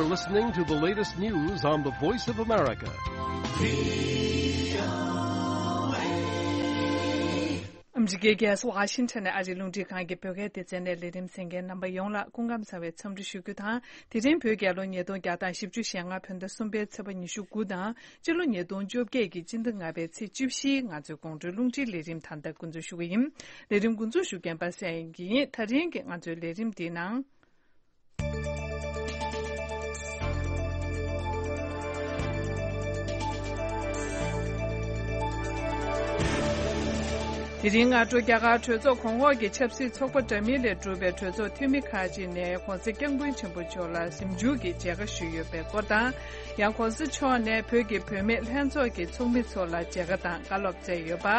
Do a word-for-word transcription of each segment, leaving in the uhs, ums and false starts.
You're listening to the latest news on the Voice of America. ཨ་མི་རི་ཀའི་རྒྱལ་ས་ཝ་ཤིང་ཊོན་ནས་ཨ་རིའི་རླུང་འཕྲིན་ཁང་གི་བོད་སྐད་སྡེ་ཚན་ནས་ལས་རིམ་གསན་མཁན་རྣམ་པ་ཡོངས་ལ་སྐུ་ཁམས་བཟང་བའི་འཚམས་འདྲི་ཞུ་རྒྱུ་དང་། དེ་རིང་བོད་རྒྱལ་ལོ་ཉིས་སྟོང་བརྒྱ་དང་བཞི་བཅུ་ཞེ་ལྔ་བོད་ཟླ་གསུམ་པའི་ཚེས་པ་ཉི་ཤུ་དགུ་དང་། སྤྱི་ལོ་ཉིས་སྟོང་བཅོ་བརྒྱད་ཀྱི་སྤྱི་ཟླ་ལྔ་པའི་ཚེས་བཅུ་བཞིའི་ང་ཚོའི་དགོང་དྲོའི་རླུང་འཕྲིན་ལས་རིམ་ད་ལྟ་འགོ་འཛུགས་ཞུ་གི་ཡིན། ལས་རིམ་འགོ་འཛུགས་ཞུ་མཁན་པ་སངས་དབྱངས་སྐྱིད་ཡིན། ད་རིང་གི་ང་ཚོའི་ལས་རིམ་འདིའི་ནང་། དེ་རིང་སྔ་དྲོ་རྒྱ་གར་གྲོས་ཚོགས་གོང་འོག་གི་ཆབ་སྲིད་ཚོགས་པ་འདྲ་མིན་ལས་གྲུབ་པའི་གྲོས་ཚོགས་འཐུས་མི་ཁག་ཅིག་ནས་༸གོང་ས་༸སྐྱབས་མགོན་ཆེན་པོ་མཆོག་ལ་གཟིམ་འཇུག་གི་མཇལ་ཁ་ཞུས་ཡོད་པའི་སྐོར་དང་། ཡང་༸གོང་ས་མཆོག་ནས་བོད་ཀྱི་བུད་མེད་ལྷན་ཚོགས་ཀྱི་ཚོགས་མི་ཚོ་ལ་མཇལ་ཁ་དང་བཀའ་སློབ་སྩལ་ཡོད་པ།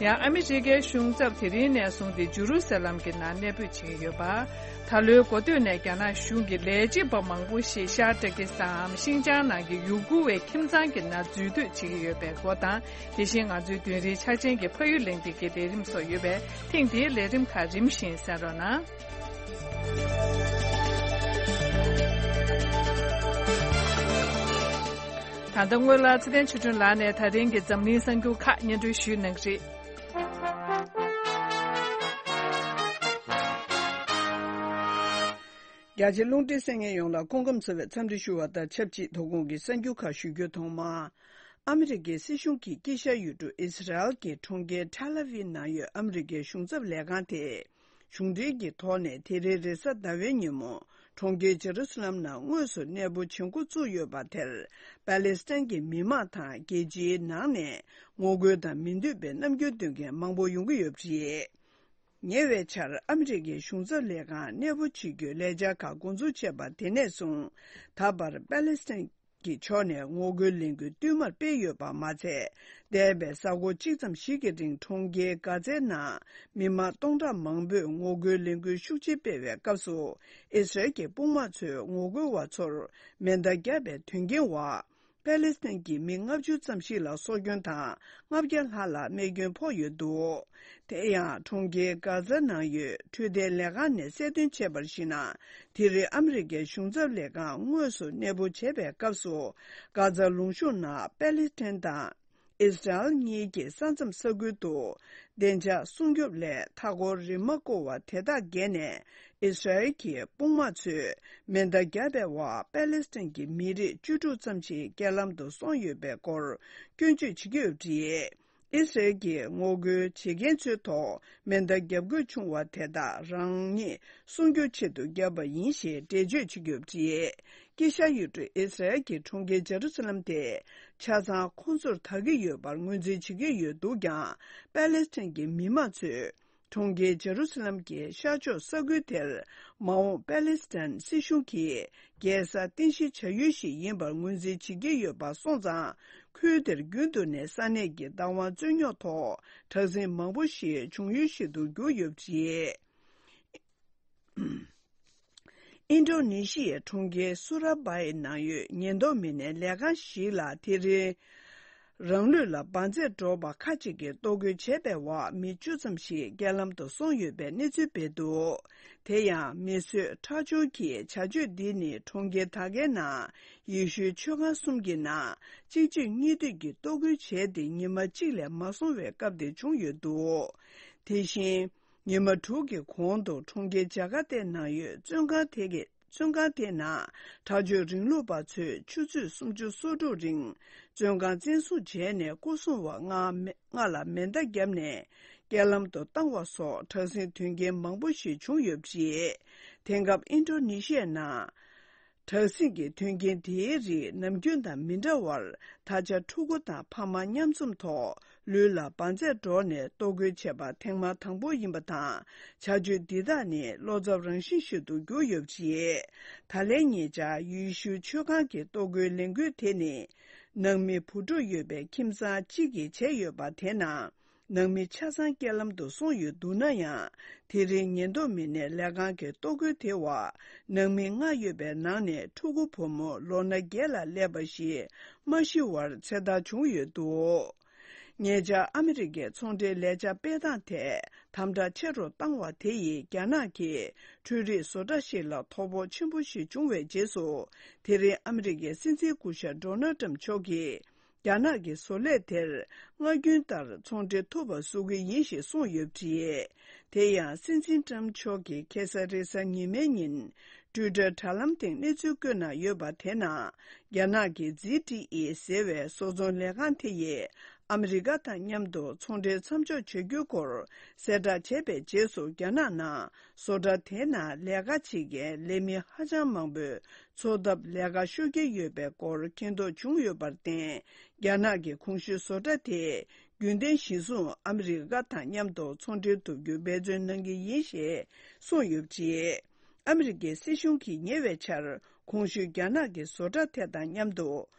ཡང་ཨ་མི་རི་ཀའི་གཞུང་ཚབ་དེ་རིང་ནས་བཟུང་སྟེ་ཇུ་རུ་ཟ་ལམ་གྱི་ནང་གནས་སྤོས་བྱེད་ཀྱི་ཡོད་པ། ད་ལོའི་འགོ་སྟོད་ནས་རྒྱ་ནག་གཞུང་གི་ལས་བྱེད་པ་མང་པོ་ཞིག་ཤར་ཏུར་ཀི་སི་ཐན་ནམ་ཤིན་ཅང་ནང་གི་ཡུ་གུར་བའི་ཁྱིམ་ཚང་གི་ནང་འཛུལ་སྡོད་བྱེད་ཀྱི་ཡོད་པའི་སྐོར་དང་། དེ་བཞིན་ང་ཚོའི་བདུན་རེའི་འཆར་ཅན་གྱི་ཕ་ཡུལ་གླེང་སྟེགས་ཀྱི་ལས་རིམ་སོགས་ཡོད་པས། ཐེངས་འདིའི་ལས་རིམ་ཁག་རིམ་བཞིན་གསན་རོགས་གནང་། ད་ལྟ་སྔོན་ལ་ཚེ་བརྟན་ཆོས་སྒྲོན་ལགས་ནས་ད་རིང་གི་འཛམ་གླིང་གསར་འགྱུར་ཁག་སྙན་སྒྲོན་ཞུས་གནང་གི་རེད། རྒྱ་ཆེ་རླུང་འཕྲིན་གསན་མཁན་ཡོངས་ལ་སྐུ་ཁམས་བཟང་བའི་འཚམས་འདྲི་ཞུ་བ་དང་ཆབས་ཅིག་དོ་དགོང་གི་གསར་འགྱུར་ཁག་ཞུ་རྒྱུ། ཐོག་མར། ཨ་མི་རི་ཀའི་སྲིད་གཞུང་གིས་དཀྱིལ་ཤར་ཡུལ་གྲུ་ཨི་སི་རལ་གྱི་གྲོང་ཁྱེར་ཐེལ་ཨ་ཝིབ་ནང་ཡོད་ཨ་མི་རི་ཀའི་གཞུང་ཚབ་ལས་ཁང་དེ་གཞུང་འབྲེལ་གྱི་ཐོག་ནས་དེ་རིང་རེས་གཟའ་ཟླ་བའི་ཉིན་མོ་གྲོང་ཁྱེར་ཇེ་རུ་སི་ལམ་ནང་དངོས་སུ་གནས་སྤོ་བྱེད་འགོ་བཙུགས་ཡོད་པ་དེར། པ་ལེ་སི་ཐན་གྱི་མི་མང་དང་རྒྱལ་སྤྱིའི་ནང་ནས་ངོ་རྒོལ་དང་མི་འདོད་པའི་རྣམ་འགྱུར་སྟོན་མཁན་མང་པོ་ཡོང་གི་ཡོད་པ་རེད། ཉེ་བའི་ཆར་ཨ་མི་རི་ཀའི་གཞུང་ཚབ་ལས་ཁང་གནས་སྤོ་བྱེད་རྒྱུའི་ལས་འཆར་ཁག་འགོ་འཛུགས་བྱས་པ་དེ་ནས་བཟུང་། ད་བར་པ་ལེ་སི་ཐན་གྱི་ཕྱོགས་ནས་ངོ་རྒོལ་ལས་འགུལ་བསྟུད་མར་སྤེལ་ཡོད་པ་མ་ཚད། འདས་པའི་གཟའ་འཁོར་གཅིག་ཙམ་ཞིག་གི་རིང་གྲོང་ཁྱེར་གྷ་ཛའི་ནང་མི་མང་སྟོང་ཕྲག་མང་པོས་ངོ་རྒོལ་ལས་འགུལ་ཤུགས་ཆེ་སྤེལ་བའི་སྐབས་སུ། ཨི་སི་རལ་གྱི་དཔུང་དམག་ཚོས་ངོ་རྒོལ་བ་ཚོར་མེ་མདའ་བརྒྱབ་པའི་དོན་རྐྱེན་འོག་པ་ལེ་སི་ཐན་གྱི་མི་ལྔ་བཅུ་ཙམ་ཞིག་ལ་སྲོག་སྐྱོན་དང་། ལྔ་བརྒྱ་ལྷག་ལ་རྨས་སྐྱོན་ཕོག་ཡོད་འདུག་དེ་ཡང་གྲོང་ཁྱེར་གྷ་ཛ་ནང་ཡོད་འཕྲོད་བསྟེན་ལས་ཁང་ནས་གསལ་སྟོན་བྱས་པར་གཞིགས་ན། དེ་རིང་ཨ་མི་རི་ཀའི་གཞུང་ཚབ་ལས་ཁང་དངོས་སུ་གནས་སྤོ་བྱས་པའི་སྐབས་སུ། གྷ་ཛ་ལུང་གཤོང་ནང་པ་ལེ་སི་ཐན་དང་ཨི་སི་རལ་གཉིས་ཀྱི་ས་མཚམས་ས་ཁུལ་དུ། བདེ་འཇགས་སྲུང་སྐྱོབ་སླད་མཐའ་འཁོར་རིམ་མ་བསྐོར་བ་དེ་དག་བརྒལ་ནས། ཨི་སི་རལ་གྱི་དཔུང་དམག་ཚོས་མེ་མདའ་བརྒྱབ་པའི་འོག་པ་ལེ་སི་ཐན་གྱི་མི་རིགས་བཅུ་དྲུག་ཙམ་ཞིག་རྐྱེན་ལམ་དུ་སོང་ཡོད་པའི་སྐོར་སྐྱོན་བརྗོད་བྱེད་ཀྱི་ཡོད་པ་རེད། ཨི་སི་རལ་གྱིས་ངོ་རྒོལ་བྱེད་མཁན་ཚོའི་ཐོག་མེ་མདའ་བརྒྱབ་དགོས་བྱུང་བ་དེ་དག་རང་ཉིད་སྲུང་སྐྱོབ་ཆེད་དུ་བརྒྱབ་པ་ཡིན་ཞེས་འགྲེལ་བརྗོད་བྱེད་ཀྱི་ཡོད་པ་རེད། དཀྱིལ་ཤར་ཡུལ་གྲུ་ཨི་སི་རལ་གྱི་གྲོང་ཁྱེར་ཇེ་རུ་སི་ལམ་དེ་ཆ་ཚང་ཁོང་ཚོར་བདག་གི་ཡོད་པར་ངོས་འཛིན་བྱེད་ཀྱི་ཡོད་འདུག་ཀྱང་། པ་ལེ་སི་ཐན་གྱི་མི་མང་ཚོས་གྲོང་ཁྱེར་ཇེ་རུ་སི་ལམ་གྱི་ཤར་ཕྱོགས་ས་ཁུལ་དེར་མ་འོངས་པ་ལེ་སི་ཐན་སྲིད་གཞུང་གིས་རྒྱལ་ས་རྟེན་གཞི་བྱ་ཡུལ་ཞིག་ཡིན་པར་ངོས་འཛིན་བྱེད་ཀྱི་ཡོད་པ་སོང་ཙང་། ཁུལ་དེར་རྒྱུན་དུ་ནས་ས་གནས་ཀྱི་བདག་དབང་རྩོད་རྙོག་ཐོག་དྲག་ཟིང་མང་པོ་ཞིག་འབྱུང་ཡུལ་ཞིག་ཏུ་གྱུར་ཡོད་པ་རེད། ཨིན་ཌོ་ནེ་ཤི་ཡའི་གྲོང་ཁྱེར་སུ་ར་བྷ་ཡའི་ནང་ཡོད་ཉེན་རྟོག་མི་སྣའི་ལས་ཁང་ཞིག་ལ་དེ་རིང་རང་ལུས་ལ་འབར་རྫས་འགྲོ་བ་ཁག་ཅིག་གིས་གཏོར་རྒོལ་བྱས་པའི་འོག་མི་བཅུ་ཙམ་ཞིག་རྐྱེན་ལམ་དུ་སོང་ཡོད་པའི་གནས་ཚུལ་སྤེལ་འདུག་དེ་ཡང་མི་གསོད་ཁྲག་སྦྱོར་གྱི་བྱ་སྤྱོད་འདི་ནི་གྲོང་ཁྱེར་ད་གའི་ནང་ཡེ་ཤུའི་ཆོས་ཁང་གསུམ་གྱི་ནང་གཅིག་རྗེས་གཉིས་མཐུད་ཀྱིས་གཏོར་རྒོལ་བྱས་ཏེ་ཉི་མ་གཅིག་ལས་མ་སོང་བའི་སྐབས་དེ་བྱུང་ཡོད་འདུག་དེ་བཞིན། ཉི་མ་དྲུག་གི་གོང་དུ་གྲོང་ཁྱེར་ཇ་ཀར་ཏའི་ནང་ཡོད་བཙོན་ཁང་དེ་གི་བཙོན་ཁང་དེའི་ནང་དྲག་སྤྱོད་རིང་ལུགས་པ་ཚོས་ཆུ་ཚོད་སུམ་ཅུ་སོ་དྲུག་རིང་བཙོན་ཁང་བཙན་བཟུང་བྱས་ནས་སྐུ་སྲུང་བ་ལྔ་མེ་ལྔ་ལ་མེ་མདའ་བརྒྱབ་ནས་རྐྱེན་ལམ་དུ་བཏང་བ་སོགས་དྲག་ཟིང་དོན་རྐྱེན་མང་པོ་ཞིག་བྱུང་ཡོད་པ་རེད། དེང་སྐབས་ཨིན་ཌོ་ནེ་ཤི་ཡའི་ནང་དྲག་ཟིང་གི་དོན་རྐྱེན་དེའི་རིགས་ནམ་རྒྱུན་དང་མི་འདྲ་བར། ད་ཆ་ཕྲུ་གུ་དང་ཕ་མ་མཉམ་འཛོམས་ཐོག་ལུས་ལ་འབར་རྫས་སྒྲོག་ནས་གཏོར་རྒོལ་བྱས་པ་ཐེངས་མ་དང་པོ་ཡིན་པ་དང་། བྱ་སྤྱོད་འདི་དག་ནི་བློ་འཚབ་རང་བཞིན་ཞིག་ཏུ་གྱུར་ཡོད་པ་རེད། ད་ལན་ཉེ་ཆར་ཡེ་ཤུ་ཆོས་ཁང་གི་གཏོར་རྒོལ་ལས་འགུལ་དེ་ནི། ནང་མི་བུ་ཕྲུག་ཡོད་པའི་ཁྱིམ་ཚང་གཅིག་གིས་བྱས་ཡོད་པ་དེ་ནང་། ནང་མི་ཆ་ཚང་རྐྱེན་ལམ་དུ་སོང་ཡོད་འདུག་ན་ཡང་། དེ་རིང་ཉེན་རྟོག་མི་སྣའི་ལས་ཁང་གི་གཏོར་རྒོལ་དེ་བ། ནང་མི་ལྔ་ཡོད་པའི་ནང་ནས་ཕྲུ་གུ་བུ་མོ་ལོ་ན་བརྒྱད་ལ་སླེབས་པ་ཞིག་མ་ཤི་བར་ཚེ་ཐར་བྱུང་ཡོད་འདུག་ཉེ་ཆར་ཨ་མི་རི་ཀའི་ཚོང་འབྲེལ་ལས་འཆར་སྤེལ་སྟངས་ཐད་དམ་དྲག་ཆེ་རུ་བཏང་བ་དེ་ཡིས་རྒྱ་ནག་གི་འཕྲུལ་རིག་བཟོ་གྲྭ་ཞིག་ལ་དོ་ཕོག་ཆེན་པོ་ཞིག་བྱུང་བའི་རྗེས་སུ། དེ་རིང་ཨ་མི་རི་ཀའི་སྲིད་འཛིན་སྐུ་ཞབས་ཌོ་ནལ་ཏྲམ་མཆོག་གིས། རྒྱ་ནག་གི་བཟོ་ལས་དེར་སྔར་རྒྱུན་ལྟར་ཚོང་འབྲེལ་ཐུབ་པ་བཟོ་གི་ཡིན་ཞེས་གསུངས་ཡོད་པ་རེད། དེ་ཡང་སྲིད་འཛིན་ཏྲམ་མཆོག་གིས་ཁ་སང་རེས་གཟའ་ཉི་མའི་ཉིན་ཊུའི་ཊར་དྲ་ལམ་སྟེང་གནས་ཚུལ་བཀོད་གནང་ཡོད་པ་དེ་ནང་རྒྱ་ནག་གི་ཛི་ཊི་ཨི་ཟེར་བའི་བཟོ་ཚོང་ལས་ཁང་དེ་ཡིས་ཨ་མི་རི་ཀ་དང་མཉམ་དུ་ཚོང་འབྲེལ་མཚམས་འཇོག་བྱ་རྒྱུའི་སྐོར་གསལ་བསྒྲགས་བྱས་པའི་རྗེས་སུ། རྒྱ་ནག་ནང་བཟོ་གྲྭ་དེའི་ནང་ལས་ཀ་བྱེད་མཁན་ལས་མི་ཧ་ཅང་མང་པོས། འཚོ་ཐབས་ལས་ཀ་ཤོར་གྱི་ཡོད་པའི་སྐོར་མཁྱེན་རྟོགས་བྱུང་ཡོད་པར་བརྟེན། རྒྱ་ནག་གི་གོང་ཞུས་བཟོ་གྲྭ་དེས་རྒྱུན་ལྡན་གཞིར་བཟུང་ཨ་མི་རི་ཀ་དང་མཉམ་དུ་ཚོང་འབྲེལ་ཐུབ་རྒྱུ་འབད་བརྩོན་གནང་གི་ཡིན་ཞེས་གསུངས་ཡོད་པ་རེད། ཨ་མི་རི་ཀའི་སྲིད་གཞུང་གིས་ཉེ་བའི་ཆར་གོང་ཞུས་རྒྱ་ནག་གི་བཟོ་གྲྭ་དེ་དང་མཉམ་དུ་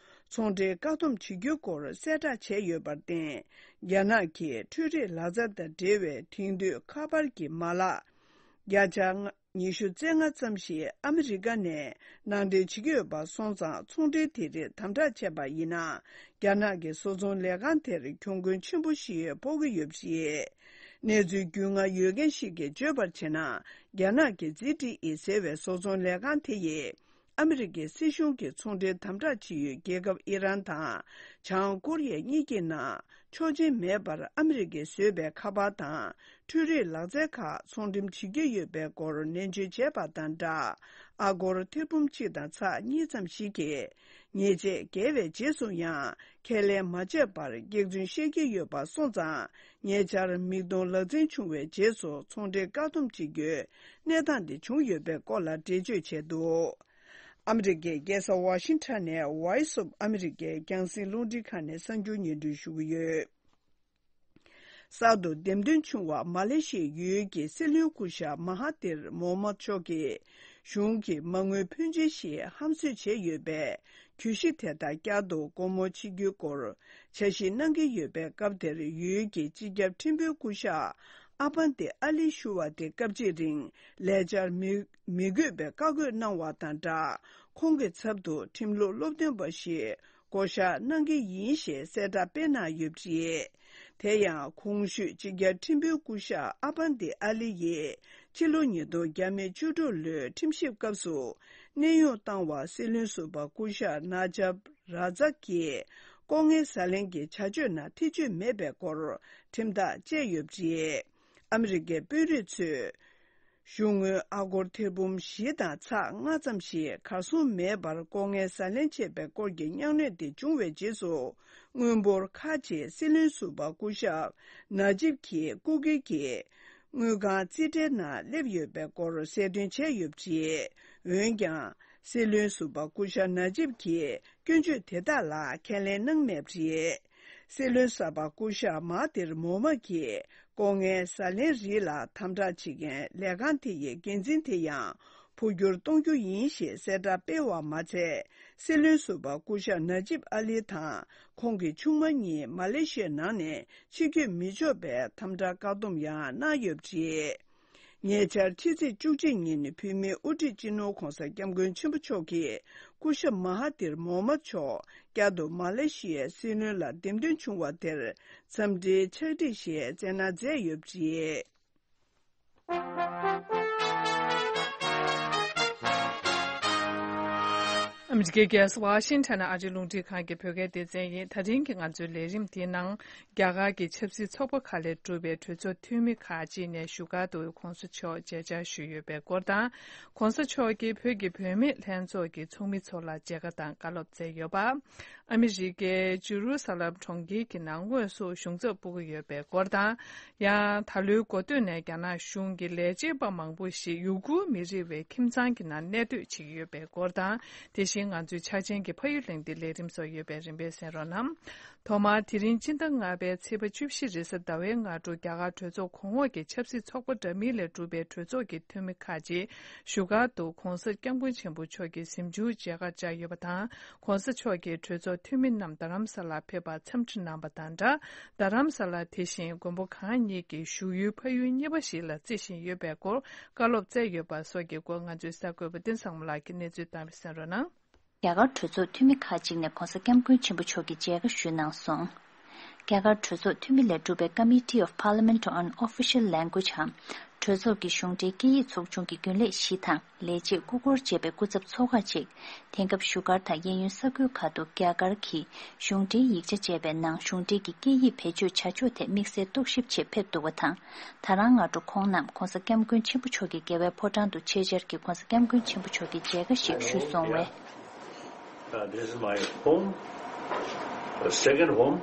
ཚོང་འབྲེལ་བཀག་སྡོམ་བྱེད་རྒྱུའི་སྐོར་གསལ་བསྒྲགས་བྱས་ཡོད་པར་བརྟེན། རྒྱ་ནག་གི་འཕྲུལ་རིག་ལག་རྩལ་དང་འབྲེལ་བའི་དེང་དུས་ཁ་པར་གྱི་མ་ལག་བརྒྱ་ཆ་ཉི་ཤུ་རྩ་ལྔ་ཙམ་ཞིག་ཨ་མི་རི་ཀ་ནས་ནང་འདྲེན་བྱེད་ཀྱི་ཡོད་པ་སོང་ཙང་། ཚོང་འབྲེལ་དེ་རིགས་དམ་དྲག་བྱས་པ་ཡིན་ན། རྒྱ་ནག་གི་བཟོ་ཚོང་ལས་ཁང་དེར་གྱོང་གུན་ཆེན་པོ་ཞིག་ཕོག་གི་ཡོད་པ་རེད། གནས་ཚུལ་རྒྱུས་མངའ་ཡོད་མཁན་ཞིག་གིས་བརྗོད་པར་བྱས་ན། རྒྱ་ནག་གི་ཛི་ཊི་ཨི་ཟེར་བའི་བཟོ་ཚོང་ལས་ཁང་དེ་ཡིས། ཨ་མི་རི་ཀའི་སྲིད་གཞུང་གིས་ཚོང་འབྲེལ་དམ་དྲག་བྱེད་ཡུལ་རྒྱལ་ཁབ་ཨི་རན་དང་བྱང་ཀོ་རི་ཡ་གཉིས་ཀྱི་ནང་ཆོག་མཆན་མེད་པར་ཨ་མི་རི་ཀས་བཟོས་པའི་ཁ་པར་དང་འཕྲུལ་རིག་ལག་རྩལ་ཁག་ཚོང་འགྲེམས་བྱེད་ཀྱི་ཡོད་པའི་སྐོར་ནན་བརྗོད་བྱས་པ་དང་སྦྲགས། ཨ་སྒོར་ཐེར་འབུམ་གཅིག་དང་ཚེག་གཉིས་ཙམ་ཞིག་གིས་ཉེས་ཆད་བཀལ་བའི་རྗེས་སུ་ཡང་ཁས་ལེན་མ་བྱས་པར་སྐྱག་རྫུན་བཤད་ཀྱི་ཡོད་པ་སོང་ཙང་། ཉེ་ཆར་མིག་མཐོང་ལག་འཛིན་བྱུང་བའི་རྗེས་སུ་ཚོང་འབྲེལ་བཀག་སྡོམ་བྱེད་རྒྱུའི་གནས་སྟངས་དེ་བྱུང་ཡོད་པའི་སྐོར་ལ་འགྲེལ་བརྗོད་བྱས་འདུག་ཨ་མི་རི་ཀའི་རྒྱལ་ས་ཝ་ཤིང་ཊོན་ནས་Voice of America་རྒྱང་སྲིང་རླུང་འཕྲིན་ཁང་ནས་གསར་འགྱུར་སྙན་སྒྲོན་ཞུ་གི་ཡོད། གསར་དུ་འདེམས་ཐོན་བྱུང་བ་མ་ལེ་ཤི་ཡའི་ཡུལ་གྱི་སྲིད་བློན་སྐུ་ཞབས་མ་ཧ་ཏིར་མོ་མད་མཆོག་གིས་གཞུང་གི་མ་དངུལ་ཕོན་ཆེ་ཞིག་ཧམ་བཟོས་བྱས་ཡོད་པས། གྱོད་གཞི་དེ་དག་བསྐྱར་དུ་སྒོ་མོ་ཕྱེ་རྒྱུའི་སྐོར་འཆར་གཞི་གནང་གི་ཡོད་པའི་སྐབས་དེར། ཡུལ་གྱི་སྤྱི་ཁྱབ་ཁྲིམས་དཔོན་སྐུ་ཞབས་ཨ་བན་ཏི་ཨ་ལི་ཞུ་བ་དེ་སྐབས་གཅིག་རིང་ལས་བཅར་མི་མི་དགོས་པའི་བཀའ་བཀོད་གནང་བ་དང་སྦྲགས། ཁོང་གི་ཚབ་ཏུ་ཁྲིམས་ལུགས་སློབ་སྟོན་པ་ཞིག་བསྐོ་གཞག་གནང་གི་ཡིན་ཞེས་གསལ་བསྒྲགས་སྤེལ་གནང་ཡོད་པ་རེད། དེ་ཡང་གོང་ཞུས་སྤྱི་ཁྱབ་ཁྲིམས་དཔོན་སྐུ་ཞབས་ཨ་བན་ཏི་ཨ་ལི་ཡིས་ཕྱི་ལོ་ཉིས་སྟོང་བརྒྱ་མེད་བཅུ་དྲུག་ལོའི་ཁྲིམས་ཞིབ་སྐབས་སུ་གནས་དབྱུང་བཏང་བ། སྲིད་བློན་ཟུར་པ་སྐུ་ཞབས་ན་ཇབ་ར་ཛག་གིས་ལྐོག་རྔན་ཟ་ལེན་གྱི་བྱ་སྤྱོད་ནང་ཐེ་བྱུས་མེད་པའི་སྐོར་ཁྲིམས་ཐག་བཅད་ཡོད་པ་རེད། ཨ་མི་རི་ཀའི་དཔོན་རིགས་ཚོས། གཞུང་དངུལ་ཨ་སྒོར་ཐེར་འབུམ་བཞི་དང་ཚེག་ལྔ་ཙམ་ཞིག་གར་སོང་མེད་པར་ལྐོག་རྔན་ཟ་ལེན་བྱས་པའི་སྐོར་གྱི་མྱངས་གནོད་དེ་བྱུང་བའི་རྗེས་སུ། དངུལ་འབོར་ཁག་ཅིག་སྲིད་བློན་ཟུར་པ་སྐུ་ཞབས་ན་ཇིབ་ཀྱིས་སྐུ་སྒེར་གྱི་དངུལ་ཁང་རྩིས་ཁྲའི་ནང་སླེབས་ཡོད་པའི་སྐོར་གསལ་སྟོན་བྱས་ཡོད་པ་རེད། འོན་ཀྱང་། སྲིད་བློན་ཟུར་པ་སྐུ་ཞབས་ན་ཇིབ་ཀྱིས་སྐྱོན་བརྗོད་དེ་དག་ལ་ཁས་ལེན་གནང་མེད་པ་རེད། སྲིད་བློན་གསར་པ་སྐུ་ཞབས་མ་ཧ་ཏིར་མོ་མད་ཀྱིས་ལྐོག་རྔན་ཟ་ལེན་རིགས་ལ་དམ་དྲག་བྱེད་མཁན་ལས་ཁང་དེ་ཡི་འགན་འཛིན་དེ་ཡང་འཕོ་འགྱུར་གཏོང་རྒྱུ་ཡིན་ཞེས་གསལ་བསྒྲགས་སྤེལ་བ་མ་ཚད། སྲིད་བློན་ཟུར་པ་སྐུ་ཞབས་ན་ཇིབ་ཨ་ལི་དང་ཁོང་གི་ཆུང་མ་གཉིས་མ་ལེ་ཤི་ཡའི་ནང་ནས་ཕྱིར་སྐྱོད་མི་ཆོག་པའི་དམ་དྲག་བཀག་སྡོམ་ཡང་གནང་ཡོད་པ་རེད། ཉེ་ཆར་ཕྱི་ཚེས་བཅུ་གཅིག་ཉིན་བོད་མིའི་དབུ་ཁྲིད་སྤྱི་ནོར་༧གོང་ས་༧སྐྱབས་མགོན་ཆེན་པོ་མཆོག་གིས་སྐུ་ཞབས་མ་ཧ་ཏིར་མོ་མད་མཆོག་བསྐྱར་དུ་མ་ལེ་ཤི་ཡའི་སྲིད་བློན་ལ་འདེམས་ཐོན་བྱུང་བ་དེར་འཚམས་འདྲིའི་ཕྱག་བྲིས་ཤིག་བསྩལ་གནང་མཛད་ཡོད་པ་རེད། ཨ་མི་རི་ཀའི་རྒྱལ་ས་ཝ་ཤིང་ཊོན་ནས་ཨ་རིའི་རླུང་འཕྲིན་ཁང་གི་བོད་སྐད་སྡེ་ཚན་ཡིན། ད་རིང་གི་ང་ཚོའི་ལས་རིམ་དེའི་ནང་། རྒྱ་གར་གྱི་ཆབ་སྲིད་ཚོགས་པ་ཁག་ལས་གྲུབ་པའི་གྲོས་ཚོགས་འཐུས་མི་ཁག་ཅིག་ནས་བཞུགས་སྒར་དུ་༧གོང་ས་མཆོག་མཇལ་བཅར་ཞུས་ཡོད་པའི་སྐོར་དང་། ༧གོང་ས་མཆོག་གིས་བོད་ཀྱི་བུད་མེད་ལྷན་ཚོགས་ཀྱི་ཚོགས་མི་ཚོ་ལ་མཇལ་ཁ་དང་བཀའ་སློབ་སྩལ་ཡོད་པ། ཨ་མི་རི་ཀའི་ཇེ་རུ་ས་ལམ་གྲོང་ཁྱེར་གྱི་ནང་དངོས་སུ་གཞུང་ཚབ་སྤོ་གི་ཡོད་པའི་སྐོར་དང་། ཡང་ད་ལོའི་འགོ་སྟོད་ནས་རྒྱ་ནག་གཞུང་གི་ལས་བྱེད་པ་མང་པོ་ཞིག་ཡུ་གུར་མི་རིགས་པའི་ཁྱིམ་ཚང་གི་ནང་གནས་སྡོད་བྱེད་ཀྱི་ཡོད་པའི་སྐོར་དང་། དེ་བཞིན་ང་ཚོའི་འཆར་ཅན་གྱི་ཕ་ཡུལ་གླེང་སྟེགས་ལས་རིམ་སོགས་ཡོད་པས་རིམ་པས་གསན་རོགས་གནང་། ཐོག་མར་དེ་རིང་སྤྱི་ཟླ་ལྔ་པའི་ཚེས་པ་བཅུ་བཞི་རེས་གཟའ་ཟླ་བའི་སྔ་དྲོ་རྒྱ་གར་གྲོས་ཚོགས་གོང་འོག་གི་ཆབ་སྲིད་ཚོགས་པ་འདྲ་མིན་ལས་གྲུབ་པའི་གྲོས་ཚོགས་ཀྱི་འཐུས་མི་ཁག་ཅིག་བཞུགས་སྒར་དུ་༧གོང་ས་༧སྐྱབས་མགོན་ཆེན་པོ་མཆོག་གི་གཟིམ་ཆུང་མཇལ་ཁར་བཅར་ཡོད་པ་དང་། ༧གོང་ས་མཆོག་གིས་གྲོས་ཚོགས་འཐུས་མི་རྣམས་རྡ་རམ་ས་ལར་ཕེབས་པར་འཚམས་འདྲི་གནང་བ་དང་སྦྲགས། རྡ་རམ་ས་ལ་དེ་བཞིན་མགོན་པོ་གང་ཉིད་ཀྱི་བཞུགས་ཡུལ་ཕ་ཡུལ་གཉིས་པ་ཞིག་ལ་བརྩི་བཞིན་ཡོད་པའི་སྐོར་བཀའ་སློབ་སྩལ་ཡོད་པ་སོགས་ཀྱི་སྐོར་ང་ཚོའི་གསར་འགོད་པ་བསྟན་བཟང་མོ་ལགས་ཀྱིས་གནས་ཚུལ་བཏང་བ་གསན་རོགས་གནང་། རྒྱ་གར་གྲོས་ཚོགས་འཐུས་མི་ཁག་ཅིག་ནས་༧གོང་ས་༧སྐྱབས་མགོན་ཆེན་པོ་མཆོག་གི་མཇལ་ཁ་ཞུས་གནང་སོང་། རྒྱ་གར་གྲོས་ཚོགས་འཐུས་མི་ལས་གྲུབ་པའི་Committee of Parliament on Official Language འམ་གྲོས་ཚོགས་ཀྱི་གཞུང་འབྲེལ་སྐད་ཡིག་ཚོགས་ཆུང་གི་རྒྱུན་ལས་བཞི་དང་ལས་བྱེད་སྐུ་འཁོར་བཅས་པའི་སྐུ་ཚབ་ཚོགས་ཁག་ཅིག་དེང་སྐབས་བཞུགས་སྒར་དང་གཡས་གཡོན་ས་ཁུལ་ཁག་ཏུ་རྒྱ་གར་གྱི་གཞུང་འབྲེལ་ཡིག་ཆ་སྤྱད་པའི་ནང་གཞུང་འབྲེལ་གྱི་སྐད་ཡིག་བེད་སྤྱོད་བྱ་ཕྱོགས་ཐད་དམིགས་བསལ་རྟོག་ཞིབ་ཆེད་ཕེབས་འདུག་པ་དང་། ད་རང་སྔ་དྲོ་ཁོང་རྣམས་༧གོང་ས་༧སྐྱབས་མགོན་ཆེན་པོ་མཆོག་གི་རྒྱལ་བའི་ཕོ་བྲང་དུ་ཆེད་བཅར་གྱིས་༧གོང་ས་༧སྐྱབས་མགོན་ཆེན་པོ་མཆོག་གི་མཇལ་ཁ་ཞིག་ཞུས་སོང་བས། Uh, this is my home, uh, second home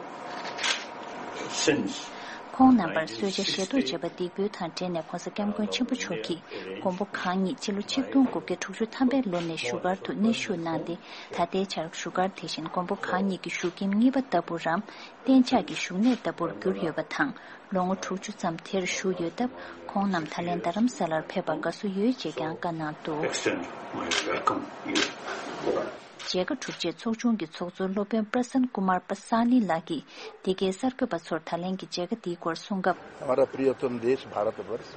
since ཁོང་རྣམ་པར་གསོལ་ཇ་བཞེས་ཐོག་བྱས་པ་འདེགས་འབུལ་དང་འབྲེལ་ནས་༧གོང་ས་༧སྐྱབས་མགོན་ཆེན་པོ་མཆོག་གིས་མགོན་པོ་གང་ཉིད་ཕྱི་ལོ་ཆིག་སྟོང་དགུ་བརྒྱ་དྲུག་ཅུ་ཐམ་པའི་ལོ་ནས་བཞུགས་སྒར་དུ་གནས་བཞུགས་གནང་སྟེ། ད་ལྟའི་ཆར་བཞུགས་སྒར་དེ་བཞིན་མགོན་པོ་གང་ཉིད་ཀྱི་བཞུགས་ཁྱིམ་གཉིས་པ་ལྟ་བུ་རམ། གཏན་འཇགས་ཀྱི་བཞུགས་གནས་ལྟ་བུར་གྱུར་ཡོད་པ་དང་། ལོ་ངོ་དྲུག་ཅུ་ཙམ་དེར་བཞུགས་ཡོད་སྟབས། ཁོང་རྣམས་ད་ལན་རྡ་རམ་ས་ལར་ཕེབས་པར་དགའ་བསུ་ཡོད་ཅེས་ཀྱང་བཀའ་གནང་འདུག Extend my welcome. མཇལ་ཁ་གྲུབ་རྗེས་ཚོགས་ཆུང་གི་ཚོགས་གཙོ་སློབ་དཔོན་པྲ་སན་ཀུ་མར་པ་ས་ལི་ལགས་ཀྱིས་འདི་གའི་གསར་འགོད་པ་ཚོར་ད་ལན་གྱི་མཇལ་ཁ་འདིའི་སྐོར་གསུངས་སྐབས། हमारा प्रियतम देश भारतवर्ष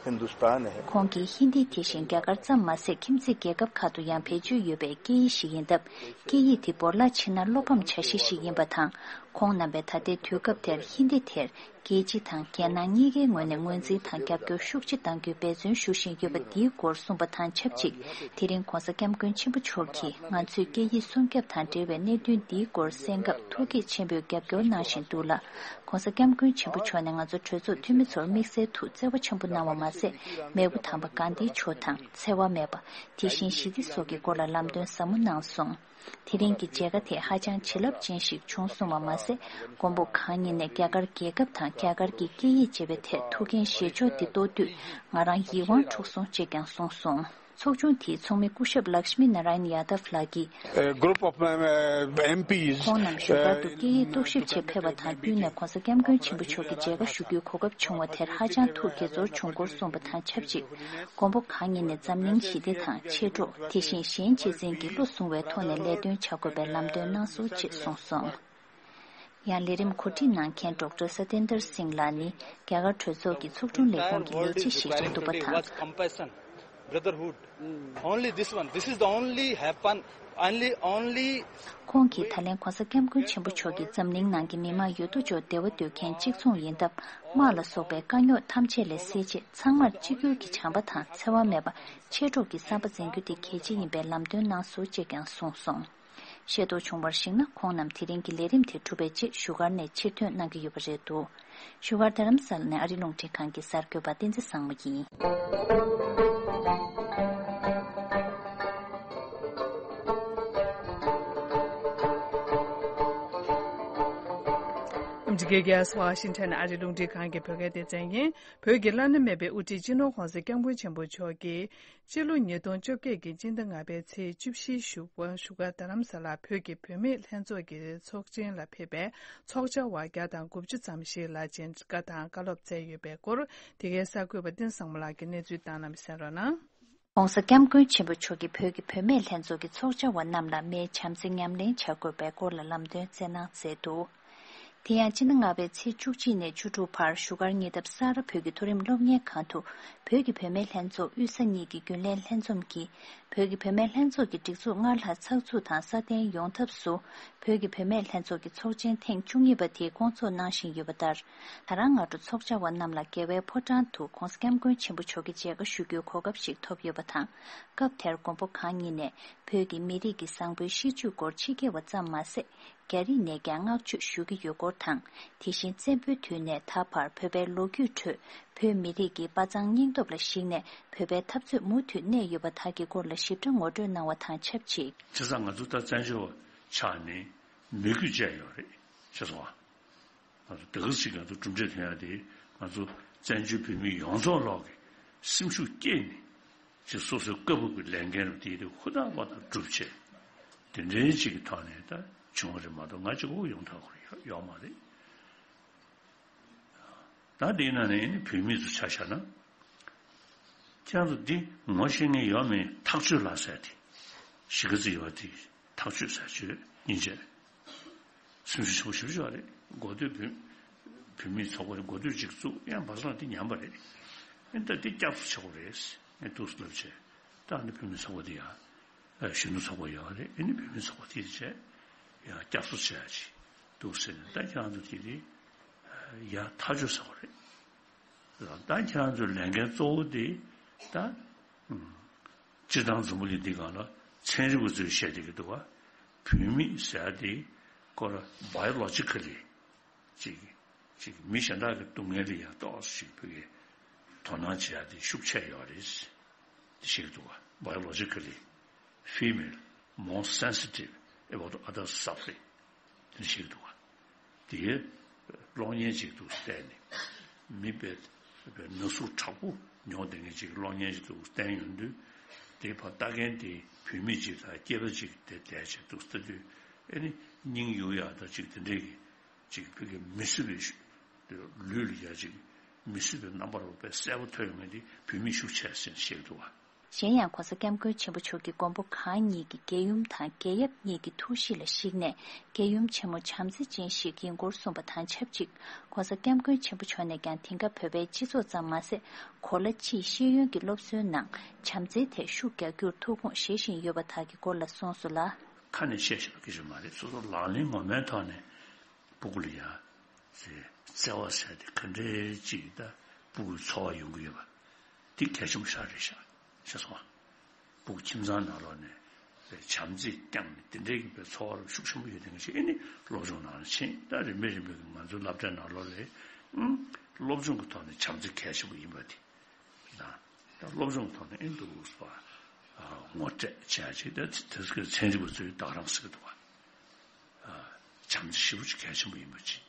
हिंदुस्तान है। ཁོང་གིས་ཧིན་དི་དེ་བཞིན་རྒྱ་གར་ཙམ་མ་ཟད་ཁྱིམ་མཚེས་རྒྱལ་ཁབ་ཁག་ཏུ་ཡང་བེད་སྤྱོད་ཡོད་པའི་སྐད་ཡིག་ཞིག་ཡིན་སྟབས། སྐད་ཡིག་དེ་བོར་བརླག་ཕྱིན་ན་བློ་ཕམ་བྱ་གཞི་ཞིག་ཡིན་པ་དང་། ཁོང་རྣམ་པས་ད་ལྟའི་དུས་སྐབས་དེར་ཧིན་དི་དེར་རྒྱལ་སྤྱི་དང་རྒྱལ་ནང་གཉིས་ཀའི་ངོས་ནས་ངོས་འཛིན་དང་རྒྱབ་སྐྱོར་ཤུགས་ཆེ་གཏང་རྒྱུའི་འབད་བརྩོན་ཞུ་བཞིན་ཡོད་པ་འདིའི་སྐོར་གསུངས་པ་དང་ཆབས་ཅིག་དེ་རིང་༧གོང་ས་༧སྐྱབས་མགོན་ཆེན་པོ་མཆོག་གིས་ང་ཚོས་སྐད་ཡིག་སྲུང་སྐྱོབ་དང་འབྲེལ་བའི་གནད་དོན་འདིའི་སྐོར་གསན་སྐབས་ཐུགས་བསྐྱེད་ཆེན་པོས་རྒྱབ་སྐྱོར་གནང་བཞིན་འདུག་ལ། ༧གོང་ས་༧སྐྱབས་མགོན་ཆེན་པོ་མཆོག་ནས་ང་ཚོ་གྲོས་ཚོགས་འཐུས་མི་ཚོར་དམིགས་བསལ་ཐུགས་བརྩེ་བ་ཆེན་པོ་གནང་བ་མ་ཟད། མེས་པོ་དམ་པ་གྷན་དྷི་མཆོག་དང་འཚེ་བ་མེད་པ། དེ་བཞིན་ཞི་བདེ་སོགས་ཀྱི་སྐོར་ལ་ལམ་སྟོན་ཟབ་མོ་གནང་སོང་། དེ་རིང་གི་མཇལ་ཁ་དེ་ཧ་ཅང་བྱིན་རླབས་ཅན་ཞིག་བྱུང་སོང་བ་མ་ཟད། མགོན་པོ་གང་ཉིད་ནས་རྒྱ་གར་རྒྱལ་ཁབ་དང་རྒྱ་གར་གྱི་སྐད་ཡིག་ཅེས་པའི་ཐད་ཐུགས་འགན་བཞེས་ཕྱོགས་འདི་རྟོགས་དུས་ང་རང་ཡིད་དབང་འཕྲོག་སོང་ཅེས་ཀྱང་གསུངས་སོང་། ཚོགས་ཆུང་དེའི་ཚོགས་མི་སྐུ་ཞབས་ལཀྵྨི་ནཱ་ར་ཡན་ཡ་དབ་ལགས་ཀྱིས། A group of, uh, M Ps, ཁོང་རྣམས་བཞུགས་སྒར་དུ་སྐད་ཡིག་རྟོག་ཞིབ་ཆེད་ཕེབས་པ་དང་བསྟུན་ནས་༧གོང་ས་༧སྐྱབས་མགོན་ཆེན་པོ་མཆོག་གི་མཇལ་ཁ་ཞུ་རྒྱུའི་གོ་སྐབས་བྱུང་བ་དེར་ཧ་ཅང་ཐུགས་དགྱེས་ཚོར་བྱུང་སྐོར་གསུངས་པ་དང་ཆབས་ཅིག་མགོན་པོ་གང་ཉིད་ནས་འཛམ་གླིང་ཞི་བདེ་དང་མཆེད་གྲོགས། དེ་བཞིན་གཞན་གཅེས་འཛིན་གྱི་བློ་བཟུང་བའི་ཐོག་ནས་ལས་དོན་བྱ་དགོས་པའི་ལམ་སྟོན་གནང་སོང་ཅེས་གསུངས་སོང་། ཡང་ལས་རིམ་གོ་སྒྲིག་གནང་མཁན་ཌོག་ཊར་སཏེན་དར་སིང་ལགས་ནི་རྒྱ་གར་གྲོས་ཚོགས་ཀྱི་ཚོགས་དྲུང་ལས་ཁུངས་ཀྱི་ལས་བྱེད་ཞིག་རེད་འདུག་པ་དང་། Compassion, brotherhood, only this one, this is the only happen, only, only ཁོང་གིས་ད་ལན་༧གོང་ས་༧སྐྱབས་མགོན་ཆེན་པོ་མཆོག་གིས་འཛམ་གླིང་ནང་གི་མི་དམངས་ཡོད་དོ་ཅོག་བདེ་བ་འདོད་མཁན་གཅིག་མཚུངས་ཡིན་སྟབས། དམག་ལ་སོགས་པའི་དཀའ་རྙོག་ཐམས་ཅད་ལས་སེལ་ཆེད་ཚང་མར་གཅིག་གྱུར་གྱི་བྱམས་པ་དང་འཚེ་བ་མེད་པ། མཆེད་གྲོགས་ཀྱི་བསམ་པ་འཛིན་རྒྱུ་དེ་གལ་ཆེ་ཡིན་པའི་ལམ་སྟོན་གནང་སོང་ཅེས་ཀྱང་གསུངས་སོང་། ཤེས་རྟོགས་བྱུང་བར་གཞིགས་ན། ཁོང་རྣམས་དེ་རིང་གི་ལས་རིམ་དེ་གྲུབ་པའི་རྗེས་བཞུགས་སྒར་ནས་ཕྱིར་ཐོན་གནང་གི་ཡོད་པ་རེད་འདུག་བཞུགས་སྒར་རྡ་རམ་ས་ལ་ནས་ཨ་རི་རླུང་འཕྲིན་ཁང་གི་གསར་འགོད་པ་བསྟན་འཛིན་བཟང་མོ་ཡིན། ཨ་མི་རི་ཀའི་རྒྱལ་ས་ཝ་ཤིང་ཊོན་ཨ་རི་རླུང་འཕྲིན་ཁང་གི་བོད་སྐད་སྡེ་ཚན་ཡིན། བོད་ཀྱི་བླ་ན་མེད་པའི་དབུ་ཁྲིད་སྤྱི་ནོར་༧གོང་ས་༧སྐྱབས་མགོན་ཆེན་པོ་མཆོག་གིས། སྤྱི་ལོ་ཉིས་སྟོང་བཅོ་བརྒྱད་ཀྱི་སྤྱི་ཟླ་ལྔ་པའི་ཚེས་བཅུ་བཞི་ཞུགས་པ་བཞུགས་སྒར་རྡ་རམ་ས་ལར་བོད་ཀྱི་བུད་མེད་ལྷན་ཚོགས་ཀྱི་ཚོགས་ཆེན་ལ་ཕེབས་པའི་ཚོགས་བཅར་བ་བརྒྱ་དང་དགུ་བཅུ་ཙམ་ཞིག་ལ་མཇལ་ཁ་དང་བཀའ་སློབ་སྩལ་ཡོད་པའི་སྐོར། འདི་གའི་གསར་འགོད་པ་བསྟན་བཟང་མོ་ལགས་ཀྱིས་གནས་ཚུལ་བཏང་གནང་གསན་རོགས་གནང་། ༸གོང་ས་༸སྐྱབས་མགོན་ཆེན་པོ་མཆོག་གིས་བོད་ཀྱི་བུད་མེད་ལྷན་ཚོགས་ཀྱི་ཚོགས་བཅར་བ་རྣམས་ལ་མིའི་བྱམས་བརྩེ་ཉམས་ལེན་བྱ་དགོས་པའི་སྐོར་ལ་ལམ་སྟོན་སྩལ་གནང་མཛད་འདུག་དེ་ཡང་སྤྱི་ཟླ་ལྔ་པའི་ཚེས་བཅུ་གཅིག་ནས་བཅུ་དྲུག་བར་བཞུགས་སྒར་ཉེ་འདབས་ས་རཱ་བོད་ཀྱི་མཐོ་རིམ་སློབ་གཉེར་ཁང་དུ་བོད་ཀྱི་བུད་མེད་ལྷན་ཚོགས་དབུས་ས་གཉིས་ཀྱི་རྒྱུན་ལས་ལྷན་འཛོམས་ཀྱིས་བོད་ཀྱི་བུད་མེད་ལྷན་ཚོགས་ཀྱི་སྒྲིག་འཛུགས་སྔར་ལྷག་ཚགས་ཚུད་དང་སྲ་བརྟན་ཡོང་ཐབས་སུ་བོད་ཀྱི་བུད་མེད་ལྷན་ཚོགས་ཀྱི་ཚོགས་ཆེན་ཐེངས་བཅུ་གཉིས་པ་དེ་སྐོང་ཚོགས་གནང་བཞིན་ཡོད་པ་ལྟར། ད་རང་སྔ་དྲོ་ཚོགས་བཅར་བ་རྣམས་ལ་རྒྱལ་བའི་ཕོ་བྲང་དུ་༸གོང་ས་༸སྐྱབས་མགོན་ཆེན་པོ་མཆོག་གི་མཇལ་ཁ་ཞུ་རྒྱུའི་གོ་སྐབས་ཤིག་ཐོབ་ཡོད་པ་དང་། སྐབས་དེར་མགོན་པོ་གང་ཉིད་ནས་བོད་ཀྱི་མི་རིགས་ཀྱི་བཟང་པོའི་གཤིས་རྒྱུད་སྐོར་ཕྱི་རྒྱལ་བ་ཙམ་མ་ཟད། རྒྱ་རིགས་ནས་ཀྱང་བསྔགས་བརྗོད་ཞུ་གི་ཡོད་སྐོར་དང་། དེ་བཞིན་བཙན་པོའི་དུས་ནས་ད་བར་བོད་པའི་ལོ་རྒྱུས་ཁྲོད་བོད་མི་རིགས་ཀྱི་དཔའ་མཛངས་སྙིང་སྟོབས་ལ་གཞིགས་ནས་བོད་པའི་འཐབ་རྩོད་མུ་མཐུད་གནས་ཡོད་པ་དག་གི་སྐོར་ལ་ཞིབ་ཕྲ་ངོ་སྤྲོད་གནང་བ་དང་ཆབས་ཅིག་བྱས་ཙང་ང་ཚོ་ད་བཙན་བྱོལ་བ་ཆགས་ནས་མོས་གུས་བཅས་ཡོད་རེད་ཤེས་སོང་ཨ། ང་ཚོ་དེ་ག་ཅིག་ང་ཚོ་གྲུབ་འབྲས་ཐོན་ཡ་དེ་ང་ཚོ་བཙན་བྱོལ་བོད་མི་ཡོངས་རྫོགས་ལོག་གི་སེམས་ཤུགས་སྐྱེས་ནས་ཅིག་སོ་སོའི་བཀའ་བབས་ཀྱི་ལས་འགན་རུ་དེ་དེ་ཧུར་ཐག་པ་དང་སྒྲུབ་བྱས་དེ་འདྲའི་ཅིག་གི་ཐོག་ནས་ད་བྱུང་བ་རེད་མ་གཏོགས་ང་གཅིག་པོ་ཡོང་ཐག་ཁུར་ཡོད་མ་རེད། ད་དེའི་ནང་ནས་ནི་བུད་མེད་ཚོ་ཆ་བཞག་ན། ཁྱེད་རང་ཚོ་འདི་ངོ་ཤེས་མཁན་ཡོད་མེད་ཐག་གཅོད་ལ་ཟེར་དེ། གཞིས་ཀ་རྩེ་ཡོད་དེ་ཐག་གཅོད་ཟེར་བྱོས་སྙིང་རྗེ། སེམས་ཤུགས་ཆེན་པོ་ཞེ་པོ་ཅིག་རེད། འགོ་སྟོད་བུད་བུད་མེད་ཚོགས་པ་རེད། འགོ་སྟོད་ཅིག་བཙུགས་ཡང་བར་སོང་དེ་ཉམས་པ་རེད། ཨེ་ད་འདི་སྐྱབས་སུ་ཆེ་བོ་རེད། ཨེ་ཏུ་སུ་ལབ་བྱས་ད་ཨ་ནི་བུད་མེད་ཚོགས་པ་དེ་ཡང་གཞོན་ནུ་ཚོགས་པ་ཡོད་རེད། ཨེ་ནི་བུད་མེད་ཚོགས་པ་དེ་བྱས་ཡང་སྐྱབས་སུ་ཆེ་ཡ་ཅིག་འདུག་ཟེར་ནས། ད་ཁྱེད་རང་ཚོ་དེ་རིང་ཡར་ཐག་གཅོད་ཟེར་བ་རེད། ད་ཁྱེད་རང་ཚོའི་ལས་འགན་གཙོ་བོ་དེ་ད་སྤྱིར་བཏང་འཛམ་བུ་གླིང་འདི་སྒང་ལ་ཚན་རིག་པ་ཚོས་བཤད་བསྡད་ཀྱི་འདུག་བ། བུད་མེད་ཟེར་ཡ་དེ་ཁོ་ར་biologically ཅིག་ཅིག་མི་གཞན་དག་གི་སྡུག་བསྔལ་ལ་ཡང་ཏོག་ཙམ་ཅིག་བོད་ཀྱི་དོ་སྣང་བྱེད་ཡ་དེ་ཤུགས་ཆེ་ཡོད་རེད། དེ་ཤེས་ཀྱི་འདུག་བ། Biologically female more sensitive about other suffering དེ་ཤེས་ཀྱི་འདུག་བ། དེའི་གློག་བརྙན་ཅིག་ཏུ་བལྟས་ནས། མི་དཔེ་དཔེ་ན་ཟུག་དྲག་པོ་མྱོང་བསྡད་མཁན་ཅིག་གློག་བརྙན་ཅིག་ཏུ་བསྟན་ཡོང་དུས། དེ་ཕར་ལྟ་མཁན་དེ་བུད་མེད་ཅིག་དང་སྐྱེས་པ་ཅིག་དེ་བསྡད་ཅིག་ཏུ་ལྟ་དུས། ཨེ་ནི་སྙིང་གཡུག་ཡག་དང་ཅིག་དེ་འདྲའི་གི་ཅིག་བོད་ཀྱི་མི་སྲིད་པའི་ལུས་ལ་ཡ་ཅིག་མི་སྲིད་པའི་རྣམ་པ་རུ་དཔེ་གསལ་པོ་ཐོན་ཡོང་མཁན་དེ་བུད་མེད་ཤུགས་ཆེ་ཟེར་བཤད་འདུག་བ། གཞན་ཡང་༸གོང་ས་༸སྐྱབས་མགོན་ཆེན་པོ་མཆོག་གིས་མགོན་པོ་གང་ཉིད་ཀྱི་རྒྱལ་ཡུམ་དང་རྒྱལ་ཡབ་གཉིས་ཀྱི་ཐུགས་གཤིས་ལ་གཞིགས་ནས། རྒྱལ་ཡུམ་ཆེན་མོ་བྱམས་བརྩེ་ཅན་ཞིག་ཡིན་སྐོར་གསུངས་པ་དང་ཆབས་ཅིག ༸གོང་ས་༸སྐྱབས་མགོན་ཆེན་པོ་མཆོག་ནས་ཀྱང་དེང་སྐབས་བོད་པའི་སྤྱི་ཚོགས་ཙམ་མ་ཟད། གོ་ལ་སྤྱིའི་ཤེས་ཡོན་གྱི་སློབ་གསོའི་ནང་བྱམས་བརྩེའི་ཐད་ཤུགས་རྒྱག་རྒྱུར་ཐུགས་དགོངས་བཞེས་བཞིན་ཡོད་པ་དག་གི་སྐོར་ལ་གསུངས་སོང་ལ། ཁ་ནས་བཤད་བཞིན་པ་སྐད་ཆ་མ་རེད། སོ་སོ་ལག་ལེན་ངོ་མའི་ཐོག་ནས་སྤུ་གུ་ལ་ཡ་བརྩེ་བ་ཟེར་དེ་ག་འདྲའི་ཅིག་ད་སྤུ་གུའི་ཚོར་བ་ཡོང་གི་ཡོད་པ་དེ་གལ་ཆེན་པོ་ཞིག་རེད་ཤག་ཤེས་སོང་ང་། སྤུ་གུ་ཁྱིམ་ཚང་ནང་ལོགས་ནས་བྱམས་བརྩེ་བསྐྱངས་ནས་དེ་འདྲའི་གི་པའི་ཚོར་བ་ཤུགས་ཆེན་པོ་ཡོད་མཁན་ཞིག་ཨེ་ནི་སློབ་སྦྱོང་ནང་ལ་ཕྱིན། ད་རིམ་པས་རིམ་པས་ཀྱི་ང་ཚོའི་སློབ་གྲྭའི་ནང་ལོགས་ལ་ཨང་སློབ་སྦྱོང་གི་ཐོག་ནས་བྱམས་བརྩེ་གལ་ཆེན་པོ་ཡིན་པ་དེ། ད་སློབ་སྦྱོང་ཐོག་ནས་ཨེ་འདུག་ཟེར་བ། ངོ་སྤྲོད་བྱས་ཅིག་ད་དེ་ཚོའི་ཚན་རིག་པ་ཚོས་ད་ག་རང་ཟེར་གི་འདུག་བ། བྱམས་བརྩེ་ཞེ་པོ་ཅིག་གལ་ཆེན་པོ་ཡིན་པ་ཅིག་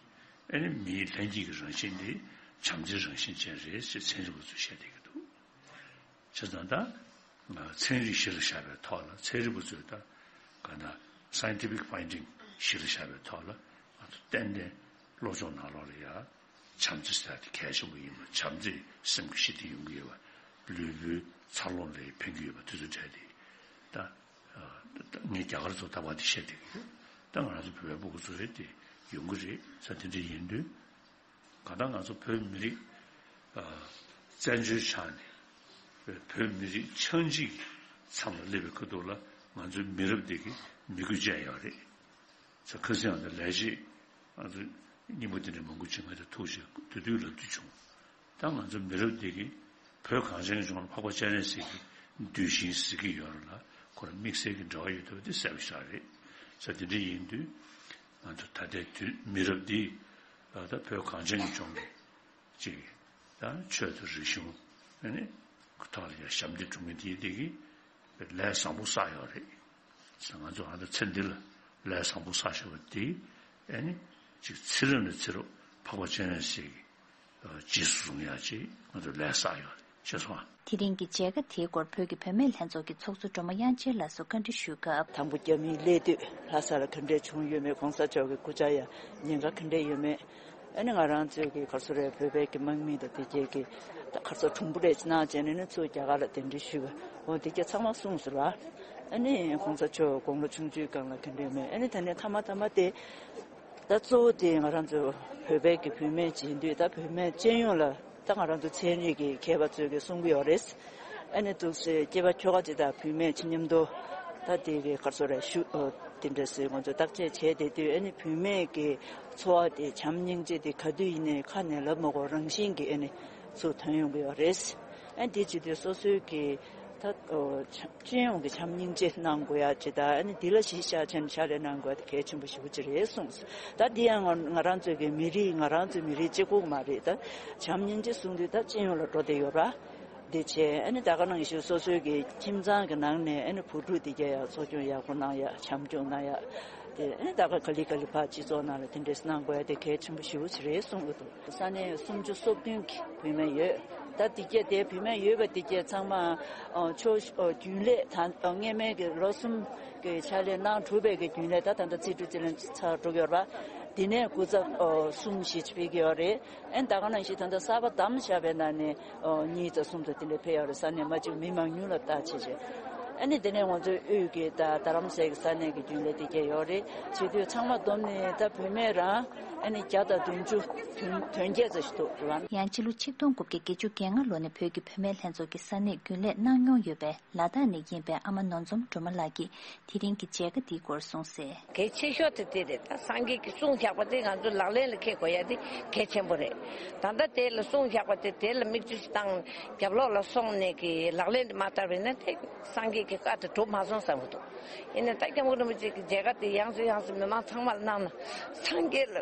ཨེ་ནི་མིའི་ལྷན་སྐྱེས་ཀྱི་རང་བཞིན་དེ་བྱམས་བརྩེའི་རང་བཞིན་ཅན་རེད་ཅེས་ཚན་རིག་པ་ཚོས་བཤད་བསྡད་ཀྱི་འདུག་བྱས་ཙང་ད་ཚན་རིག་གཞི་ལ་བཞག་པའི་ཐོག་ལ། ཚན་རིག་པ་ཚོས་ད་ག་ན་scientific finding གཞི་ལ་བཞག་པའི་ཐོག་ལ་ང་ཚོ་ཏན་ཏན་སློབ་སྦྱོང་ནང་ལོགས་ལ་ཡ། བྱམས་བརྩེ་ཟེར་དེ་གལ་ཆེན་པོ་ཡིན་པ། བྱམས་བརྩེས་སེམས་ཀྱི་ཞི་བདེ་ཡོང་གི་ཡོད་པ། ལུས་པོའི་འཚར་ལོངས་ལ་ཕན་གྱི་ཡོད་པ་དེ་ཚོ་གྲས་དེ་ད་ངས་རྒྱ་གར་ཚོ་ལྟ་བ་དེ་བཤད་བསྡད་ཀྱི་ཡོད། ད་ང་རང་ཚོ་བོད་པའི་སྤུ་གུ་ཚོ་རེད་དེ་ཡོང་གི་རེད་ས། དེ་འདྲ་ཡིན་དུས་གང་ལྟར་ང་ཚོ་བོད་མི་རིགས་བཙན་བྱོལ་ཆགས་ནས་བོད་མི་རིགས་ཆགས་འཇིག་མཚམས་ལ་སླེབས་པའི་ཁ་ཐུག་ལ་ང་ཚོའི་མི་རབས་འདི་གི་མི་དགོས་ཅན་ཡོད་རེད། ས་ཁ་སང་ཡང་ལས་བྱེད་ང་ཚོ་སྙིང་པོ་དེ་འདྲ་མང་པོ་བྱེད་མཁན་དེ་ཐུག་བྱས་དུས་དུས་ལབ་རྒྱུ་བྱུང་། ད་ང་ཚོ་མི་རབས་འདི་གི་བོད་གངས་ཅན་གྱི་ལྗོངས་ལ་འཕགས་པ་སྤྱན་རས་གཟིགས་ཀྱི་གདུལ་ཞིང་ཟེར་གྱི་ཡོད་རེད་ལ། ཁོ་རང་དམིགས་བསལ་གྱི་འབྲེལ་བ་ཡོད་འདུག་པ་དེ་གསལ་པོ་ཞིག་རེད། ས་དེ་འདྲ་ཡིན་དུས་ང་ཚོ་ད་ལྟའི་དུས་མི་རབས་འདི་ད་བོད་གངས་ཅན་གྱི་ལྗོངས་ཀྱི་ཅིག་ད་ཆོས་དང་རིག་གཞུང་ཨ་ནི་ཐོག་ལ་ཡང་ཞབས་འདེགས་སྒྲུབ་མཁན་དེ་དེ་གི་ལས་བཟང་པོ་བསགས་ཡོད་རེད། ང་ཚོ་ཨ་ད་ཚེ་འདི་ལ་ལས་བཟང་པོ་བསགས་བཞག་པ་དེ་ཨ་ནི་ཅིག་ཚེ་རབས་ནས་ཚེ་རབས་འཕགས་པ་སྤྱན་རས་གཟིགས་ཀྱི་རྗེས་སུ་བཟུང་ཡག་ཅིག་ང་ཚོ་ལས་བསགས་ཡོད་རེད། ཤེས་སོང་ཨ། དེ་རིང་གི་མཇལ་ཁ་དེའི་སྐོར་བོད་ཀྱི་བུད་མེད་ལྷན་ཚོགས་ཀྱི་ཚོགས་གཙོ་སྒྲོལ་མ་དབྱངས་ཅན་ལགས་སུ་བཀའ་འདྲི་ཞུས་སྐབས། དང་པོ་རྒྱ་མིའི་སླེབས་དུས་ལྷ་ས་ལ་ག་འདྲས་བྱུང་ཡོད་མེད། ༸གོང་ས་མཆོག་གི་སྐུ་བཅར་ཡ་ཉེན་ཁ་ག་འདྲས་ཡོད་མེད། ཨ་ནི་ང་རང་ཚོའི་གི་ག་རེ་ཟེར་རེད། བོད་པའི་གི་དམག་མི་དང་དེ་གྱད་ཀྱི་ད་ག་རེ་ཟེར་གྲུང་པོ་རེད་ཅེས་གནང་བྱས་ནས་ནི་ཚུར་རྒྱ་གར་ལ་གདན་འདྲེན་ཞུས་པ། འོ་དེ་གྱད་ཚང་མ་གསུངས་སོང་ལ། ཨ་ནི་༸གོང་ས་མཆོག་དགུང་ལོ་ཆུང་ཆུང་སྒང་ལ་ག་འདྲས་ཡོད་མེད། ཨ་ནི་ད་ནི་མཐའ་མ་མཐའ་མ་དེ་ད་གཙོ་བོ་དེ་ང་རང་ཚོ་བོད་པའི་གི་བུད་མེད་ཅིག་ཡིན་དུས། ད་བུད་མེད་སྤྱི་ཡོངས་ལ་ད་ང་རང་ཚོ་ཚན་རིག་གི་མཁས་པ་ཚོས་གི་གསུང་གི་ཡོད་རེད། ཨ་ནི་འདུག་སེ་སྐྱེས་པ་ཁྱོ་ག་ཅིག་དང་བུད་མེད་ཅིག་མཉམ་དུ་ད་དེ་གི་ག་རེ་ཟེར་རེད། ཞུ་ཨོ་དེ་འདྲ་སེ་ང་ཚོ་བརྟག་དཔྱད་བྱས་བསྡད་དུས། ཨ་ནི་བུད་མེད་ཀྱི་འཚོ་བ་དེ་བྱམས་སྙིང་རྗེ་དེ་ག་དུས་ཡིན་ནའི་ཁ་ནས་ལབ་མ་དགོས་རང་བཞིན་གྱིས་ཨ་ནི་ཚུར་ཐོན་ཡོང་གི་ཡོད་རེད། ཨ་ནི་དེ་བྱེད་དུས་སོ་སོའི་གི་ད་ཨོ་བྱམས་སྤྱི་ཡོངས་ཀྱི་བྱམས་སྙིང་རྗེ་གནང་དགོས་ཡ་ཅིག་དང་། ཨ་ནི་འདི་ལ་གཞི་བཞག་བྱས་ནས་ཕྱག་ལས་གནང་དགོས་ཡ་དེ་གལ་ཆེན་པོ་ཞེ་པོ་ཅིག་རེད་གསུངས། ད་འདི་ཡང་ང་ང་རང་ཚོའི་གི་མི་རིགས་ང་རང་ཚོའི་མི་རིགས་གཅིག་པོ་མ་རེད། ད་བྱམས་སྙིང་རྗེ་གསུངས་དུས་ད་སྤྱི་ཡོངས་ལ་འགྲོ་བསྡད་ཡོད་ར། འདི་བྱས་ཨ་ནི་ད་ག་ནང་བཞིན་སོ་སོའི་གི་ཁྱིམ་ཚང་གི་ནང་ནས་ཨ་ནི་བུ་ཕྲུག་འདི་ག་ཡ་འཚོ་སྐྱོང་ཡག་པོ་གནང་ཡ། བྱམས་སྐྱོང་གནང་ཡ། དེ་ཨ་ནི་ད་ག་ག་ལེ་ག་ལེ་ཕར་སྤྱི་ཚོགས་ནང་ལ་དེ་འདྲས་གནང་དགོས་ཡ་དེ་གལ་ཆེན་པོ་ཞེ་པོ་ཅིག་རེད་གསུངས་གི་འདུག་ས་གནས་སུམ་ཅུ་སོ་བདུན་གྱི་བུད་མེད་ཡོད། ད་འདི་ག་དེ་བུད་མེད་ཡོད་པ་འདི་ག་ཚང་མ་ཨ་ཆོས་ཨ་རྒྱུན་ལས་ད་ཨ་སྔས་མའི་གི་ལོ་གསུམ་གི་ཕྱག་ལས་གནང་གྲུབ་པའི་གི་རྒྱུན་ལས་ད་ད་ལྟ་ཚིག་འབྲུ་རྩིས་ལེན་ཚར་འགྲོ་གི་ཡོད་རེད་པ། འདི་ནས་སྐུ་ཚབ་ཨ་གསུམ་བཞི་ཅིག་ཕེབས་ཀྱི་ཡོད་རེད། ཨ་ནི་ད་ག་ནང་བཞིན་ད་ལྟ་གསར་པ་བདམས་བཞག་པའི་ནང་ནས་ཨ་གཉིས་དང་གསུམ་དང་དེ་འདྲ་ཕེབས་ཡོད་རེད། ས་གནས་མ་གཅིག་མི་མང་ཉུང་ལ་བལྟ་བྱས་བྱས། ཨ་ནི་དེ་ནས་ང་ཚོའི་དབུས་ཀྱི་ད་རྡ་རམ་ས་ལའི་གི་ས་གནས་ཀྱི་རྒྱུན་ལས་དེ་གྱད་ཡོད་རེད། བྱེད་དུས་ཚང་མ་བསྡོམས་ནས་ད་བུད་མེད་རང་ཨ་ནི་བརྒྱ་དང་བདུན་ཅུ་དོན་དོན་བརྒྱད་ཙམ་ཞིག་འདུག་རེད་བ། ཡང་ཕྱི་ལོ་ཆིག་སྟོང་དགུ་བརྒྱ་བརྒྱད་ཅུ་གྱ་ལྔ་ལོ་ནས་བོད་ཀྱི་བུད་མེད་ལྷན་ཚོགས་ཀྱི་ས་གནས་རྒྱུན་ལས་གནང་མྱོང་ཡོད་པའི་ལ་དྭགས་ནས་ཡིན་པའི་ཨ་མ་ནོར་འཛོམས་སྒྲོལ་མ་ལགས་ཀྱིས་དེ་རིང་གི་མཇལ་ཁ་འདིའི་སྐོར་གསུངས་གསལ། གལ་ཆེ་ཤོས་དེ་དེ་རེད། ད་སངས་རྒྱས་ཀྱིས་གསུངས་བཞག་པ་དེ་ང་ཚོ་ལག་ལེན་ལ་འཁེལ་དགོས་ཡ་དེ་གལ་ཆེན་པོ་རེད། ད་ལྟ་དེ་ལ་གསུངས་བཞག་པ་དེ་དེ་ལ་མིག་ཆུ་ཞིག་བཏང་རྒྱབ་ལོགས་ལ་སོང་ནས་ཀྱི་ལག་ལེན་དུ་མ་བསྟར་བས་ན་དེ་སངས་རྒྱས་ཀྱི་བཀའ་དེ་གྲུབ་མ་སོང་བསམ་གྱི་འདུག་ཡིན་ནའི་ད་སྐྱབས་མགོན་རིན་པོ་ཆེ་གི་མཇལ་ཁ་དེ་ཡང་སེ་ཡང་སེ་མི་མང་ཚང་མ་ལ་གནང་ན་སངས་རྒྱས་ལ་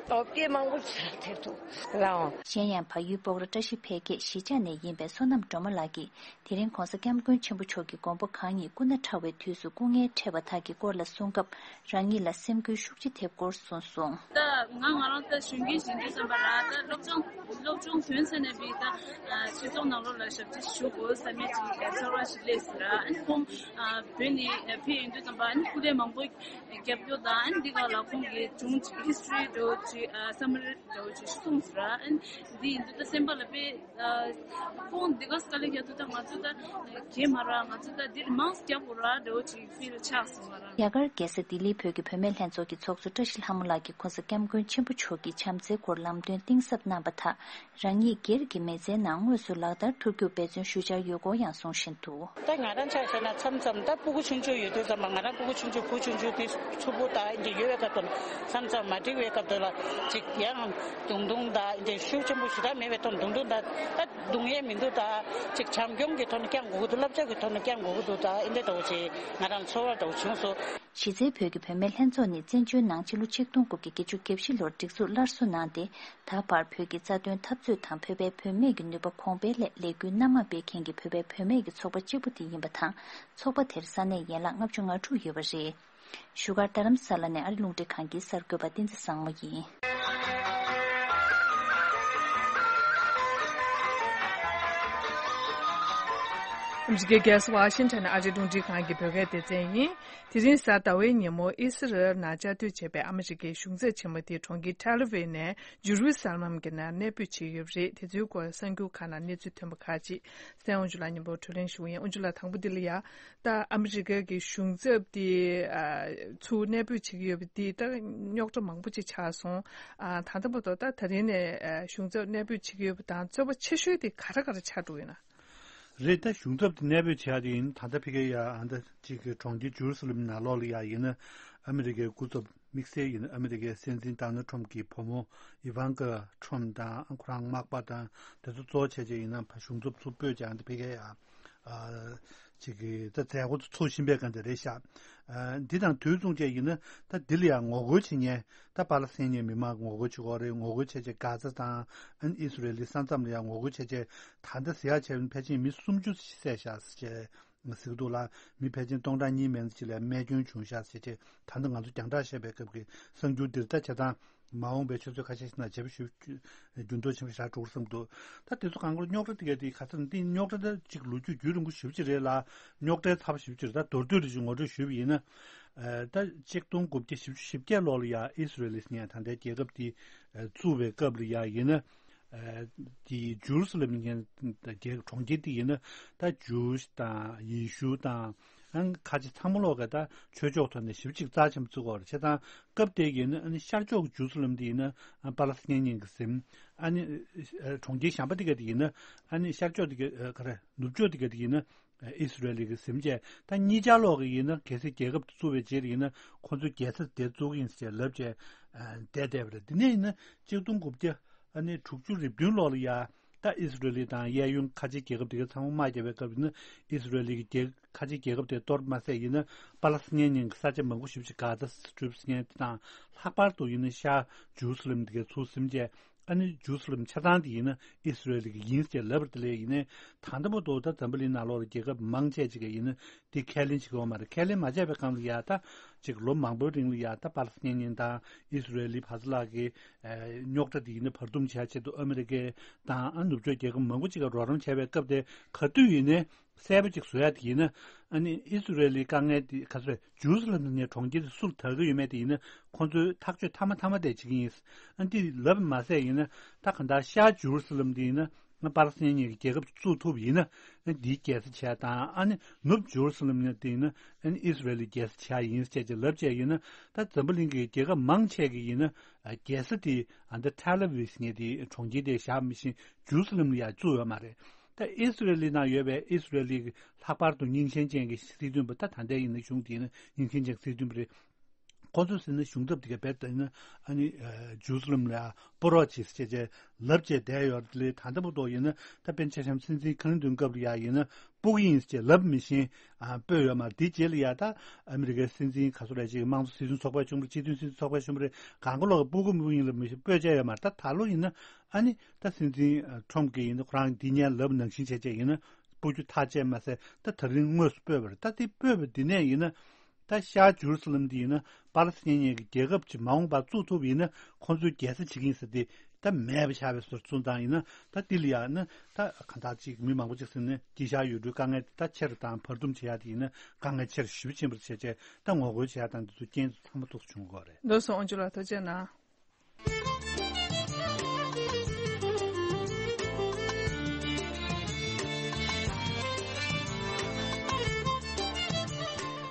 སྟོབས་སྐྱེད་མང་པོ་ཞིག་ཐེབས་ཐུབ་རང་། གཞན་ཡང་བལ་ཡུལ་སྤོག་ར་བཀྲ་ཤིས་འཕེལ་རྒྱས་གཞིས་ཆགས་ནས་ཡིན་པའི་བསོད་ནམས་སྒྲོལ་མ་ལགས་ཀྱིས། དེ་རིང་༧གོང་ས་༧སྐྱབས་མགོན་ཆེན་པོ་མཆོག་གི་མགོན་པོ་གང་ཉིད་སྐུ་ན་ཕྲ་བའི་དུས་སུ་སྐུ་ངལ་འཕྲད་པ་དག་གི་སྐོར་ལ་གསུང་སྐབས། རང་ཉིད་ལ་སེམས་འགུལ་ཤུགས་ཆེ་ཐེབས་སྐོར་གསུངས་སོང་། ད་ང་ང་རང་ད་གཞོན་སྐྱེས་ཞིག་ཡིན་དུས་ཙམ་པ་ར་ད་སློབ་སྦྱོང་སློབ་སྦྱོང་ཐོན་ཚར་ནས་བི་ད་སྤྱི་ཚོགས་ནང་ལོགས་ལ་ཞབས་ཕྱི་ཞུ་དགོས་བསམ་མེད་ཅིག་ག་ཚོར་བ་ཞིག་སླེབས་སོང་ར། ཨ་ནི་ཁོང་བོད་ནས་ཕེབས་ཡོང་དུས་ཙམ་པ་ཨ་ནི་སྐུ་ལས་མང་པོ་རྒྱབ་སྐྱོར་དང་ཨ་ནི་འདི་ག་ལ་ཁོང་གི་བྱུང་ཅིག་ཧི་སི་ཊོ་རི་འདྲ་བོ་ཅིག་ཨ་སམ་མ་རི་འདྲ་བོ་ཅིག་གསུངས་སོང་ར། ཨ་ནི་འདི་ཡིན་དུས་ད་སེམས་པ་ལ་དཔེ་ཁོང་འདི་ག་སྐབས་ལ་ཡ་དུ་ད་ང་ཚོ་ད་གས་མ་ར་ང་ཚོ་ད་འདིར་མང་རྒྱབ་དགོས་ར་འདྲ་བོ་ཅིག་ཕི་ལ་ཆགས་སོང་བ་ར། རྒྱ་གར་རྒྱལ་ས་ལྡི་ལིའི་བོད་ཀྱི་བུད་མེད་ལྷན་ཚོགས་ཀྱི་ཚོགས་གཙོ་བཀྲ་ཤིས་ལྷ་མོ་ལགས་ཀྱིས་༧གོང་ས་༧སྐྱབས་མགོན་ཆེན་པོ་མཆོག་གི་བྱམས་བརྩེའི་སྐོར་ལམ་སྟོན་གཏིང་ཟབ་གནང་པ་དག་རང་ཉིད་སྒེར་གྱི་མི་ཚེའི་ནང་དངོས་སུ་ལག་བསྟར་ཐུབ་རྒྱུར་འབད་བརྩོན་ཞུ་འཆར་ཡོད་སྐོར་ཡང་གསུང་བཞིན་འདུག་ད་ང་རང་ཆ་བཞག་ན་མཚམས་མཚམས་ད་སྤུ་གུ་ཆུང་ཆུང་ཡོད་དུས་ཙམ་པ་ང་རང་སྤུ་གུ་ཆུང་ཆུང་བུ་ཆུང་ཆུང་དེ་ཕྲུ་གུ་ད་འདི་ཡོད་པའི་སྐབས་དུ་མཚམས་མཚམས་མ་འགྲིག་པའི་སྐབས་དུ་ལ་ཅིག་ཡང་དུང་དུང་ད་འདི་ཤུགས་ཆེན་པོ་ཞེ་དྲག་མེད་པའི་ཐོག་དུང་དུང་ད་ད་རྡུང་ཡས་མི་འདུག་ད་ཅིག་བྱམས་སྐྱོང་གི་ཐོག་ནས་བསྐྱང་དགོས་ཀྱི་འདུག་བསླབ་བྱ་གི་ཐོག་ནས་བསྐྱང་དགོས་ཀྱི་འདུག་ད་ཨེ་འདྲ་འདྲ་བོ་ཅིག་ང་རང་ཚོར་བ་འདྲ་བོ་བྱུང་སོང་། གཞི་རྩའི་བོད་ཀྱི་བུད་མེད་ལྷན་ཚོགས་ནི་བཙན་བྱོལ་ནང་ཕྱི་ལོ་ཆིག་སྟོང་དགུ་བརྒྱ་བརྒྱད་ཅུ་གྱ་བཞི་ལོར་སྒྲིག་འཛུགས་སླར་གསོ་གནང་སྟེ། ད་བར་བོད་ཀྱི་རྩ་དོན་འཐབ་རྩོད་དང་བོད་པའི་བུད་མེད་ཀྱི་ནུས་པ་གོང་འཕེལ་སླད་ལས་འགུལ་སྣ་མང་སྤེལ་མཁན་གྱི་བོད་པའི་བུད་མེད་ཀྱི་ཚོགས་པ་གཅིག་པུ་དེ་ཡིན་པ་དང་། ཚོགས་པ་དེར་ས་གནས་ཡན་ལག་ལྔ་བཅུ་ང་དྲུག་ཡོད་པ་རེད། བཞུགས་སྒར་རྡ་རམ་ས་ལ་ནས་ཨ་རི་རླུང་འཕྲིན་ཁང་གི་གསར་འགོད་པ་བསྟན་འཛིན་བཟང་མོ་ཡིན། ཨ་མི་རི་ཀའི་རྒྱལ་ས་ཝ་ཤིང་ཊོན་ཨ་རིའི་རླུང་འཕྲིན་ཁང་གི་བོད་སྐད་སྡེ་ཚན་ཡིན། དེ་རིང་གཟའ་ཟླ་བའི་ཉིན་མོ་ཨི་སི་རལ་ནང་བཅའ་སྡོད་བྱས་པའི་ཨ་མི་རི་ཀའི་གཞུང་ཚབ་ཆེན་མོ་དེ་གྲོང་ཁྱེར་ཐེལ་ཨ་ཝིབ་ནས་ཇུ་རུ་སཱ་ལམ་གྱི་ནང་གནས་སྤོས་བྱས་ཡོད་པ་རེད། དེ་ཚོའི་སྐོར་གསར་འགྱུར་ཁག་ནང་གནས་ཚུལ་ཐོན་པ་ཁག་ཅིག་གསན་དབང་ཆུ་ལགས་མཉམ་པོ་གྲོས་གླེང་ཞུ་གི་ཡིན། དབང་ཆུ་ལགས་དང་པོ་འདི་ལ་ཡ། ད་ཨ་མི་རི་ཀ་གི་གཞུང་ཚབ་དེ་ཨ་ཚུར་གནས་སྤོས་བྱེད་ཀྱི་ཡོད་པ་དེ་ད་རྙོག་དྲ་མང་པོ་ཅིག་ཆགས་སོང་། ཨ་ད་ལྟ་བར་དུ་ད་ད་རིང་ནས་ཨ་གཞུང་ཚབ་གནས་སྤོས་བྱེད་ཀྱི་ཡོད་པ་དང་གཙོ་བོ་ཆེ་ཤོས་དེ་ག་རེ་ག་རེ་ཆགས་འགྲོ་ཡོད་ན། རེད། ད་གཞུང་ཚབ་དེ་གནས་སྤོས་བྱས་ཏེ་ཡིན། ད་ལྟ་ཕ་གིར་ཡ་ཨ་ད་ཅིག་གི་གྲོང་ཁྱེར་ཇུ་རུ་སཱ་ལམ་ནང་ལོགས་ལ་ཡ་ཡིན་ན་ཨ་མི་རི་ཀའི་སྐུ་ཚབ་དམིགས་བསལ་ཡིན་ན་ཨ་མི་རི་ཀའི་སྲིད་འཛིན་ཌོ་ནལ་ཊམ་གྱི་བུ་མོ་ཨི་ཝན་ཀ་ཊམ་དང་ཁོ་རང་མག་པ་དང་དེ་ཚོ་གཙོ་བོ་བྱས་བྱས་ཡིན་ན་ཕ་གཞུང་ཚབ་ཚུར་སྤོས་བྱས་ཨ་ད་ཕ་གིར་ཡ། ཨ་ཅིག་གི་ད་མཛད་སྒོ་ཚུགས་བཞིན་པའི་སྒང་དེ་རེད་ཤག་ཨ་འདི་དང་དུས་མཚུངས་བཅས་ཡིན་ན་ད་འདི་ལ་ཡང་ངོ་རྒོལ་བྱེད་མཁན་ད་པ་ལ་སི་ཐན་མི་མང་ངོ་རྒོལ་བྱེད་ཀྱི་ཡོད་རེད། ངོ་རྒོལ་བྱས་བྱས་གྷ་ཛ་དང་ཨ་ནི་ཨི་སི་རེལ་ལི་ས་མཚམས་ལ་ཡང་ངོ་རྒོལ་བྱས་བྱས་ད་ལྟ་ཟེར་ཡག་བྱས་ན་ཕལ་ཆེར་མི་སུམ་ཅུ་བསད་བཞག་ཟེར་བྱས་ཟེར་གྱི་འདུག་ལ། མི་ཕལ་ཆེར་སྟོང་ཕྲག་གཉིས་མན་ཙམ་ཅིག་ལ་རྨས་སྐྱོན་བྱུང་བཞག་ཟེར་བྱས་ད་ལྟ་ང་ཚོ་རྒྱང་བསྒྲགས་བཤད་པའི་སྐབས་ཀྱི་གསར་འགྱུར་འདིར་ད་བྱས་ཙང་། མ་འོངས་པའི་ཆུ་ཚོད་ཁ་ཤས་ཤིག་ནང་བརྗེ་པོ་ཞིག་འགྱུར་ལྡོག་ཆེན་པོ་ཞིག་རག་འགྲོ་གི་བསམ་འདུག་ད་དེ་ཚོ་གང་ག་རྙོག་དྲ་དེ་ག་དེ་ག་ཚོད་འདི་རྙོག་དྲ་ད་ཅིག་ལོ་རྒྱུས་རྒྱུན་རིང་པོ་ཞེ་པོ་ཅིག་རེད་ལ། རྙོག་དྲའི་ཚབས་ཞེ་པོ་ཅིག་རེད། ད་མདོར་བསྡུས་རེ་ཅིག་ངོ་སྤྲོད་ཞུས་པ་ཡིན་ན། ད་ཆིག་སྟོང་དགུ་བརྒྱ་བཞི་བཅུ་ཞེ་བརྒྱད་ལོ་ལ་ཡ་ཨི་སི་རེལ་ཟེར་མཁན་ད་ལྟའི་རྒྱལ་ཁབ་དེ་བཙུགས་པའི་སྐབས་ལ་ཡ་ཡིན་ན། དེ་ཇུ་རུ་སཱ་ལམ་ཟེར་མཁན་གྲོང་ཁྱེར་དེ་ཡིན་ན་ད་ཇུའུ་དང་ཡེ་ཤུ་དང་། ཨང་ཁ་ཆེ་ཚང་མ་ལོག་ག་ད་ཆོས་ཕྱོགས་ཐོག་ནས་ཞེ་པོ་ཅིག་རྩ་ཆེན་པོ་བརྩི་གི་ཡོད་རེད། བྱས་ཙང་སྐབས་དེ་ཡིན་ན་ཨ་ནི་ཤར་ཕྱོགས་ཀྱི་ཇུ་རུ་སཱ་ལམ་དེ་ཡིན་ན་ཨ་པ་ལ་སི་ཐན་གྱི་གཟིམ། ཨ་ནི་ཨ་གྲོང་ཁྱེར་གཞན་པ་དེ་ག་དེ་ཡིན་ན་ཨ་ནི་ཤར་ཕྱོགས་དེ་ག་ཨ་ག་རེ་ནུབ་ཕྱོགས་དེ་ག་དེ་ཡིན་ན་ཨ་ཨི་སི་རེལ་གྱི་གཟིམ་བྱས། ད་གཉིས་ཆ་ལོག་གི་ཡིན་ན་གལ་སྲིད་རྒྱལ་ཁབ་དེ་བཙུགས་པའི་རྗེས་ལ་ཡིན་ན་ཁོང་ཚོའི་རྒྱལ་ས་དེ་བཙུགས་ཀྱི་ཡིན་ཟེར་ལབ་བྱས་ཨ་བསྡད་བསྡད་པ་རེད། དེ་ནས་ཡིན་ན་ཆིག་སྟོང་དགུ་བརྒྱ་ཨ་ནི་དྲུག་ཅུ་རེ་བདུན་ལོ་ལ་ཡ། ད་ཨི་སི་རེལ་དང་གཡས་གཡོན་ཁ་ཆེ་རྒྱལ་ཁབ་དེ་ག་ཚང་མ་དམག་རྒྱག་པའི་སྐབས་ཡིན་ན་ཨི་སི་རེལ་གྱི་རྒྱལ་ཁ་ཆེ་རྒྱལ་ཁབ་དེ་གཏོར་མ་ཟད་ཡིན་ན་པ་ལ་སི་ཐན་གྱི་ས་ཆ་མང་པོ་ཞེ་པོ་ཅིག་གྷ་ཛ་སི་ཊི་རིབ་ཟེར་མཁན་དེ་དང་ལྷག་པར་དུ་ཡིན་ན་ཤར་ཇུ་རུ་སཱ་ལམ་དེ་ག་ཚུར་ཟིན་བྱས། ཨ་ནི་ཇུ་རུ་སཱ་ལམ་ཆ་ཚང་དེ་ཡིན་ན་ཨི་སི་རེལ་གྱི་ཡིན་ཟེར་ལབ་པ་དེ་ལས་ཡིན་ན་ད་ལྟ་བར་དུ་ད་འཛམ་བུ་གླིང་ནང་ལོགས་ལ་རྒྱལ་ཁབ་མང་ཆེ་ཅིག་ག་ཡིན་ན་དེ་ཁས་ལེན་བྱེད་ཀྱི་ཡོད་མ་རེད། ཁས་ལེན་མ་བྱས་པའི་སྒང་ལ་ཡ་ད་ཅིག་ལོ་མང་པོའི་རིང་ལ་ཡ་ད་པ་ལ་སི་ཐན་དང་ཨི་སི་རེལ་ཕར་ཚུར་ལ་གི་རྙོག་དྲ་དེ་ཡིན་ན་བར་འདུམ་བྱེད་ཆེད་དུ་ཨ་མི་རི་ཀའི་དང་ཨ་ནུབ་ཕྱོགས་རྒྱལ་ཁབ་མང་པོ་ཅིག་ག་རོགས་རམ་བྱས་པའི་སྐབས་དེ་ག་དུས་ཡིན་ནའི་གསལ་པོ་ཅིག་བཟོ་ཡ་དེ་ཡིན་ན་ཨ་ནི་ཨི་སི་རེལ་གྱི་དཀའ་ངལ་དེ་ག་ཚོད་ཇུ་རུ་སཱ་ལམ་ནས་གྲོང་ཁྱེར་དེ་སུར་དར་གི་ཡོད་མེད་དེ་ཡིན་ན་ཁོང་ཚོས་ཐག་གཅོད་མཐའ་མ་མཐའ་མ་དེ་བྱེད་ཀྱི་ཡིན། ཨ་འདི་ལབ་མ་ཟད་ཡིན་ན་ད་གང་ལྟར་ཤར་ཇུ་རུ་སཱ་ལམ་དེ་ཡིན་ན་ ང་པ་ལི་སི་ཐན་གྱི་རྒྱལ་ཁབ་ཅིག་བཙུགས་ཐུབ་ཡིན་ན། ཨ་འདིའི་རྒྱལ་ས་བྱས་དང་ཨ་ནི་ནུབ་ཇུ་རུ་སི་ལམ་ནས་དེ་ཡིན་ན་ཨ་ནི་ཨིས་ར་ཨེལ་གྱི་རྒྱལ་ས་བྱས་ཡིན་ཟེར་བྱས་ལབ་བྱས་ཡིན་ན། ད་འཛམ་བུ་གླིང་གི་རྒྱལ་ཁབ་མང་ཆེ་གི་ཡིན་ན་རྒྱལ་ས་དེ་ཨ་འདི་ཐེལ་ཨ་ཝིབ་ཟེར་མཁན་དེ་གྲོང་ཁྱེར་དེ་བཞག་མི་ཤེས་ཇུ་རུ་སི་ལམ་ལ་ཡར་བཙུགས་ཡོད་མ་རེད། ད་ཨིས་ར་ཨེལ་ནང་ཡོད་པའི་ཨིས་ར་ཨེལ་གྱི་ལྷག་པར་དུ་རྙིང་ཞེན་ཅན་གྱི་སྲིད་དོན་པ། ད་ད་ལྟའི་ཡིན་ན་གཞུང་དེ་ཡིན་ན་རྙིང་ཞེན་ཅན་གྱི་སྲིད་དོན་པ་རེད། ཁོ་ཚོས་ཟེར་ན་གཞུང་ཚབ་དེ་ག་བེད་དེ་ན་ཨ་ནི་ཇུ་རུ་སི་ལམ་ལ་སྤོ་རོགས་བྱེད་ཟེར་བྱས་ལབ་བྱས་བསྡད་ཡོད་རེད། ད་ལྟ་བར་དུ་ཡིན་ན་ད་དཔེར་ན་ཆ་བཞག་སྲིད་འཛིན་ཁ་ལིན་ཏོན་སྐབས་ལ་ཡ་ཡིན་ན་སྤོ་གི་ཡིན་ཟེར་བྱས་ལབ་མི་ཤེས་ཨ་སྤོས་ཡོད་མ་རེད། དེ་རྗེས་ལ་ཡ་ད་ཨ་མི་རི་ཀའི་སྲིད་འཛིན་ག་ཚོད་རེད་ཅིག་དམངས་གཙོ་སྲིད་དོན་ཚོགས་པ་ཆེན་པོ་རེད། སྤྱི་མཐུན་སྲིད་དོན་ཚོགས་པ་ཆེན་པོ་རེད། གང་ག་ལོག་གི་སྤོ་གི་མི་ཡིན་ལབ་མི་ཤེས་སྤོས་བྱས་ཡོད་མ་རེད། ད་ད་ལོ་ཡིན་ན་ཨ་ནི་ད་སྲིད་འཛིན་ཁྲོམ་གྱི་ཡིན་ན་ཁོ་རང་འདི་ཉན་ལབ་ནང་བཞིན་བྱས་བྱས་ཡིན་ན་སྤོ་རྒྱུ་ཐག་བཅད་མ་ཟད་ད་ད་རིང་དངོས་སུ་སྤོས་པ་རེད། ད་དེ་སྤོས་པ་འདི་ནས་ཡིན་ན། ད་ཤར་ཇུ་རུ་སི་ལམ་འདི་ཡིན་ན་པ་ལི་སི་ཐན་གྱི་རྒྱལ་ཁབ་ཅིག་མ་འོངས་པར་བཙུགས་ཐུབ་ཡིན་ན་ཁོང་ཚོའི་རྒྱལ་ས་བྱེད་ཀྱི་ཡིན་ཟེར་ཏེ་ད་མེད་པ་བཞག་པའི་བཟོ་འདྲ་བཙུགས་བཏང་ཡིན་ན། ད་འདི་ལ་ཡང་ན་ད་གང་ལྟར་ཅིག་མི་མང་པོ་ཅིག་ཟེར་ནས་དཀྱིལ་ཤར་ཡུལ་གྲུའི་དཀའ་ངལ་དེ་ད་ཆེ་རུ་དང་བར་འདུམ་བྱེད་ཡག་དེ་ཡིན་ན་དཀའ་ངལ་ཆེ་རུ་ཞེ་པོ་ཕྱིན་པར་བྱས་བྱས་ད་ངོ་རྒོལ་བྱེད་ཡག་དང་འདི་ཚོ་རྐྱེན་ཚོ་ཚང་མ་ཐུག་བྱུང་གི་རེད། ལགས་སོ། ཨོ་ཇོ་ལགས་ཐུགས་རྗེ་གནང་།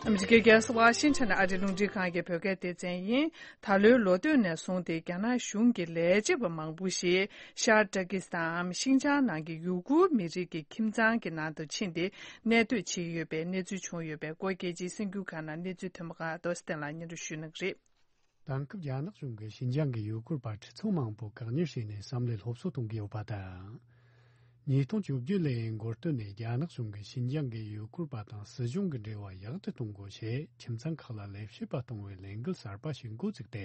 ཨ་མི་རི་ཀའི་རྒྱལ་ས་ཝ་ཤིང་ཊོན་ཨ་རིའི་རླུང་འཕྲིན་ཁང་གི་བོད་སྐད་སྡེ་ཚན་ཡིན། ད་ལོའི་ལོ་སྟོད་ནས་བཟུང་སྟེ་རྒྱ་ནག་གཞུང་གི་ལས་བྱེད་པ་མང་པོ་ཞིག་ཤར་ཏུར་ཀི་སི་ཐན་ཤིན་ཅང་ནང་གི་ཡུ་གུར་མི་རིགས་ཀྱི་ཁྱིམ་ཚང་གི་ནང་དུ་ཕྱིན་ཏེ་གནས་སྡོད་བྱེད་ཀྱི་ཡོད་པའི་གནས་ཚུལ་བྱུང་ཡོད་པས། སྐོར་རྒྱལ་སྤྱིའི་གསར་འགྱུར་ཁག་ནང་གནས་ཚུལ་ཐོན་པ་ཁག་རྡོ་རྗེ་བསྟན་ལགས་སྙན་སྒྲོན་ཞུ་གནང་གི་རེད། དེང་སྐབས་རྒྱ་ནག་གཞུང་གིས་ཤིན་ཅང་གི་ཡུ་གུར་པ་ཁྲི་ཚོ་མང་པོ་བཀག་ཉར་བྱས་ནས་བསམ་བློའི་སློབ་གསོ་གཏོང་གི་ཡོད་པ་དང་། ཉིས་སྟོང་བཅོ་བརྒྱད་ལོའི་འགོ་སྟོད་ནས་རྒྱ་ནག་གཞུང་གིས་ཤིན་ཅང་གི་ཡུ་གུར་པ་དང་སྲིད་གཞུང་གི་འབྲེལ་བ་ཡག་ཏུ་གཏོང་དགོས་ཞེས་ཁྱིམ་ཚང་ཁག་ལ་ལས་བྱེད་པ་གཏོང་བའི་ལས་འགུལ་གསར་པ་ཞིག་འགོ་བཙུགས་ཏེ།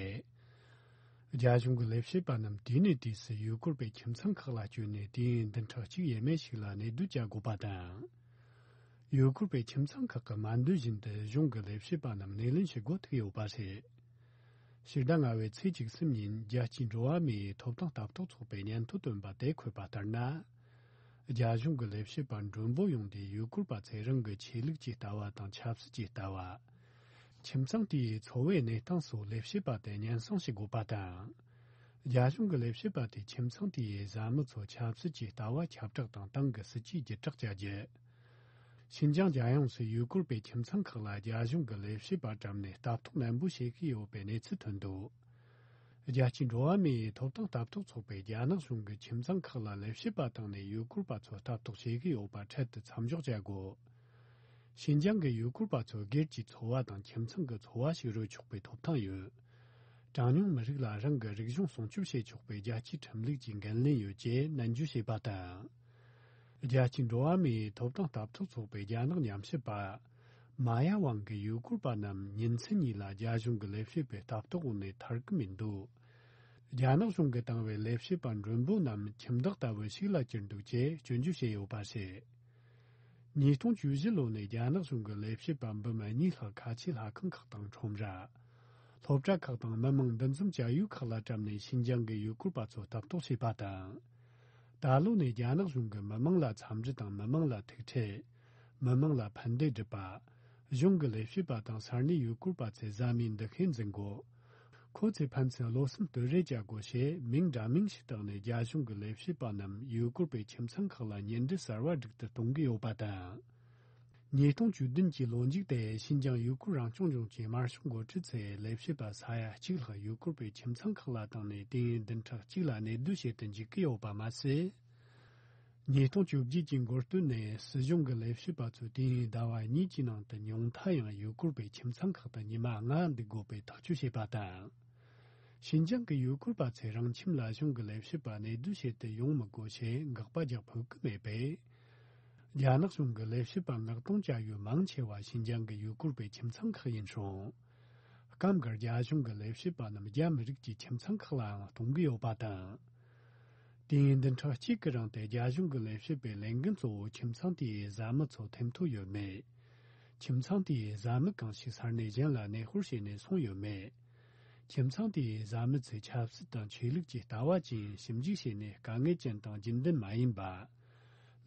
རྒྱ་གཞུང་གི་ལས་བྱེད་པ་རྣམས་དུས་ནས་དུས་སུ་ཡུ་གུར་པའི་ཁྱིམ་ཚང་ཁག་ལ་བསྐྱོད་ནས་དུས་ཡུན་བདུན་ཕྲག་གཅིག་ཡས་མས་ཤིག་ལ་གནས་སྡོད་བྱ་དགོས་པ་དང་། ཡུ་གུར་པའི་ཁྱིམ་ཚང་ཁག་གི་སྨན་དོན་བཞིན་དུ་གཞུང་གི་ལས་བྱེད་པ་རྣམས་སྣེ་ལེན་བྱེད་སྒོ་ཐུག་ཡོད་པ་རེད། ཕྱི་ཟླ་ལྔ་པའི་ཚེས་བཅུ་གསུམ་ཉིན་རྒྱལ་སྤྱིའི་འགྲོ་བ་མིའི་ཐོབ་ཐང་ལྟ་རྟོག་ཚོགས་པས་སྙན་ཐོ་བཏོན་པ་དེ་འཁོད་པ་ལྟར་ན། རྒྱ་གཞུང་གི་ལས་བྱེད་པ་མགྲོན་པོ་ཡོང་སྟེ་ཡུ་གུར་པ་ཚོས་རང་གི་ཆོས་ལུགས་ཀྱི་ལྟ་བ་དང་ཆབ་སྲིད་ཀྱི་ལྟ་བ། ཁྱིམ་ཚང་དེའི་འཚོ་བའི་གནས་སྟངས་སོགས་ལས་བྱེད་པ་དེ་སྙན་སེང་བྱེད་དགོས་པ་དང་། རྒྱ་གཞུང་གི་ལས་བྱེད་པ་དེས་ཁྱིམ་ཚང་དེའི་བཟའ་མི་ཚོ་ཆབ་སྲིད་ཀྱི་ལྟ་བ་ཁྱབ་བསྒྲགས་དང་ཏང་གི་སྲིད་ཇུས་བརྒྱུད་བསྒྲགས་བྱ་རྒྱུ། ཤིན་ཅང་རྒྱལ་ཡོངས་སུ་ཡུ་གུར་པའི་ཁྱིམ་ཚང་ཁག་ལ་རྒྱ་གཞུང་གི་ལས་བྱེད་པ་བཀྲམ་ནས་ལྟ་རྟོག་ནན་པོ་བྱེད་ཀྱི་ཡོད་པའི་གནས་ཚུལ་ཐོན་འདུག་རྒྱལ་སྤྱིའི་འགྲོ་བ་མིའི་ཐོབ་ཐང་ལྟ་རྟོག་ཚོགས་པས་རྒྱ་ནག་གཞུང་གིས་ཁྱིམ་ཚང་ཁག་ལ་ལས་བྱེད་པ་བཏང་ནས་ཡུ་གུར་པ་ཚོ་ལྟ་རྟོག་བྱེད་ཀྱི་ཡོད་པ་འཕྲལ་དུ་མཚམས་འཇོག་བྱ་དགོས། ཤིན་ཅང་གི་ཡུ་གུར་པ་ཚོར་སྒེར་གྱི་འཚོ་བ་དང་ཁྱིམ་ཚང་གི་འཚོ་བ་ཞིག་རོལ་ཆོག་པའི་ཐོབ་ཐང་ཡོད། གྲངས་ཉུང་མི་རིགས་ལ་རང་གི་རིག་གཞུང་སྲུང་སྐྱོབ་བྱེད་ཆོག་པའི་རྒྱལ་སྤྱིའི་ཁྲིམས་ལུགས་ཀྱི་འགན་ལེན་ཡོད་ཅེས་ནན་བརྗོད་བྱས་པ་དང་། རྒྱལ་སྤྱིའི་འགྲོ་བ་མིའི་ཐོབ་ཐང་ལྟ་རྟོག་ཚོགས་པའི་རྒྱ་ནག་ཉམས་ཞིབ་པ། མ་ཡ་ཝང་གིས་ཡུ་གུར་པ་རྣམས་ཉིན་མཚན་གཉིས་ལ་རྒྱ་གཞུང་གི་ལས་བྱེད་པའི་ལྟ་རྟོག་འོག་ནས་ཐར་གི་མི་འདུག་རྒྱ་ནག་གཞུང་གིས་བཏང་བའི་ལས་བྱེད་པ་མགྲོན་པོ་རྣམས་ཁྱིམ་བདག་ལྟ་བུ་ཞིག་ལ་གྱུར་འདུག་ཅེས་སྐྱོན་བརྗོད་བྱས་ཡོད་པ་རེད། ཉིས་སྟོང་བཅུ་བཞི་ལོ་ནས་རྒྱ་ནག་གཞུང་གི་ལས་བྱེད་པ་འབུམ་གཉིས་ལྷག་ཁ་ཆེའི་ལྷ་ཁང་ཁག་དང་ཁྲོམ་ར། སློབ་གྲྭ་ཁག་དང་མི་མང་འདུ་འཛོམས་བྱ་ཡུལ་ཁག་ལ་བཀྲམ་ནས་ཤིན་ཅང་གི་ཡུ་གུར་པ་ཚོ་ལྟ་རྟོག་བྱས་པ་དང་། ད་ལོ་ནས་རྒྱ་ནག་གཞུང་གིས་མི་མང་ལ་འཚམས་འདྲི་དང་མི་མང་ལ་ཐུག་འཕྲད། མི་མང་ལ་ཕན་བདེ་སྒྲུབ་པ། གཞུང་གི་ལས་བྱེད་པ་དང་ས་གནས་ཡུ་གུར་པ་ཚོས་བཟའ་མིའི་འདུ་ཤེས་འཛིན་དགོས། ཁོ་ཚོས་ཕན་ཚུན་བློ་སེམས་བསྟོད་རེས་བྱ་དགོས་ཞེས་མིང་འདྲ་མིན་ཞིག་བཏགས་ནས་རྒྱ་གཞུང་གི་ལས་བྱེད་པ་རྣམས་ཡུ་གུར་པའི་ཁྱིམ་ཚང་ཁག་ལ་ཉེ་འབྲེལ་གསར་བ་སྒྲིག་ཏུ་གཏོང་གི་ཡོད་པ་དང་། ཉིས་སྟོང་བཅུ་བདུན་གྱི་ལོ་མཇུག་དེ་ཤིན་ཅང་ཡུ་གུར་རང་སྐྱོང་ལྗོངས་ཀྱི་དམར་ཤོག་འགོ་ཁྲིད་ཚོས་ལས་བྱེད་པ་ས་ཡ་གཅིག་ལྷག་ཡུ་གུར་པའི་ཁྱིམ་ཚང་ཁག་ལ་བཏང་ནས་དུས་ཡུན་བདུན་ཕྲག་གཅིག་ལ་གནས་སྡོད་བྱེད་དུ་འཇུག་གི་ཡོད་པ་མ་ཟད། ཉིས་སྟོང་བཅོ་བརྒྱད་ཀྱི་འགོ་སྟོད་ནས་སྲིད་གཞུང་གི་ལས་བྱེད་པ་ཚོས་དུས་ཡུན་ཟླ་བ་གཉིས་ཀྱི་ནང་དུ་ཉུང་མཐའ་ཡང་ཡུ་གུར་པའི་ཁྱིམ་ཚང་ཁག་ཏུ་ཉི་མ་ལྔ་འདུག་དགོས་པའི་ཐག་གཅོད་བྱས་པ་དང་། ཤིན་ཅང་གི་ཡུ་གུར་པ་ཚོས་རང་ཁྱིམ་ལ་གཞུང་གི་ལས་བྱེད་པ་གནས་སྡོད་བྱེད་དུ་ཡོང་མི་དགོས་ཞེས་དགག་པ་རྒྱག་ཕོད་ཀྱི་མེད་པས། རྒྱ་ནག་གཞུང་གི་ལས་བྱེད་པ་མངགས་གཏོང་བྱ་ཡུལ་མང་ཆེ་བ་ཤིན་ཅང་གི་ཡུ་གུར་པའི་ཁྱིམ་ཚང་ཁག་ཡིན་རུང་། སྐབས་འགར་རྒྱ་གཞུང་གི་ལས་བྱེད་པ་རྣམས་རྒྱ་མི་རིགས་ཀྱི་ཁྱིམ་ཚང་ཁག་ལའང་གཏོང་གི་ཡོད་པ་དང་། དུས་ཡུན་བདུན་ཕྲག་གཅིག་གི་རིང་དུ་རྒྱ་གཞུང་གི་ལས་བྱེད་པའི་ལས་འགན་གཙོ་བོ་ཁྱིམ་ཚང་དེའི་བཟའ་མི་ཚོ་ཐེམ་ཐོ་ཡོད་མེད། ཁྱིམ་ཚང་དེའི་བཟའ་མི་གང་ཞིག་ས་གནས་གཞན་ལ་གནས་སྤོར་བྱས་ནས་སོང་ཡོད་མེད། ཁྱིམ་ཚང་དེའི་བཟའ་མི་ཚོས་ཆབ་སྲིད་དང་ཆོས་ལུགས་ཀྱི་ལྟ་བ་བཅས་ཞིབ་འཇུག་བྱས་ནས་དཀའ་ངལ་ཅན་དང་རྒྱུན་ལྡན་མ་ཡིན་པ།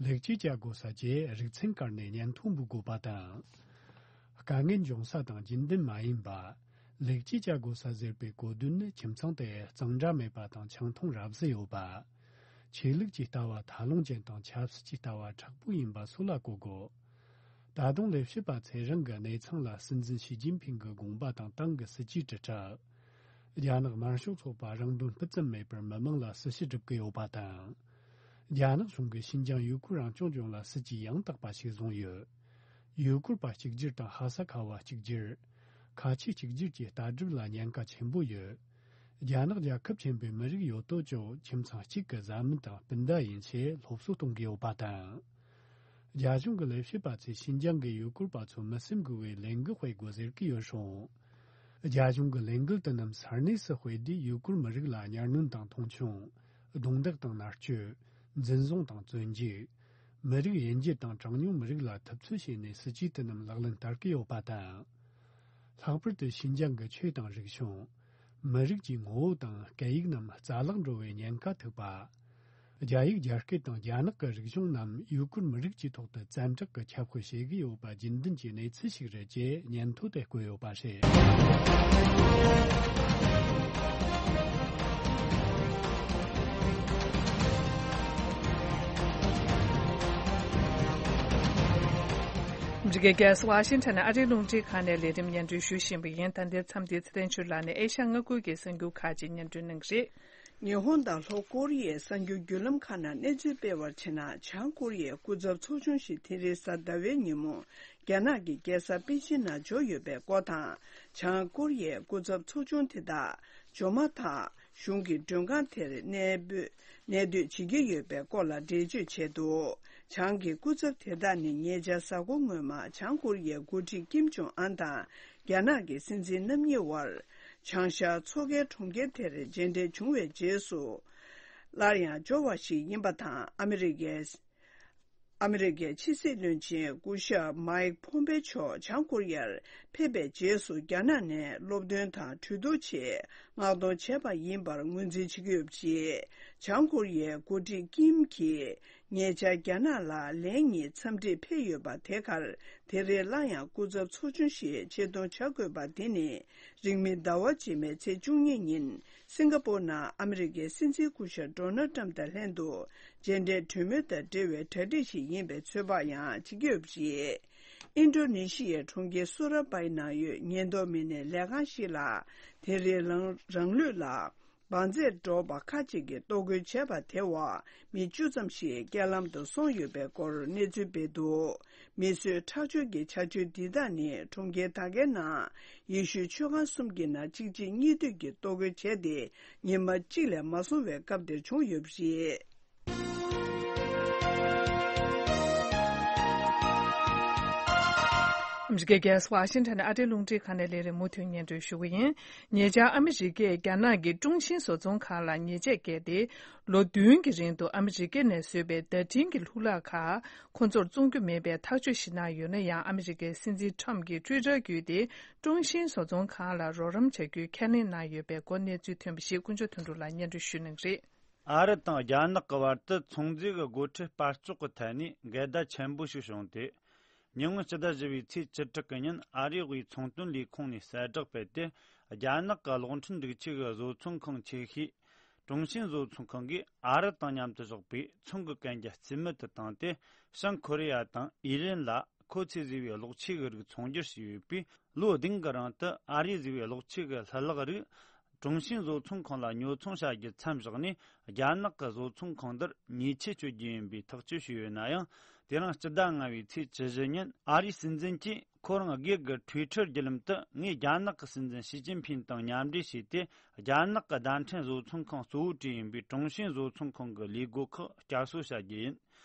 ལེགས་བཅོས་བྱ་དགོས་ས་བཅས་རིག་ཚན་བཀར་ནས་སྙན་ཐོ་འབུལ་དགོས་པ་དང་། དཀའ་ངལ་འབྱུང་ས་དང་རྒྱུན་ལྡན་མ་ཡིན་པ། ལེགས་བཅོས་བྱ་དགོས་ས་ཟེར་བའི་གོ་དོན་ནི་ཁྱིམ་ཚང་དེ་གཙང་སྦྲ་མེད་པ་དང་ཆང་འཐུང་རབ་བཟི་ཡོད་པ། ཆོས་ལུགས་ཀྱི་ལྟ་བ་ཐབས་ལམ་ཅན་དང་ཆབ་སྲིད་ཀྱི་ལྟ་བ་མཁྲེགས་པོ་ཡིན་པ་སུ་ལ་གོ་དགོས། ད་དུང་ལས་བྱེད་པ་ཚོས་རང་གི་གནས་ཚང་ལ་སྲིད་འཛིན་ཞི་ཅིན་ཕིང་གི་དགོངས་པ་དང་ཏང་གི་སྲིད་ཇུས་དྲིལ་བསྒྲགས། རྒྱ་ནག་དམར་ཤོག་ཚོགས་པ་རང་དོན་སྤུ་ཙམ་མེད་པར་མི་མང་ལ་སྲི་ཞུ་སྒྲུབ་ཀྱི་ཡོད་པ་དང་། རྒྱ་ནག་གཞུང་གིས་ཤིན་ཅང་ཡུ་གུར་རང་སྐྱོང་ལྗོངས་ལ་སྲིད་ཇུས་ཡང་དག་པ་ཞིག་བཟུང་ཡོད། ཡུ་གུར་པ་གཅིག་གྱུར་དང་ཧ་ས་ཁ་བ་གཅིག་གྱུར། ཁ་ཆེ་གཅིག་གྱུར་གྱི་ལྟ་གྲུབ་ལ་ཉེན་ཁ་ཆེན་པོ་ཡོད། རྒྱ་ནག་རྒྱལ་ཁབ་ཆེན་པོའི་མི་རིགས་ཡོད་དོ་ཅོག་ཁྱིམ་ཚང་གཅིག་གི་བཟའ་མི་དང་སྤུན་ཟླ་ཡིན་ཞེས་སློབ་གསོ་གཏོང་གི་ཡོད་པ་དང་། རྒྱ་གཞུང་གི་ལས་བྱེད་པ་ཚོས་ཤིན་ཅང་གི་ཡུ་གུར་པ་ཚོ་མི་སེམས་འགུལ་བའི་ལས་འགུལ་སྤེལ་དགོས་ཟེར་གྱི་ཡོད་རུང་། རྒྱ་གཞུང་གི་ལས་འགུལ་དེ་རྣམས་ས་གནས་སུ་སྤེལ་དུས་ཡུ་གུར་མི་རིགས་ལ་གཉའ་གནོན་དང་མཐོང་ཆུང་། རྡུང་རྡེག་དང་མནར་གཅོད། འཛིན་བཟུང་དང་བཙོན་འཇུག། མི་རིགས་དབྱེ་འབྱེད་དང་གྲངས་ཉུང་མི་རིགས་ལ་ཐུབ་ཚོད་བྱས་ནས་སྲིད་ཇུས་དེ་རྣམས་ལག་ལེན་བསྟར་གྱི་ཡོད་པ་དང་། ལྷག་པར་དུ་ཤིན་ཅང་གི་ཆོས་དང་རིག་གཞུང་། མི་རིགས་ཀྱི་ངོ་བོ་དང་སྐད་ཡིག་རྣམས་རྩ་བརླག་འགྲོ་བའི་ཉེན་ཁ་ཐུག་པ། རྒྱ་ཡིག་རྒྱ་སྐད་དང་རྒྱ་ནག་གི་རིག་གཞུང་རྣམས་ཡུ་གུར་མི་རིགས་ཀྱི་ཐོག་ཏུ་བཙན་དྲག་གི་ཁྱབ་སྤེལ་བྱེད་ཀྱི་ཡོད་པ་རྒྱུན་ལྡན་གྱི་གནས་ཚུལ་ཞིག་རེད་ཅེས་སྙན་ཐོ་དེ་བཀོད་ཡོད་པ་རེད། འདི་གའི་རྒྱལ་ས་ཝ་ཤིང་ཊོན་ནས་ཨ་རིའི་རླུང་འཕྲིན་ཁང་ནས་ལས་རིམ་སྙན་སྒྲོན་ཞུ་བཞིན་པ་ཡིན། ད་ལྟའི་མཚམས་འདིའི་ཚེ་བརྟན་ཆོས་ལགས་ནས་ཨེ་ཤ་ཡ་མངའ་ཁུལ་གྱི་གསར་འགྱུར་ཁག་ཅིག་སྙན་སྒྲོན་གནང་གི་རེད། ཉི་ཧོང་དང་ལྷོ་ཀོ་རི་ཡའི་གསར་འགྱུར་བརྒྱུད་ལམ་ཁག་ནང་གནས་ཚུལ་སྤེལ་བར་བྱས་ན། བྱང་ཀོ་རི་ཡའི་སྐུ་ཚབ་ཚོགས་ཆུང་ཞིག་དེ་རིང་གཟའ་ཟླ་བའི་ཉིན་མོ་རྒྱ་ནག་གི་རྒྱལ་ས་པེ་ཅིན་ནང་འབྱོར་ཡོད་པའི་སྐོར་དང་། བྱང་ཀོ་རི་ཡའི་སྐུ་ཚབ་ཚོགས་ཆུང་དེ་དག་འབྱོར་མ་ཐག་གཞུང་གི་མགྲོན་ཁང་དེར་གནས་སྤོས་གནས་སྡོད་བྱེད་ཀྱི་ཡོད་པའི་སྐོར་ལ་འགྲེལ་བརྗོད་བྱས་འདུག། བྱང་གི་སྐུ་ཚབ་དེ་དག་ནི་ཉེ་ཆར་གཟའ་འཁོར་སྔོན་མ་བྱང་ཀོ་རི་ཡའི་འགོ་ཁྲིད་ཀིམ་ཇོང་ཨན་དང་རྒྱ་ནག་གི་སྲིད་འཛིན་རྣམ་གཉིས་དབར་བྱང་ཤར་མཚོ་ཁའི་གྲོང་ཁྱེར་དེར་མཇལ་འཕྲད་བྱུང་བའི་རྗེས་སུ། སླར་ཡང་འབྱོར་བ་ཞིག་ཡིན་པ་དང་། ཨ་མི་རི་ཀའི་ཨ་མི་རི་ཀའི་ཕྱི་སྲིད་བློན་ཆེན་སྐུ་ཞབས་མཱིག་ཕོམ་པེ་མཆོག་བྱང་ཀོ་རི་ཡར་ཕེབས་པའི་རྗེས་སུ། རྒྱ་ནག་ནས་སློབ་སྟོན་དང་གྲོས་བསྡུར་ཆེད་མངགས་གཏོང་བྱས་པ་ཡིན་པར་ངོས་འཛིན་བྱེད་ཀྱི་ཡོད་པ་རེད། བྱང་ཀོ་རི་ཡའི་འགོ་ཁྲིད་ཀིམ་གྱིས་ཉེ་ཆར་རྒྱ་ནག་ལ་ལན་གཉིས་འཚམས་འདྲིར་ཕེབས་ཡོད་པ་དེ་གར། དེ་རིང་སླར་ཡང་སྐུ་ཚབ་ཚོགས་ཆུང་ཞིག་ཆེད་གཏོང་བྱ་དགོས་པ་དེ་ནི། རིང་མིན་ཟླ་བ་རྗེས་མའི་ཚེས་བཅུ་གཉིས་ཉིན་སིང་ག་པོར་ནང་ཨ་མི་རི་ཀའི་སྲིད་འཛིན་སྐུ་ཞབས་ཌོ་ནལ་ཏྲམ་དང་ལྷན་དུ་མཇལ་འཕྲད་གྲོས་མོལ་དང་འབྲེལ་བའི་གྲ་སྒྲིག་ཞིག་ཡིན་པའི་ཚོད་དཔག་ཡང་བྱེད་ཀྱི་ཡོད་པ་རེད། ཨིན་ཌོ་ནེ་ཤི་ཡའི་གྲོང་ཁྱེར་སུ་ར་བྷའི་ནང་ཡོད་ཉེན་རྟོག་མི་སྣའི་ལས་ཁང་ཞིག་ལ། དེ་རིང་རང་རང་ལུས་ལ་འབར་རྫས་འདྲ་པོ་ཁག་ཅིག་གིས་གཏོར་རྒོལ་བྱས་པ་དེར་མི་བཅུ་ཙམ་ཞིག་རྐྱེན་ལམ་དུ་སོང་ཡོད་པའི་སྐོར་གནས་ཚུལ་སྤེལ་འདུག། མིས་བཟོས་ཁྲག་སྦྱོར་གྱི་བྱ་སྤྱོད་འདི་དག་ནི། གྲོང་ཁྱེར་ད་གའི་ནང་ཡེ་ཤུའི་ཆོས་ཁང་གསུམ་གྱི་ནང་གཅིག་རྗེས་གཉིས་མཐུད་ཀྱིས་གཏོར་རྒོལ་བྱས་ཏེ། ཉི་མ་གཅིག་ལས་མ་སོང་བའི་སྐབས་དེར་བྱུང་ཡོད་པ་རེད། ཨ་མི་རི་ཀའི་རྒྱལ་ས་ཝ་ཤིང་ཊོན་ནས་ཨ་རིའི་རླུང་འཕྲིན་ཁང་ནས་ལས་རིམ་མུ་མཐུད་སྙན་སྒྲོན་ཞུ་གི་ཡིན། ཉེ་ཆར་ཨ་མི་རི་ཀས་རྒྱ་ནག་གི་ཀྲུང་ཤིན་བཟོ་ཚོང་ཁང་ལ་ཉེས་ཆད་བཀལ་ཏེ། ལོ་བདུན་གྱི་རིང་དུ་ཨ་མི་རི་ཀ་ནས་བཟོས་པའི་བརྡ་འཕྲིན་གྱི་ལྷུ་ལག་ཁག་ཁོ་ཚོར་བཙོང་རྒྱུ་མེད་པའི་ཐག་གཅོད་ཞིག་གནང་ཡོད་ན་ཡང་། ཨ་མི་རི་ཀའི་སྲིད་འཛིན་ཊམ་གྱིས་ཊུའི་ཊར་བརྒྱུད་དེ་ཀྲུང་ཤིན་བཟོ་ཚོང་ཁང་ལ་རོགས་རམ་བྱ་རྒྱུའི་ཁས་ལེན་གནང་ཡོད་པའི་སྐོར་གནས་ཚུལ་ཐོན་པ་ཞིག་དཀོན་མཆོག་དོན་གྲུབ་ལགས་སྙན་སྒྲོན་ཞུ་གནང་གི་རེད། ཨ་རི་དང་རྒྱ་ནག་གི་བར་དུ་ཚོང་རྫས་ཀྱི་སྒོ་ཁྲལ་སྤར་གཅོག་གི་ཐད་ནས་འགལ་ཟླ་ཆེན་པོ་ཞིག་བྱུང་སྟེ། ཉེ་སྔོན་སྤྱི་ཟླ་བཞི་པའི་ཚེས་བཅུ་དྲུག་གི་ཉིན་ཨ་རིའི་དབུས་ཚོང་དོན་ལས་ཁུངས་ནས་གསལ་བསྒྲགས་སྤེལ་ཏེ། རྒྱ་ནག་གི་གློག་འཕྲིན་སྒྲིག་ཆས་ཀྱི་བཟོ་ཚོང་ཁང་ཆེ་ཤོས་ཀྲུང་ཤིན་བཟོ་ཚོང་ཁང་གིས་ཨ་རི་དང་མཉམ་དུ་བཞག་པའི་ཚོང་གི་གན་རྒྱ་རྩིས་མེད་དུ་བཏང་སྟེ། བྱང་ཁོ་རེ་ཡ་དང་ཨི་རན་ལ་ཁོ་ཚོས་བཟོས་པའི་གློག་ཆས་ཀྱི་རིགས་ཚོང་སྒྱུར་བྱས་ཡོད་པས། ལོ་བདུན་གྱི་རིང་དུ་ཨ་རིས་བཟོས་པའི་གློག་ཆས་ཀྱི་ལྷུ་ལག་རིགས། ཀྲུང་ཤིན་བཟོ་ཚོང་ཁང་ལ་ཉོ་ཚོང་བྱ་རྒྱུ་མཚམས་བཞག་ནས། རྒྱ་ནག་གི་བཟོ་ཚོང་ཁང་འདིར་ཉེས་ཆད་གཅོད་རྒྱུ་ཡིན་པའི་ཐག་གཅོད་བྱས་ཡོད་ན་ཡང་། དེ་རིང་སྤྱི་ཟླ་ལྔ་པའི་ཚེས་བཅུ་བཞི་ཉིན་ཨ་རིའི་སྲིད་འཛིན་གྱིས་ཁོ་རང་སྒེར་གྱི་ཊུའི་ཊར་བརྒྱུད་ལམ་དུ། ངས་རྒྱ་ནག་གི་སྲིད་འཛིན་ཞི་ཅིན་ཕིང་དང་མཉམ་འབྲེལ་བྱས་ཏེ། རྒྱ་ནག་གི་བརྡ་འཕྲིན་བཟོ་ཚོང་ཁང་གཙོ་བོ་གྲས་ཡིན་པའི་ཀྲུང་ཤིན་བཟོ་ཚོང་ཁང་གི་ལས་སྒོ་ཁག་བསྐྱར་གསོ་བྱ་རྒྱུ་ཡིན།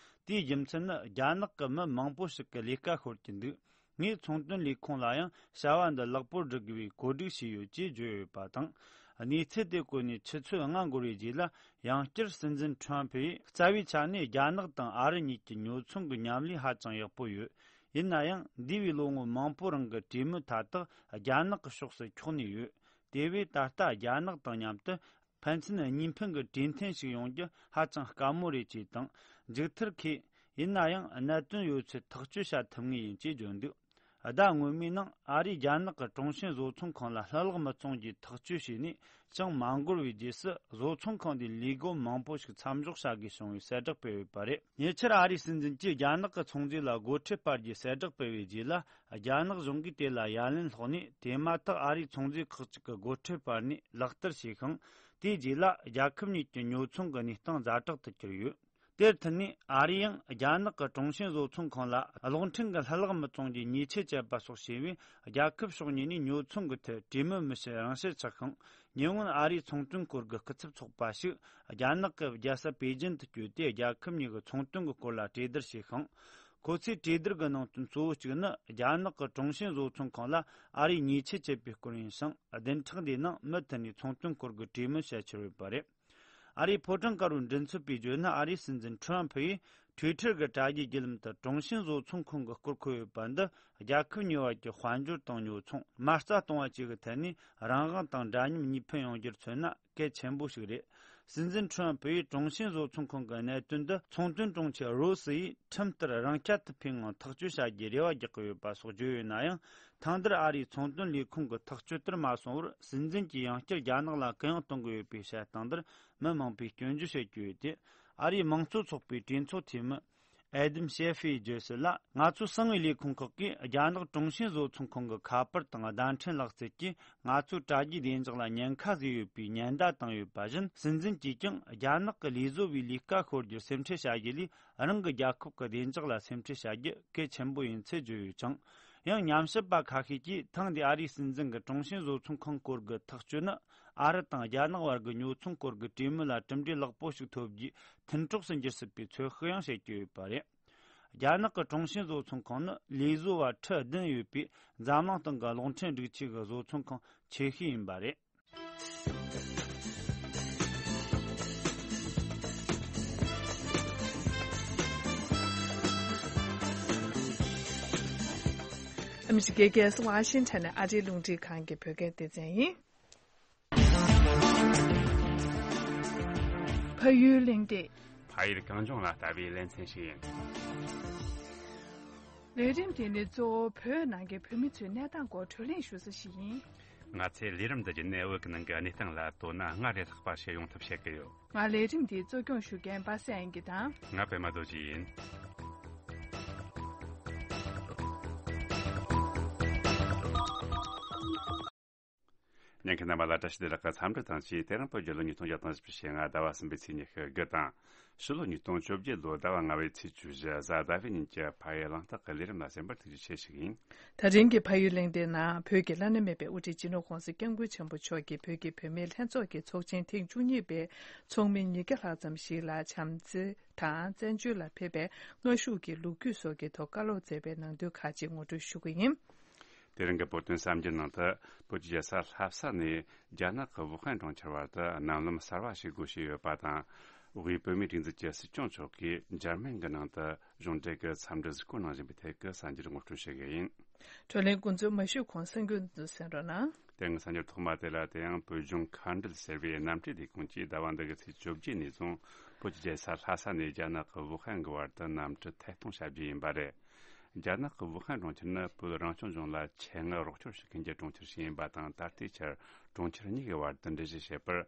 དེའི་རྒྱུ་མཚན་ནི། རྒྱ་ནག་གི་མི་མང་པོ་ཞིག་གིས་ལས་ཀ་ཤོར་གྱི་འདུག། ངས་ཚོང་དོན་ལས་ཁུངས་ལ་ཡང་བྱ་བ་འདི་ལེགས་པོར་སྒྲུབ་དགོས་པའི་བཀོད་སྒྲིག་བྱས་ཡོད་ཅེས་བརྗོད་ཡོད་པ་དང་། གནས་ཚུལ་དེ་གོ་ནས་ཆུ་ཚོད་ལྔ་འགོར་བའི་རྗེས་ལ། ཡང་བསྐྱར་སྲིད་འཛིན་ཁྲོམ་ཕུ་ཡིས། རྩ་བའི་ཆ་ནས་རྒྱ་ནག་དང་ཨ་རི་གཉིས་ཀྱི་ཉོ་ཚོང་གི་མཉམ་ལས་ཧ་ཅང་ཡག་པོ་ཡོད། ཡིན་ན་ཡང་། འདས་པའི་ལོ་ངོ་མང་པོའི་རིང་གི་གྲོས་མོལ་མཐའ་དག་རྒྱ་ནག་གི་ཕྱོགས་སུ་འཁྱོག་ནས་ཡོད། དེ་བས་ད་ལྟ་རྒྱ་ནག་དང་མཉམ་དུ་ཕན་ཚུན་གཉིས་ཕན་གྱི་གྲོས་མཐུན་ཞིག་ཡོང་རྒྱུ་ཧ་ཅང་དཀའ་མོ་རེད་ཅེས་དང་། མཇུག་མཐར་ཁོས། ཡིན་ན་ཡང་གནད་དོན་ཡོད་ཚད་ཐག་གཅོད་བྱ་ཐུབ་ངེས་ཡིན་ཅེས་བརྗོད་འདུག། ཟླ་སྔོན་མའི་ནང་ཨ་རིས་རྒྱ་ནག་གི་ཀྲུང་ཞིན་བཟོ་ཚོང་ཁང་ལ་ལྷུ་ལག་མི་བཙོང་རྒྱུའི་ཐག་གཅོད་བྱས་ནས་ཅང་མ་འགོར་བའི་རྗེས་སུ། བཟོ་ཚོང་ཁང་དེའི་ལས་སྒོ་མང་པོ་ཞིག་མཚམས་འཇོག་བྱ་དགོས་བྱུང་བའི་གསལ་བསྒྲགས་སྤེལ་ཡོད་པ་རེད། ཉེ་ཆར་ཨ་རིའི་སྲིད་འཛིན་གྱིས་རྒྱ་ནག་གི་ཚོང་རྫས་ལ་སྒོ་ཁྲལ་སྤར་རྒྱུའི་གསལ་བསྒྲགས་སྤེལ་བའི་རྗེས་ལ། རྒྱ་ནག་གཞུང་གིས་དེ་ལ་ཡ་ལན་སློག་ནས། དེ་མ་ཐག་ཨ་རིའི་ཚོང་རྫས་ཁག་ཅིག་གི་སྒོ་ཁྲལ་སྤར་ནས་ལག་བསྟར་བྱས་ཤིང་། དེའི་རྗེས་ལ་རྒྱལ་ཁབ་གཉིས་ཀྱི་ཉོ་ཚོང་གི་གནས་སྟངས་ཛ་དྲག་ཏུ་གྱུར་ཡོད། དེར་མཐུད་ནས་ཨ་རིས་ཡང་རྒྱ་ནག་གི་ཀྲུང་ཞིན་བཟོ་ཚོང་ཁང་ལ་གློག་འཕྲིན་གྱི་ལྷུ་ལག་མི་བཙོང་རྒྱུའི་ཉེས་ཆད་བཅད་པ་སོགས་བྱས་པས། རྒྱལ་ཁབ་ཕྱོགས་གཉིས་ནས་ཉོ་ཚོང་གི་ཐད་གྲོས་མོལ་མི་བྱེད་རང་བཤེར་ཆགས་ཤིང་། ཉེ་སྔོན་ཨ་རིའི་ཚོང་དོན་སྐོར་གྱི་སྐུ་ཚབ་ཚོགས་པ་ཞིག་རྒྱ་ནག་གི་རྒྱལ་ས་པེ་ཅིན་དུ་བསྐྱོད་དེ། རྒྱལ་ཁབ་གཉིས་ཀྱི་ཚོང་དོན་གྱི་སྐོར་ལ་གྲོས་བསྡུར་བྱས་ཤིང་། ཁོ་ཚོས་གྲོས་བསྡུར་གྱི་ནང་དོན་གཙོ་བོ་གཅིག་ནི། རྒྱ་ནག་གི་ཀྲུང་ཞིན་བཟོ་ཚོང་ཁང་ལ་ཨ་རིས་ཉེས་ཆད་བཅད་པའི་སྐོར་ཡིན་ཞིང་། བདུན་ཕྲག་འདིའི་ནང་མུ་མཐུད་ནས་ཚོང་དོན་སྐོར་གྱི་གྲོས་མོལ་བྱ་འཆར་ཡོད་པ་རེད། ཨ་རིའི་ཕོ་བྲང་དཀར་པོའི་མགྲིན་ཚབ་པས་བརྗོད་ན། ཨ་རིའི་སྲིད་འཛིན་ཁྲོམ་ཕུ་ཡིས་ཊུའི་ཊར་གྱི་དྲ་རྒྱའི་བརྒྱུད་ལམ་དུ་ཀྲུང་ཞིན་བཟོ་ཚོང་ཁང་གི་སྐོར་འཁོད་ཡོད་པ་འདི། རྒྱལ་ཁབ་གཉིས་བར་གྱི་དཔལ་འབྱོར་དང་ཉོ་ཚོང་མ་རྩ་གཏོང་བ་བཅས་ཀྱི་ཐད་ནས་རང་དབང་དང་འདྲ་མཉམ་གཉིས་ཕན་ཡོང་རྒྱུར་མཚོན་ན་གལ་ཆེན་པོ་ཞིག་རེད། སྲིད་འཛིན་ཁྲོམ་ཕུ་ཡིས་ཀྲུང་ཞིན་བཟོ་ཚོང་ཁང་གི་གནད་དོན་འདི་ཚོང་དོན་དྲུང་ཆེ་རོ་སི་ཡིས་ཁྲིམས་ལྟར་རང་ཁྱད་དུ་འཕེལ་ངང་ཐག་གཅོད་བྱ་རྒྱུའི་རེ་བ་རྒྱག་གི་ཡོད་པ་སོགས་བརྗོད་ཡོད་ན་ཡང་། ཐེངས་འདིར་ཨ་རིའི་ཚོང་དོན་ལས་ཁུངས་ཀྱི་ཐག་གཅོད་ལྟར་མ་སོང་བར། སྲིད་འཛིན་གྱིས་ཡང་བསྐྱར་རྒྱ་ནག་ལ་གུ་ཡངས་གཏོང་གི་ཡོད་པའི་བཤད་སྟངས་འདིར་མི་མང་པོས་སྐྱོན་བརྗོད་བྱེད་ཀྱི་ཡོད་དེ། ཨ་རིའི་དམངས་གཙོ་ཚོགས་པའི་གྲོས་ཚོགས་འཐུས་མི་ཨེ་དམ་ཤེ་ཧྥེ་ཡིས་བརྗོད་གསལ་ལ། ང་ཚོའི་གསང་བའི་ལས་ཁུངས་ཁག་གིས་རྒྱ་ནག་ཀྲུང་ཞིན་བཟོ་ཚོང་ཁང་གི་ཁ་པར་དང་བརྡ་འཕྲིན་ལག་རྩལ་གྱིས་ང་ཚོའི་དྲ་རྒྱའི་བདེ་འཇགས་ལ་ཉེན་ཁ་བཟོས་ཡོད་པའི་ཉེན་བརྡ་བཏང་ཡོད་པ་བཞིན། སྲིད་འཛིན་གྱིས་ཀྱང་རྒྱ་ནག་གི་ལས་བཟོ་བའི་ལས་ཀ་ཤོར་རྒྱུར་སེམས་ཁྲལ་བྱ་རྒྱུ་ལས། རང་གི་རྒྱལ་ཁབ་ཀྱི་བདེ་འཇགས་ལ་སེམས་ཁྲལ་བྱ་རྒྱུ་གལ་ཆེན་པོ་ཡིན་ཚུལ་བརྗོད་ཡོད་ཅིང་། ཡང་ཉམས་ཞིབ་པ་ཁ་ཤས་ཀྱིས་ཐེངས་འདིའི་ཨ་རིའི་སྲིད་འཛིན་གྱི་ཀྲུང་ཞིན་བཟོ་ཚོང་ཁང་སྐོར་གྱི་ཐག་གཅོད་ནི། ཨ་རི་དང་རྒྱ་ནག་བར་གྱི་ཉོ་ཚོང་སྐོར་གྱི་གྲོས་མོལ་ལ་གྲུབ་འབྲས་ལེགས་པོ་ཞིག་ཐོབ་རྒྱུའི་མཐུན་གྲོགས་སུ་འགྱུར་སྲིད་པའི་ཚོད་དཔག་ཡང་བྱེད་ཀྱི་ཡོད་པ་རེད། རྒྱ་ནག་གི་ཀྲུང་ཞིན་བཟོ་ཚོང་ཁང་ནི་ལས་བཟོ་བ་ཁྲི་བདུན་ཡོད་པའི་འཛམ་གླིང་སྟེང་གི་གློག་འཕྲིན་སྒྲིག་ཆས་ཀྱི་བཟོ་ཚོང་ཁང་ཆེ་ཤོས་ཡིན་པ་རེད། ཨ་མི་རི་ཀའི་རྒྱལ་ས་ཝ་ཤིང་ཊོན་ནས་ཨ་རིའི་རླུང་འཕྲིན་ཁང་གི་བོད་སྐད་སྡེ་ཚན་ཡིན། ཕ་ཡུལ་གླེང་སྟེགས། ཕ་ཡུལ་གངས་ལྗོངས་ལ་ལྟ་བའི་ལེ་ཚན་ཞིག་ཡིན། ལས་རིམ་དེ་ནི་གཙོ་བོ་བོད་ནང་གི་བོད་མི་ཚོའི་གནས་སྟངས་སྐོར་བགྲོ་གླེང་ཞུ་ས་ཞིག་ཡིན། ང་ཚོས་ལས་རིམ་འདི་བརྒྱུད་ནས་བོད་ཀྱི་ནང་གི་གནས་སྟངས་ལ་དོ་སྣང་སྔར་ལས་ལྷག་པ་ཞིག་ཡོང་ཐབས་བྱེད་ཀྱི་ཡོད། ང་ལས་རིམ་འདིའི་གཙོ་སྐྱོང་ཞུ་མཁན་པ་སངས་དབྱངས་སྐྱིད་དང་། ང་པད་མ་རྡོ་རྗེ་ཡིན། ཉན་མཁན་རྣམ་པ་ལ་བཀྲ་ཤིས་བདེ་ལེགས་ཀྱི་འཚམས་འདྲི་དང་བཅས། དེ་རིང་བོད་རྒྱལ་ལོ་ཉིས་སྟོང་བརྒྱ་དང་བཞི་བཅུ་ཞེ་ལྔ་ཟླ་བ་གསུམ་པའི་ཚེས་ཉི་ཤུ་དགུ་དང་། ཕྱི་ལོ་ཉིས་སྟོང་བཅོ་བརྒྱད་ལོ་ཟླ་བ་ལྔ་པའི་ཚེས་བཅུ་བཞི་གཟའ་ཟླ་བའི་ཉིན་གྱི་ཕ་ཡུལ་གླེང་སྟེགས་ཀྱི་ལས་རིམ་ལ་གསན་པར་ཐུགས་རྗེ་ཆེ་ཞུ་གི་ཡིན། ད་རིང་གི་ཕ་ཡུལ་གླེང་སྟེགས་ནང་བོད་ཀྱི་བླ་ན་མེད་པའི་དབུ་ཁྲིད་སྤྱི་ནོར་༸གོང་ས་༸སྐྱབས་མགོན་ཆེན་པོ་མཆོག་གིས་བོད་ཀྱི་བུད་མེད་ལྷན་ཚོགས་ཀྱི་ཚོགས་ཆེན་ཐེངས་བཅུ་གཉིས་པའི་ཚོགས་མི་ཉིས་བརྒྱ་ལྷག་ཙམ་ཞིག་ལ་བྱམས་བརྩེ་དང་བཙན་བྱོལ་ལ་ཕེབས་པའི་སྔ་གཞུག་གི་ལོ་རྒྱུས་སོགས་ཀྱི་ཐོག་བཀའ་སློབ་སྩལ་བའི་ནང་དོན་ཁག་ཅིག་ངོ་སྤྲོད་ཞུ་གི་ཡིན། དེ་རིང་གི་བོད་དོན་གསར་འགྱུར་ནང་དུ། བོད་ཀྱི་རྒྱལ་ས་ལྷ་ས་ནས་རྒྱ་ནག་གི་ཝུ་ཧན་གྲོང་ཁྱེར་བར་དུ་གནམ་ལམ་གསར་བ་ཞིག་སྒོ་ཕྱེ་ཡོད་པ་དང་། དབུས་བོད་མིའི་སྒྲིག་འཛུགས་ཀྱི་སྲིད་སྐྱོང་མཆོག་གིས་འཇར་མན་གྱི་ནང་དུ་གཞུང་འབྲེལ་གྱི་འཚམས་འདྲི་གཟིགས་སྐོར་གནང་བཞིན་པའི་ཐད་ཀྱི་གསར་འགྱུར་ངོ་སྤྲོད་བྱེད་ཀྱི་ཡིན། བགྲོ་གླེང་འགོ་འཛུགས་མ་ཞུས་གོང་གསར་འགྱུར་འདི་ཚོ་གསན་རོགས་གནང་། དེ་སྔ་གསར་འགྱུར་ཐོག་མ་དེ་ལ། དེ་ཡང་བོད་ལྗོངས་མཁའ་འགྲུལ་ཟེར་བའི་གནམ་གྲུའི་ལས་ཁུངས་ཀྱིས་ཟླ་བ་འདི་གི་ཚེས་བཅོ་བརྒྱད་ནས་བཟུང་བོད་ཀྱི་རྒྱལ་ས་ལྷ་ས་ནས་རྒྱ་ནག་གི་ཝུ་ཧན་གྱི་བར་དུ་གནམ་གྲུ་ཐད་གཏོང་བྱ་རྒྱུ་ཡིན་པ་རེད། རྒྱ་ནག་གི་ཝུ་ཧན་གྲོང་ཁྱེར་ནི་བོད་རང་སྐྱོང་ལྗོངས་ལ་ཆེད་མངགས་རོགས་སྐྱོར་ཞུ་མཁན་གྱི་གྲོང་ཁྱེར་ཞིག་ཡིན་པ་དང་། ད་ལྟའི་ཆར་གྲོང་ཁྱེར་གཉིས་ཀྱི་བར་དུ་འགྲུལ་བཞུད་བྱེད་པར་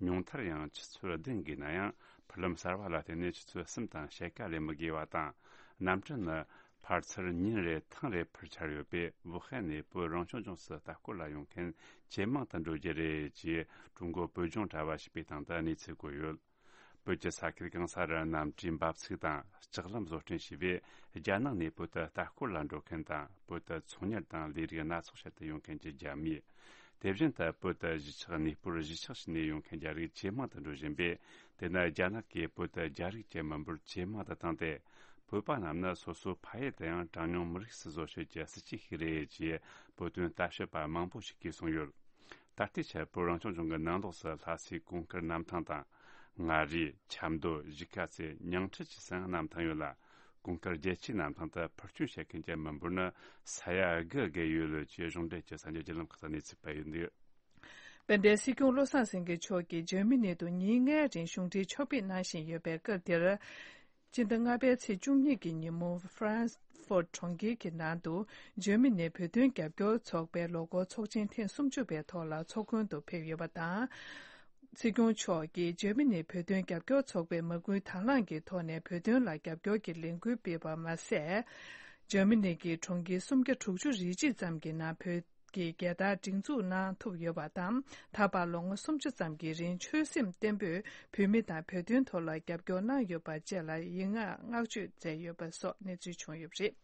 ཉུང་མཐར་ཡང་ཆུ་ཚོད་བདུན་དགོས་ན་ཡང་། འཕུར་ལམ་གསར་བ་ལ་བརྟེན་ནས་ཆུ་ཚོད་གསུམ་དང་ཕྱེད་ཀ་ལས་མི་དགོས་པ་དང་། གནམ་གྲུ་ནི་ཕར་ཚུར་ཉིན་རེ་ཐེངས་རེ་འཕུར་འཆར་ཡོད་པས། ཝུ་ཧན་ནས་བོད་རང་སྐྱོང་ལྗོངས་སུ་ལྟ་སྐོར་ལ་ཡོང་མཁན་ཇེ་མང་དུ་འགྲོ་རྒྱུ་རེད་ཅེས་ཀྲུང་གོ་བོད་ལྗོངས་དྲ་བ་ཞེས་པའི་སྟེང་དུ་གནས་ཚུལ་བཀོད་ཡོད། བོད་ཀྱི་ས་ཁུལ་གང་སར་གནམ་གྲུའི་འབབ་ཚིགས་དང་ལྕགས་ལམ་བཟོ་སྐྲུན་བྱས་པས། རྒྱ་ནག་ནས་བོད་དུ་ལྟ་སྐོར་ལ་འགྲོ་མཁན་དང་། བོད་དུ་ཚོང་གཉེར་དང་ལས་རིགས་སྣ་ཚོགས་བྱེད་དུ་ཡོང་མཁན་གྱི་རྒྱ་མིས། དེ་བཞིན་དུ་བོད་དུ་གཞིས་ཆགས་གནས་སྤོར་གཞིས་ཆགས་ཕྱིན་ནས་ཡོང་མཁན་རྒྱ་རིགས་ཇེ་མང་དུ་འགྲོ་བཞིན་པས། དེ་ནི་རྒྱ་ནག་གིས་བོད་དུ་རྒྱ་རིགས་ཀྱི་མི་འབོར་ཇེ་མང་དུ་བཏང་སྟེ། བོད་པ་རྣམས་ནི་སོ་སོའི་ཕ་ཡུལ་དུ་ཡང་གྲངས་ཉུང་མི་རིགས་སུ་བཟོ་བྱེད་ཀྱི་སྲིད་ཇུས་ཤིག་རེད་ཅེས་བོད་དོན་ལྟ་དཔྱད་པ་མང་པོ་ཞིག་གིས་གསུངས་ཡོད། ད་ལྟའི་ཆར་བོད་རང་སྐྱོང་ལྗོངས་ཀྱི་ནང་ལོགས་སུ་ལྷ་སའི་གོང་དཀར་གནམ་ཐང་དང་། མངའ་རིས། ཆབ་མདོ། གཞིས་ཀ་རྩེ། ཉང་ཁྲི་བཅས་སུ་གནམ་ཐང་ཡོད་ལ། གོང་དཀར་རྒྱལ་ཆེའི་གནམ་ཐང་དུ་འཕུར་སྐྱོད་བྱེད་མཁན་གྱི་མི་འབོར་ནི་ས་ཡ་དགུ་བརྒལ་ཡོད་ལུགས་ཀྱི་གཞུང་འབྲེལ་གྱི་གསར་འགྱུར་བརྒྱུད་ལམ་ཁག་ཏུ་གནས་ཚུལ་སྤེལ་ཡོད་འདུག། དཔལ་ལྡན་སྲིད་སྐྱོང་བློ་བཟང་སེང་གེ་མཆོག་གིས་འཇར་མ་ནི་དུ་ཉིན་ལྔའི་རིང་གཞུང་འབྲེལ་ཕྱོགས་ཕེབས་གནང་བཞིན་ཡོད་པའི་སྐབས་དེར། སྤྱི་ཟླ་ལྔ་པའི་ཚེས་བཅུ་གཉིས་ཀྱི་ཉིན་མོ་ཧྥ་རན་སི་ཧྥོར་གྲོང་ཁྱེར་གྱི་ནང་དུ་འཇར་མ་ནིའི་བོད་དོན་རྒྱབ་སྐྱོར་ཚོགས་པའི་ལོ་འཁོར་ཚོགས་ཆེན་ཐེངས་སུམ་ཅུ་པའི་ཐོག་ལ་ཚོགས་མགོན་དུ་ཕེབས་ཡོད་པ་དང་། སྲིད་སྐྱོང་མཆོག་གིས་འཇར་མ་ནིའི་བོད་དོན་རྒྱབ་སྐྱོར་ཚོགས་པའི་མ་དངུལ་དང་བླངས་ཀྱི་ཐོག་ནས་བོད་དོན་ལ་རྒྱབ་སྐྱོར་གྱི་ལས་འགུལ་སྤེལ་བ་མ་ཟད། འཇར་མ་ནི་གི་གྲོང་ཁྱེར་སུམ་བརྒྱ་དྲུག་ཅུ་རེ་གཅིག་ཙམ་གྱི་ནང་བོད་ཀྱི་རྒྱལ་དར་སྒྲེང་འཛུགས་གནང་ཐུབ་ཡོད་པ་དང་། ད་བར་ལོ་ངོ་སུམ་ཅུ་ཙམ་གྱི་རིང་ཆོད་སེམས་བརྟན་པོས་བོད་མི་དང་བོད་དོན་ཐོག་ལ་རྒྱབ་སྐྱོར་གནང་ཡོད་པ་བཅས་ལ་ཡིག་ངག་བསྔགས་བརྗོད་མཛད་ཡོད་པ་སོགས་གནས་ཚུལ་བྱུང་ཡོད་པ་རེད།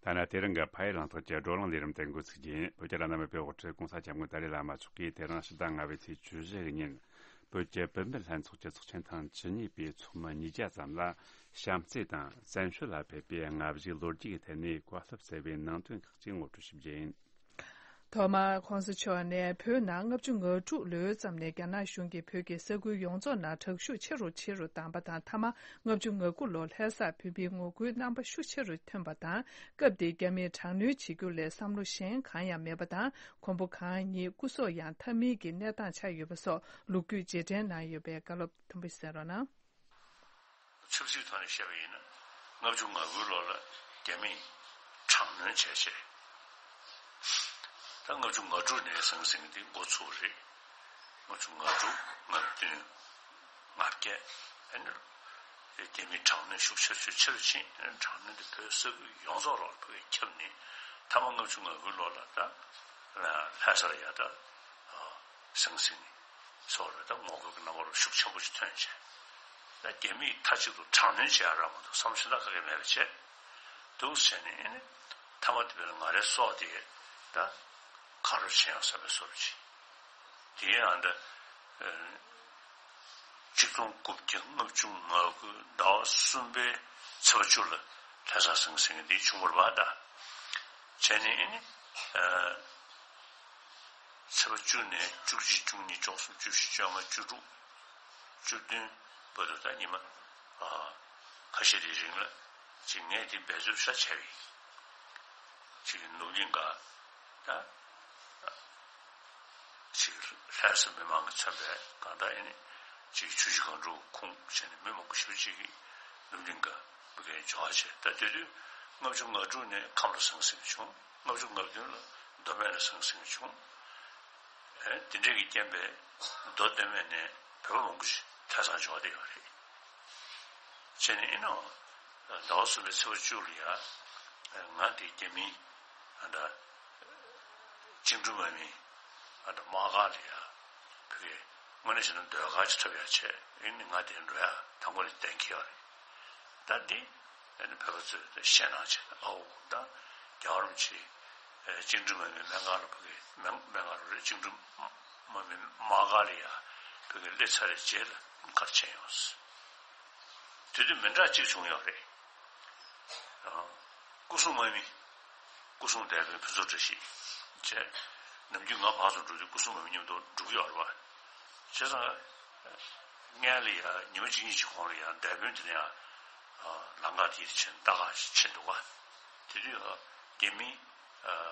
ད་ནི་དེ་རིང་གི་ཕ་ཡུལ་གླེང་སྟེགས་ཀྱི་བགྲོ་གླེང་ལས་རིམ་དེ་འགོ་ཚུགས་རྒྱུ་ཡིན། བོད་ཀྱི་བླ་ན་མེད་པའི་དབུ་ཁྲིད་༸གོང་ས་༸སྐྱབས་མགོན་ཏཱ་ལའི་བླ་མ་མཆོག་གིས་དེ་རིང་ཕྱི་ཟླ་ལྔ་པའི་ཚེས་བཅུ་བཞི་ཉིན་བོད་ཀྱི་བུད་མེད་ལྷན་ཚོགས་ཀྱི་ཚོགས་ཆེན་ཐེངས་བཅུ་གཉིས་པའི་ཚོགས་མི་ཉིས་བརྒྱ་ཙམ་ལ་བྱམས་བརྩེ་དང་བཙན་བྱོལ་ལ་ཕེབས་པའི་ལྔ་བཞིའི་ལོ་རྒྱུས་ཀྱི་ཐད་ནས་བཀའ་སློབ་སྩལ་བའི་ནང་དོན་ཁག་ཅིག་ངོ་སྤྲོད་ཞུ་རྒྱུ་ཡིན། ཐོག་མར་༸གོང་ས་མཆོག་ནས་བོད་ནང་ལྔ་བཅུ་ང་དྲུག་ལོའི་ཙམ་ནས་རྒྱ་ནག་གཞུང་གིས་བོད་ཀྱི་ས་ཁུལ་ཡོངས་རྫོགས་ནང་དྲག་ཤུགས་ཆེ་རུ་ཆེ་རུ་བཏང་པ་དང་། མཐའ་མ་ལྔ་བཅུ་ང་དགུ་ལོར་ལྷ་སར་བོད་མིའི་ངོ་རྒོལ་རྣམ་པ་ཤུགས་ཆེ་རུ་ཐོན་པ་དང་། སྐབས་དེའི་རྒྱ་མིས་དྲག་གནོན་བྱེད་རྒྱུ་ལས་བསམ་བློ་གཞན་གང་ཡང་མེད་པ་དང་། མགོན་པོ་གང་ཉིད་སྐུ་སྲོག་ཡང་འཐབ་མིན་གྱི་གནས་སྟངས་ཆགས་ཡོད་པ་སོགས་ལོ་རྒྱུས་རྗེས་དྲན་གནང་ཡོད་པའི་བཀའ་སློབ་མཐོན་པོ་ཞིག་གསན་རོགས་གནང་། ཆབ་སྲིད་ཐོག་ནས་བཤད་པ་ཡིན་ན། ལྔ་བཅུ་ང་དགུའི་ལོ་ལ་རྒྱ་མིས་དྲག་གནོན་བྱས་བྱས། ད་ལྔ་བཅུ་ང་དྲུག་ནས་ཟང་ཟིང་འདི་འགོ་ཚུགས་རེད། ལྔ་བཅུ་ང་དྲུག་ལྔ་བདུན་ལྔ་བརྒྱད། ཨ་ནི་རྒྱ་མིའི་དྲག་གནོན་ཤུགས་ཆེ་ཤུགས་ཆེ་རུ་ཕྱིན། དྲག་གནོན་འདི་བོད་ས་ཁུལ་ཡོངས་རྫོགས་ལ་ཕར་ཁྱབ་ནས། མཐའ་མ་ལྔ་བཅུ་ང་དགུའི་ལོ་ལ་ད་ལྷ་སར་ཡ་ད་ཟང་ཟིང་སོགས་ལ་ད་ངོ་རྒོལ་གྱི་རྣམ་པ་ཤུགས་ཆེན་པོ་ཞིག་ཐོན་བྱས། ད་རྒྱ་མིས་མཐའ་གཅིག་ཏུ་དྲག་གནོན་བྱེད་ཡ་རག་མ་འདུག་བསམ་བློ་ཞེ་དྲག་ག་གེ་མེད་པ་བྱས་འདུག་བྱས་ནས། ཨ་ནི་མཐའ་མ་དེ་བས་ལ་ང་རའི་སྲོག་དེ་ད་ཁ་རོག་བྱེད་ཡོང་བསམ་པའི་བཟོ་འདྲ་ཅིག་དེ་ཡང་ད་ཨ་གཅིག་སྟོང་དགུ་བརྒྱ་ལྔ་བཅུ་ང་དགུ་ཟླ་བ་གསུམ་པའི་ཚེས་པ་བཅུ་ལ་ལྷ་སར་ཟང་ཟིང་འདི་བྱུང་བ་རེད་པ། ད་བྱས་ནས་ཨ་ནི་ཨ་ཚེས་པ་བཅུ་ནས་བཅུ་གཅིག་བཅུ་གཉིས་བཅུ་གསུམ་བཅུ་བཞི་བཅོ་ལྔ་བཅུ་དྲུག་བཅུ་བདུན་བར་དུ་ད་ཉི་མ་ཨ་ཁ་ཤས་དེའི་རིང་ལ་ཅིག་ངས་དེ་འབད་རྩོལ་ཤ་བྱས་པ་ཡིན། ཅིག་ནུབ་གླིང་ག་ད་ཅིག་ལྷ་ས་མི་མང་གིས་མཚོན་པའི་གང་ལྟར་ཨ་ནི་ཅིག་ཆུ་བཞི་སྒང་དྲུག་ཁུངས་བྱས་ནས་མི་མང་པོ་ཞེ་པོ་ཅིག་གིས་ནུབ་གླིང་ག་ཕ་གིར་འབྱོར་བ་བྱས། ད་དེ་དུས་ལྔ་བཅུ་ང་དྲུག་ནས་ཁམས་ལ་ཟང་ཟིང་བྱུང་། ལྔ་བཅུ་ང་བདུན་ལ་མདོ་སྨད་ལ་ཟང་ཟིང་བྱུང་། ཨེ་དེ་འདྲས་ཀྱི་རྐྱེན་པས་མདོ་སྟོད་སྨད་ནས་བོད་པ་མང་པོ་ཞིག་ལྷ་སར་འབྱོར་བསྡད་ཡོད་རེད། བྱས་ནས་ཨིན་ནོ། ཟླ་བ་གསུམ་པའི་ཚེས་པ་བཅུ་ལ་ཡ། ང་དེ་རྒྱ་མིའི་ཨ་ད་བཅིངས་འགྲོལ་དམག་མི་ཨ་ད་དམག་སྒར་ལ་ཡ། ཕ་གིར་དངོས་གནས་བྱས་ན་ཟློས་གར་ཅིག་འཁྲབ་ཡ་བྱས། ཨིན་ནི་ང་དེ་འགྲོ་ཡ་དང་པོ་ནས་གཏན་འཁེལ་བ་རེད། ད་འདི་ཨ་ནི་བོད་པ་ཚོས་ད་བཤད་གནང་བྱས་ནས། ཨའོ་ད་རྒྱལ་བ་རིན་པོ་ཆེ་བཅིངས་འགྲོལ་དམག་མི་སྨན་ཁང་ལ་ཕ་གིར་སྨན་སྨན་ཁང་རེད། བཅིངས་འགྲོལ་དམག་མི་དམག་སྒར་ལ་ཡ་ཕ་གིར་སླེབས་ཚར་བའི་རྗེས་ལ་ག་རེ་བྱས་ཡོང་། དེ་དུས་མི་འདྲ་གཅིག་བྱུང་ཡོད་རེད། ཨ། སྐུ་སྲུང་དམག་མི། སྐུ་སྲུང་སྡེ་དཔོན་ཕུན་ཚོགས་བཀྲ་ཤིས་བྱས། ནམ་རྒྱུན་ང་ཕར་ཚུར་འགྲོ་དུས་སྐུ་སྲུང་དམག་མི་མཉམ་དུ་འགྲོ་གི་ཡོད་རེད་པ། བྱས་ཙང་། སྔོན་ལ་ཡ་ཉི་མ་གཅིག་གཉིས་ཀྱི་གོང་ལ་ཡ་སྡེ་དཔོན་དེ་ནས་ཡ། ཨ། ལམ་ཁ་དེར་ཕྱིན་ལྟ་ག་ཕྱིན་འདུག་ག་དེ་དུས་ཡ་རྒྱ་མི། ཨ།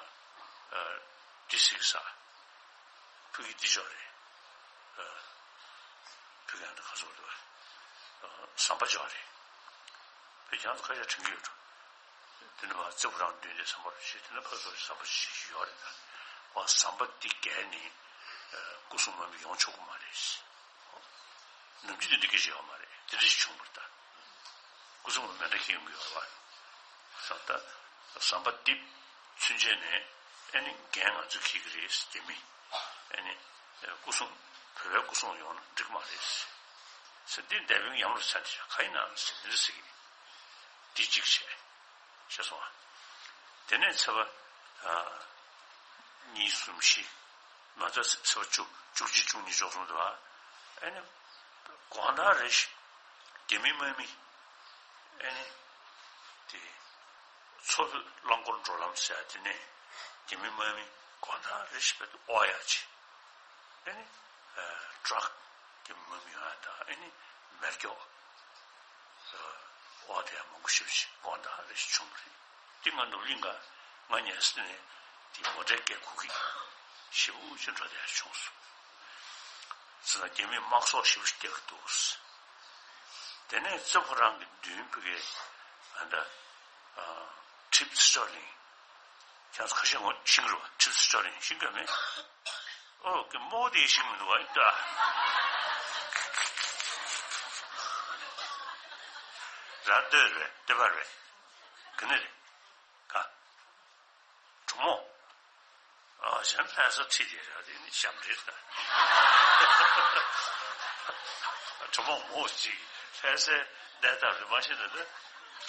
ཨ། ཏི་སི་གི་ས། ཕ་གི་འདི་ཕྱོགས་རེད། ཨ། ཕ་གི་ཨ་ད་ག་སོགས་རེད་པ། ཨ། ཟམ་པ་ཕྱོགས་རེད། ཕ་གི་ཨ་ད་ཁ་ཤས་དྲན་གྱི་ཡོད་འགྲོ། དེ་ནས་ཕར་རྩེ་ཕོ་བྲང་མདུན་དེ་ཟམ་པ་རེད་ཤག་དེ་ནས་ཕར་ཚུར་ཟམ་པ་ཞིག་ཡོད་རེད་ད། ཨ། ཟམ་པ་འདི་བརྒལ་ནས། ཨ། སྐུ་སྲུང་དམག་མི་ཡོང་ཆོག་གི་མ་རེད། ནམ་རྒྱུན་དེ་འདྲ་སྐད་ཆ་ཡོད་མ་རེད། དེ་འདྲ་ཞིག་བྱུང་བ་རེད་ད། སྐུ་སྲུང་མི་མེ་མདའ་འཁྱེར་ཡོང་གི་ཡོད་རེད་པ། ཟམ་པ། ཟམ་པ་འདི་ཚུན་ཆད་ནས་ཨ་ནི་འགན་ང་ཚོས་འཁྱེར་གྱི་རེད་ཟེར། རྒྱ་མི་ཨ་ནི་སྐུ་སྲུང་བོད་པའི་སྐུ་སྲུང་ཡོང་ན་འགྲིག་གི་མ་རེད་ཟེར། འདི་སྡེ་དཔོན་ཡམ་རུ་ཚ་འདི་ཆ་ག་ཡིན་ན་ཟེར་འདི་འདྲ་ཟེར་གྱི། འདི་གཅིག་བྱས། ཤེས་སོང་ཨ། དེ་ནས་ཚེས་པ། ཨ། གཉིས་གསུམ་བཞི། མ་རྩ་ཚེས་པ་བཅུ། བཅུ་གཅིག་བཅུ་གཉིས་བཅུ་གསུམ་དུ་བ། ཨ་ནི། དགོང་དག་རེ་བཞིན་རྒྱ་མི་དམག་མི། ཨ་ནི། དེ། མཚོ་བོད་རླངས་འཁོར་འགྲོ་ལམ་ཟེར་ཡ་དེ་ནས་རྒྱ་མི་དམག་མི་དགོང་དག་རེ་བཞིན་བོད་དུ་དབོར་ཡ་བྱས། ཨ་ནི། ཨ། ཊྲག་གི་མི་མི་ཡོང་ཡ་དང་། ཨ་ནི་མེ་སྒྱོགས། ཨ། དབོར་བསྡད་ཡ་མང་པོ་ཞེ་པོ་ཅིག་དགོང་དག་རེ་བཞིན་བྱུང་བ་རེད། དེ་ང་ནུབ་གླིང་ག་ང་ཉལ་ས་ནས་དེ་མོ་ཊའི་སྐད་གོ་གི། ཞེ་པོ་ཅིག་འགྲོ་བསྡད་བྱུང་སོང་། ཟེར་ན་རྒྱ་མིས་དམག་ཟོག་ཞེ་པོ་ཅིག་རྒྱག་གི་འདུག། དེ་ནས་རྩེ་ཕོ་བྲང་གི་མདུན་ཕ་གི་ཨ་ད་ཁྲི་ཕྱི་ལྕོག་གླིང་། ཁྱེད་ཚོ་ཁ་ཤས་ངོ་ཤེས་ཀྱི་རེད་པ། ཁྲི་ཕྱི་ལྕོག་གླིང་ཤེས་ཀྱི་མེད། ཨོ་ཀེ་མོ་དེ་ཤེས་མི་འདུག་པ། ཨི་ད་ར་སྟོད་རེད། སྟོད་པ་རེད། ག་ནས་རེད། ག་གྲོ་མོ། ཨ་གཞན་ལྷ་ས་ཁྲིད་དེ་ར་དེ་ནི་ཞབས་འདྲེན་ད། གྲོ་མོ་མོ་གཅིག་ལྷ་སའི་གནས་སྟངས་རེ་མ་ཤེས་ན་ནི་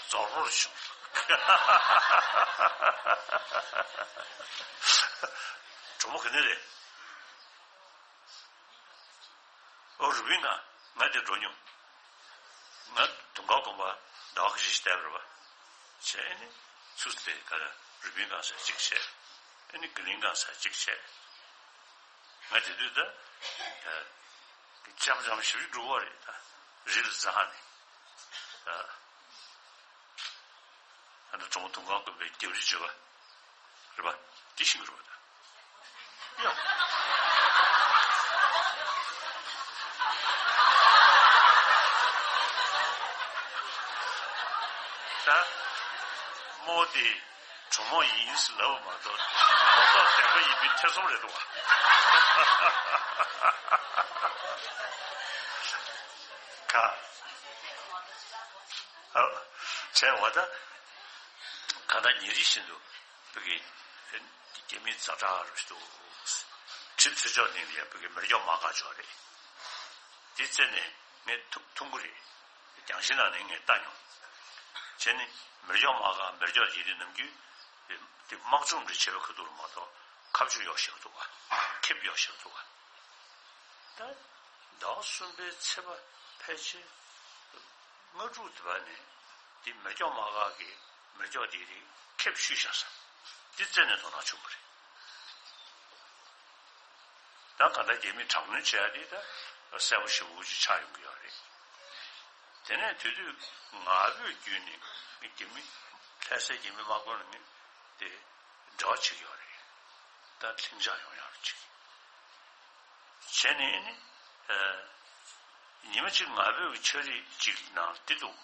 རྫོགས་རོགས་བྱུང་། གྲོ་མོ་ག་ནས་རེད། ཨོ་རུ་པིན་གང་ང་དེ་འགྲོ་མྱོང་། ང་དུང་དཀར་དགོན་པ་ཟླ་བ་ཁ་ཤས་ཤིག་བསྡད་པ་རེད་པ། བྱས་ནས་ཚུར་དེ་ག་རེ་རུ་པིན་གང་ས་གཅིག་བྱས། ཨ་ནི་གི་ལིང་གང་ས་གཅིག་བྱས། ང་དེ་དུས་ད་ལྕམ་ལྕམ་ཞིག་འགྲོ་བ་རེད་ད། རི་ལ་འཛེགས་ནས་ད། ཨ་ནི་གྲོང་དུང་ཁང་དགོན་པའི་རྒྱབ་རི་བརྗོད་པ་རེད་པ། འདི་ཤེས་ཀྱི་རེད་པ་ད། ཡ། ད་མོ་དེ་གྲོགས་མོ་ཡིན་ཟེར་ལབ་པ་མ་གཏོགས་མ་གཏོགས་བདེན་པ་ཡིན་མིན་ཐེ་ཚོམ་རེད་འདུག་པ། ག་ཨ། བྱས་པ་ད། གང་ལྟར་ཉིན་རེ་བཞིན་དུ་བོད་ཀྱི་རྒྱ་མི་ཛ་དྲག་རུ་ཞིག་འདུག། ཁྲི་ཕྱི་ལྕོག་གླིང་ལ་ཡང་བོད་ཀྱི་མེ་སྒྱོགས་དམག་སྒར་ཅིག་ཡོད་རེད། དེ་རྩེ་ནས་ངས་ཐུག་ཐུག་གི་རེད། རྒྱང་ཤིང་ནང་ནས་ངས་ལྟ་མྱོང་། བྱས་ནས་མེ་སྒྱོགས་དམག་སྒར་མེ་སྒྱོགས་ཡིན་དུས་ནམ་རྒྱུན་དེ་དམག་སྦྱོང་འདྲ་བྱེད་པའི་ཁ་ཐུག་ལ་མ་གཏོགས་ཁ་མཆུ་གཡོག་ཤེས་ཀྱི་འདུག་པ། ཁེབས་གཡོག་ཤེས་ཀྱི་འདུག་པ། ད་ཟླ་བ་གསུམ་པའི་ཚེས་པ་ཕལ་ཆེར་ལྔ་དྲུག་དེ་བར་ནས་དེ་མེ་སྒྱོགས་དམག་སྒར་གྱི་མེ་སྒྱོགས་དེ་རིགས་ཁེབས་བཤུས་བཞག་ས་དེ་རྩེ་ནས་དོ་སྣང་བྱུང་བ་རེད། ད་ག་ད་རྒྱ་མིས་དྲག་གནོན་བྱས་ཏེ་ད་གསལ་པོ་ཞེ་པོ་ཅིག་ཆགས་ཡོང་གི་ཡོད་རེད། དེ་ནས་དེ་དུས་ང་ཕོད་བརྒྱུད་ནས་རྒྱ་མི་ལྷ་སའི་རྒྱ་མི་དམག་དཔོན་ལ་ངས་དེ་འབྲེལ་བ་བྱེད་ཀྱི་ཡོད་རེད། ད་ལྷིང་འཇགས་ཡོང་ཡག་ཅིག་བྱས་ནས་ནི་ཨ་ཉི་མ་གཅིག་ང་ཕོད་ཀྱི་ཕྱག་བྲིས་གཅིག་ནང་འདི་འདུག།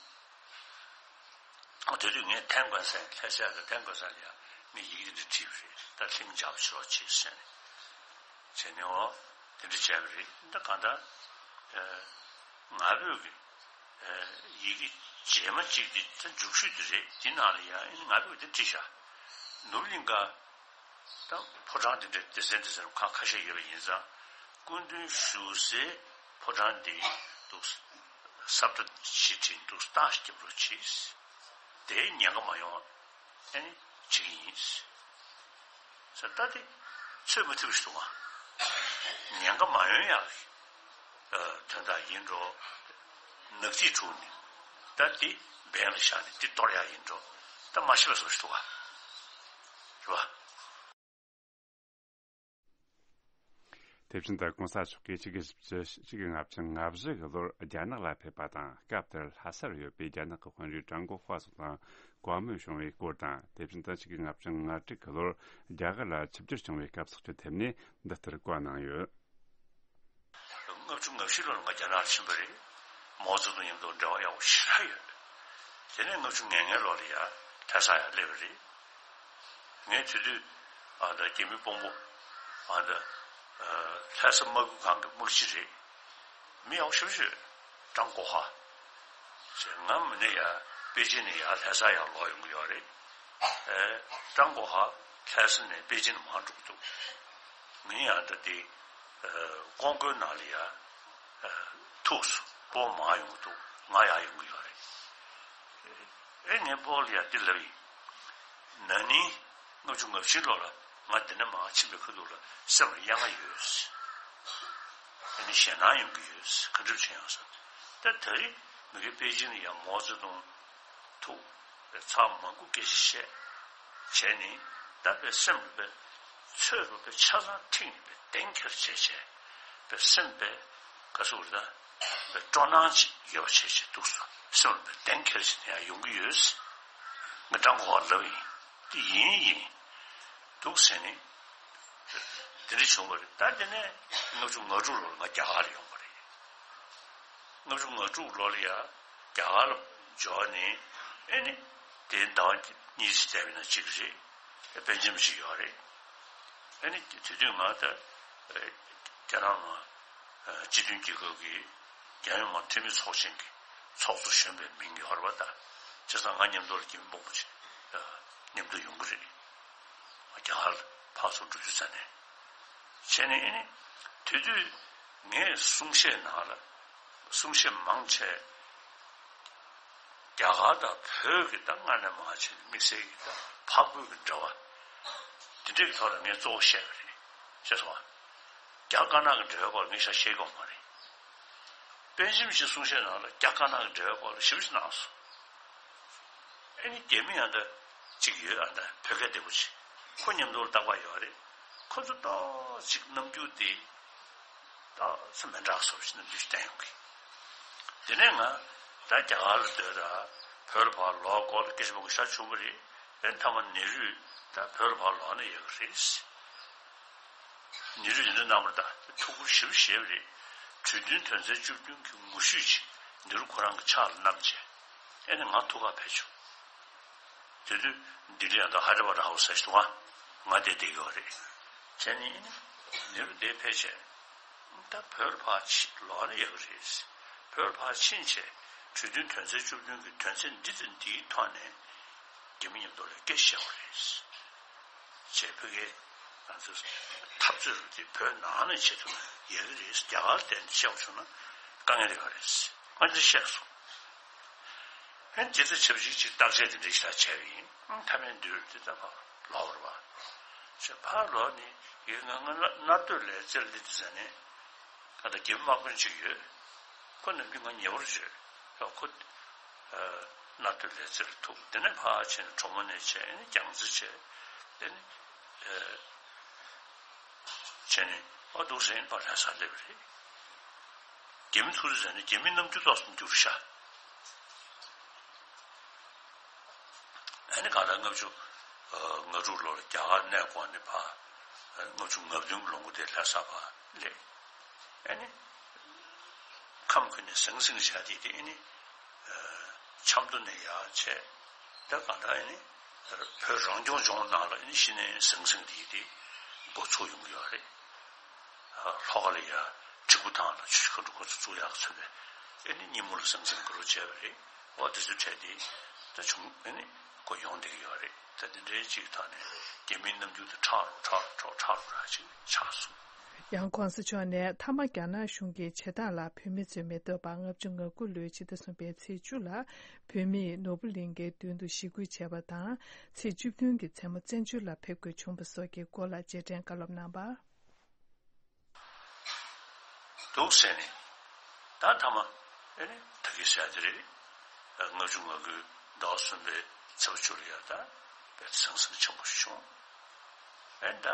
དེ་དུས་ངས་ཐན་ཀོན་སན་ལྷ་སའི་ཐན་ཀོན་སན་ལ་ཡང་ངས་ཡི་གེ་འདི་བྲིས་པ་རེད། ད་ལྷིང་འཇགས་པོ་བྱེད་རོགས་བྱེད་ཟེར་ནས། བྱས་ནས་འོ་དེ་འདྲ་བྱས་པ་རེད། ད་གང་ལྟར་ཨ་ང་ཕོད་ཀྱི་ཨ་ཡི་གེ་རྗེས་མ་གཅིག་དེ་ད་མཇུག་ཤོས་དེ་རེད། དེ་ནང་ལ་ཡང་ཨ་ནི་ང་ཕོད་དེ་བྲིས་བཞག། ནོར་བུ་གླིང་ཀ་ད་ཕོ་བྲང་དེ་འདྲ་སྡེ་ཚན་སྡེ་ཚན་ཁག་ཁ་ཤས་ཡོད་པ་ཡིན་ཙང་སྐུ་མདུན་བཞུགས་སའི་ཕོ་བྲང་དེ་འདུག་སེ་སབ་ཏ་ཤི་ཊི་འདུག་སྟངས་ཤིག་རྒྱབ་རོགས་གྱིས། དེའི་ཉེན་ཁ་མ་ཡོང་བ་ཨ་ནི་བྱེད་ཀྱི་ཡིན་ཟེར། ད་དེ་ཚོད་མ་ཐིག་ཞིག་འདུག་ཨ། ཉེན་ཁ་མ་ཡོང་ཡག་གི་ཨ་དོན་དག་ཡིན་འགྲོ། ནག་རྩིས་འཁྲུག་ནས་ད་དེ་འབེན་ལ་བཞག་ནས་དེ་གཏོར་ཡག་ཡིན་འགྲོ། ད་མ་ཤི་བ་བཟོ་ཞིག་འདུག་ཨ། རེད་པ། དེ་བཞིན་དུ་གོང་ས་མཆོག་གིས་ཆིག་སྟོང་དགུ་བརྒྱ་ལྔ་བཅུ་ང་བཞི་གི་ལོར་རྒྱ་ནག་ལ་ཕེབས་པ་དང་། སྐབས་དེར་ལྷ་སར་ཡོད་པའི་རྒྱ་ནག་གི་དཔོན་རིགས་ཀྲང་གོ་ཧྭ་སོགས་དང་བཀའ་མོལ་བྱུང་བའི་སྐོར་དང་། དེ་བཞིན་དུ་ཆིག་སྟོང་དགུ་བརྒྱ་ལྔ་བཅུ་ང་དྲུག་གི་ལོར་རྒྱ་གར་ལ་ཆིབས་བསྒྱུར་བྱུང་བའི་སྐབས་སོགས་ཀྱི་ཐད་ནས་འདི་ལྟར་བཀའ་གནང་ཡོད། ལྔ་བཅུ་ང་བཞི་ལོར་ང་རྒྱ་ནག་ལ་ཕྱིན་པ་རེད། མའོ་ཙེ་ཏུང་མཉམ་དུ་འབྲེལ་བ་ཡག་པོ་ཞེ་དྲག་ཡོད། དེ་ནས་ལྔ་བཅུ་ང་ལྔའི་ལོ་ལ་ཡ་ལྷ་ས་ཡར་སླེབས་པ་རེད། ངས་དེ་དུས་ཨ་ད་རྒྱ་མི་དཔོན་པོ་ཨ་ད་ལྷ་ས་དམག་ཁུལ་ཁང་གི་དམག་སྤྱི་རེད། མི་ཡག་པོ་ཞེ་པོ་ཅིག་ཡོད། ཀྲང་གོ་ཧྭ། ཅེས་ང་མི་ནས་ཡར་པེ་ཅིན་ནས་ཡར་ལྷ་ས་ཡར་ལོག་ཡོང་གི་ཡོད་རེད། ཨེ་ཀྲང་གོ་ཧྭ་ལྷ་ས་ནས་པེ་ཅིན་མར་འགྲོ་གི་འདུག། ངས་ཡང་ད་དེ་ཨ་ཀོང་ཀོའི་ནང་ལ་ཡ་ཨ་ཐུག་སོང་། སྤོ་བོ་མར་ཡོང་གི་འདུག། ང་ཡར་ཡོང་གི་ཡོད་རེད། ཨེ་ངས་སྤོ་བོ་ལ་ཡ་འདི་ལབ་ཡིན། ན་ནིང་ལྔ་བཅུ་ང་བཞི་ལོ་ལ་ང་འདི་ནས་མར་ཕྱིན་པའི་ཁ་ཐུག་ལ་སེམས་ལ་གཡེང་བ་ཡོད། ཨ་ནི་ཞེད་སྣང་ཡོང་གི་ཡོད། ག་འདྲ་བྱེད་ཡོང་ཟེར། ད་དེ་རིང་མི་གི་པེ་ཅིན་ལ་ཡ་མའོ་ཙེ་ཏུང་ཐུག་པའི་ཚར་མང་པོ་སྐད་ཆ་བཤད། བྱས་ནས་ད་པའི་སེམས་ལ་པའི་ཚོད་རུ་པའི་ཆ་ཚང་ཐིག་ནས་པའི་གདེང་འཁེལ་བྱས་བྱས་པའི་སེམས་པའི་ག་ཟེར་ད་པའི་སྤྲོ་སྣང་ཅིག་ཡོད་པ་བྱས་བྱས་འདུག་སོང་། སེམས་ལ་པའི་གདེང་འཁེལ་བྱས་ནས་ཡ་ཡོང་གི་ཡོད། ངས་ཀྲང་གོ་ཧྭ་ལབ་ཡིན། དེ་ཡིན་ཡིན་འདུག་ཟེར་ནས། དེ་འདྲ་བྱུང་བ་རེད། ད་དེ་ནས་ལྔ་བཅུ་ང་དྲུག་ལོར་ང་རྒྱ་གར་ལ་ཡོང་བ་རེད། ལྔ་བཅུ་ང་དྲུག་ལོ་ལ་ཡ་རྒྱ་གར་ལ་འབྱོར་ནས་ཨེ་ནི་དེའི་ཟླ་བ་གཉིས་ཙམ་བསྡད་པ་ན་གཅིག་རེད། པེ་ཅིན་ཞིག་ཡོད་རེད། ཨེ་ནི་དེ་དུས་ང་ད་རྒྱ་ནག་ནང་སྤྱི་མཐུན་རྒྱལ་ཁབ་ཀྱི་རྒྱལ་ཡོངས་མ་འཐུས་མི་ཚོགས་ཆེན་གྱི་ཚོགས་གཙོ་གཞོན་པའི་མིང་ཡོད་རེད་པ། ད་བྱས་ཙང་ང་མཉམ་དུ་ལ་རྒྱ་མི་མང་པོ་ཅིག་མཉམ་དུ་ཡོང་གི་རེད། རྒྱ་གར་ལ་ཕར་ཚུར་འགྲོ་རྒྱུ་ཙམ་ནས། བྱས་ནས་ཨེ་ནི་དེ་དུས་ངས་གསུང་བཤད་ནང་ལ་གསུང་བཤད་མང་ཆེ་རྒྱ་གར་དང་བོད་ཀྱི་ད་སྔར་ནས་མང་ཆེ་དམིགས་བསལ་གྱི་ད་འཕགས་བོད་ཀྱི་འབྲེལ་བ་དེ་འདྲའི་ཐོག་ལ་ངས་གཙོ་བོ་བཤད་པ་རེད། ཤེས་སོང་ང་། རྒྱ་དཀར་ནག་གི་འབྲེལ་བའི་སྐོར་ངས་ཤ་བཤད་ཀྱི་ཡོད་མ་རེད། པེ་ཅིན་ཞིག་གསུང་བཤད་ནང་ལ་རྒྱ་དཀར་ནག་གི་འབྲེལ་བའི་སྐོར་ལ་ཞིབ་ཞིབ་གནང་སོང་། ཨེ་ནི་རྒྱ་མི་ཡང་ད་གཅིག་ཡོད། ཨ་ད་བོད་སྐད་བདེ་པོ་ཅིག་ཁོ་མཉམ་དུ་རྟག་པར་ཡོད་རེད། ཁོ་ཚོ་ཏོག་ཅིག་རྣམ་འགྱུར་དེ་ཏོག་ཙམ་མི་འདྲ་བཟོ་ཞིག་རྣམ་འགྱུར་ཞིག་བསྟན་ཡོང་གི། དེ་ནས་ང་ད་རྒྱ་གར་ལ་སྡོད་ར་བོད་ལ་ཕར་ལོག་སྐོར་ལ་སྐད་ཆ་མང་པོ་ཞིག་བྱུང་བ་རེད། ཨེ་མཐའ་མ་ནེ་རུས་ད་བོད་ལ་ཕར་ལོག་ན་ཡག་གི་རེད། ནེ་རུས་འདི་འདྲ་གནང་བར་ད་ཐུགས་ཁུར་ཞེ་པོ་བཞེས་པ་རེད། གྲོས་མཐུན་དོན་ཚན་བཅུ་བདུན་གྱི་ངོ་བཤུས་ཅིག་ནེ་རུ་ཁོ་རང་གི་ཕྱག་ལ་བསྣམས་བྱས། ཨེ་ནི་ང་ཐུག་ག་ཕེབས་བྱུང་། དེ་དུས་ལྡི་ལི་ཡང་ད་ཧའི་ཌ་ར་བཱད་ཧའུ་སི་ཟེར་ཞིག་འདུག་ག་ང་དེ་བསྡད་ཀྱི་ཡོད་རེད། བྱས་ནས་ཨེ་ནི་ནེ་རུ་དེ་ཕེབས་བྱས། ད་བོད་ལ་ཕར་ཕྱིན་ལོག་ན་ཡག་གི་རེད། བོད་ལ་ཕར་ཕྱིན་བྱས་གྲོས་མཐུན་དོན་ཚན་བཅུ་བདུན་གྱི་དོན་ཚན་འདི་དང་འདིའི་ཐོག་ནས་རྒྱ་མི་མཉམ་དུ་ལ་སྐད་ཆ་བཤད་དགོས་རེད། བྱས་ཕ་གིའི་ང་ཚོ་འཐབ་རྩོད་དེ་བོད་ནང་ནས་བྱེད་ཐུབ་ན་ཡག་གི་རེད། རྒྱ་གར་བསྡད་ནས་བཤད་པ་བྱུང་ན་དཀའ་ངལ་ཡོད་རེད། ང་ཚོས་བཤད་སོང་། ཨེ་ཇི་ལྟར་བྱ་བ་ཞིག་ཅིག་བརྟག་དཔྱད་དེ་འདྲ་ཞིག་ལ་བྱས་པ་ཡིན། མཐའ་མའི་མདུན་དེ་ལྟ་བུ་ལོག་རེད་པ། ཞེས་ཕར་ལོག་ནས་ཡིན་ང་ང་ང་མནའ་སྟོད་ལ་རྩེར་སླེབས་དུས་ཙ་ནས་ང་ད་རྒྱ་མི་དམག་དཔོན་ཅིག་ཡོད། ཁོ་ནམ་རྒྱུན་ང་ཉེ་བར་བྱོས། ཡང་ཁོ་མནའ་སྟོད་ལ་རྩེར་ཐུག་དེ་ནས་ཕར་ཕྱིན་ནས་གྲོ་མོ་ནས་བྱས་ནས་རྒྱ་མཚོ་བྱས། དེ་ནས་བྱས་ནས་ཨ་འདུག་སེ་ཡིན་པ་ལྷ་སར་སླེབས་པ་རེད། རྒྱ་མི་ཐུག་དུས་ཙ་ནས་རྒྱ་མི་རྣམ་འགྱུར་ཏོག་ཙམ་འགྱུར་ཤག་ཨ་ནི་གང་ལྟར་ལྔ་བཅུ་ང་དྲུག་ལོར་རྒྱ་གར་གནས་སྐོར་ནས་ཕར་ལྔ་བཅུ་ང་བདུན་ལོ་འགོ་དེ་ལྷ་ས་ཕར་སླེབས། ཨ་ནི་ཁམས་ཁུལ་ནས་ཟང་ཟིང་བྱ་དེ་དེ་ཨ་ནི་ཆབ་མདོ་ནས་ཡར་བྱས། ད་གང་ལྟར་ཨ་ནི་བོད་རང་སྐྱོང་ལྗོངས་ནང་ལ་ཨ་ནི་གཞི་ནས་ཟང་ཟིང་དེ་དེ་འགོ་ཚུགས་ཡོང་གི་ཡོད་རེད། ལྷོ་ཁ་ལ་ཡ་ཁྲི་སྐུ་ཐང་ལ་ཆུ་ཁ་འགྲོ་ཁོ་ཚོ་བཙུགས་ཡག་མཚོན་པའི་ཨེ་ནི་སྙིང་མོ་ལ་ཟང་ཟིང་དགོས་རོགས་བྱས་པ་རེད། འོ་དེ་ཚོ་བྱས་ཏེ་ད་བྱུང་ཨེ་ནི་ཁོ་ཡོང་བསྡད་ཀྱི་ཡོད་རེད། ད་དེ་འདྲའི་ཅིག་ཐོག་ནས་རྒྱ་མིའི་རྣམ་འགྱུར་དེ་ཁྲག་རུ་ཁྲག་རུ་ཁྲག་ཁྲག་རུ་ར་ཅིག་ཆགས་སོང་། ཡང་གོང་ས་མཆོག་ནས་མཐའ་མ་རྒྱ་ནག་གཞུང་གིས་བྱེད་སྟངས་ལ་བོད་མི་ཚོས་མི་ལྟོས་པར་ལྔ་བཅུ་ང་དགུ་ལོའི་ཕྱི་ཟླ་གསུམ་པའི་ཚེས་བཅུ་ལ་བོད་མིས་ནོར་བུ་གླིང་གའི་མདུན་དུ་ཞི་རྒོལ་བྱས་པ་དང་། ཚེས་བཅུ་བདུན་གྱི་མཚན་མོ་བཙན་བྱོལ་ལ་ཕེབས་དགོས་བྱུང་བ་སོགས་ཀྱི་སྐོར་ལ་རྗེས་དྲན་བཀའ་སློབ་གནང་བ། འདུག་ཟེར་ནས། ད་མཐའ་མ་ཨེ་ནི་ད་གིན་ཟེར་དེ་རེད། ལྔ་བཅུ་ང་དགུའི་ཟླ་བ་གསུམ་པའི་ཚེས་པ་བཅུ་ལ་ཡ་ད་དཔེ་ཟང་ཟིང་ཆེན་པོ་ཞིག་བྱུང་། ཨེ་ད་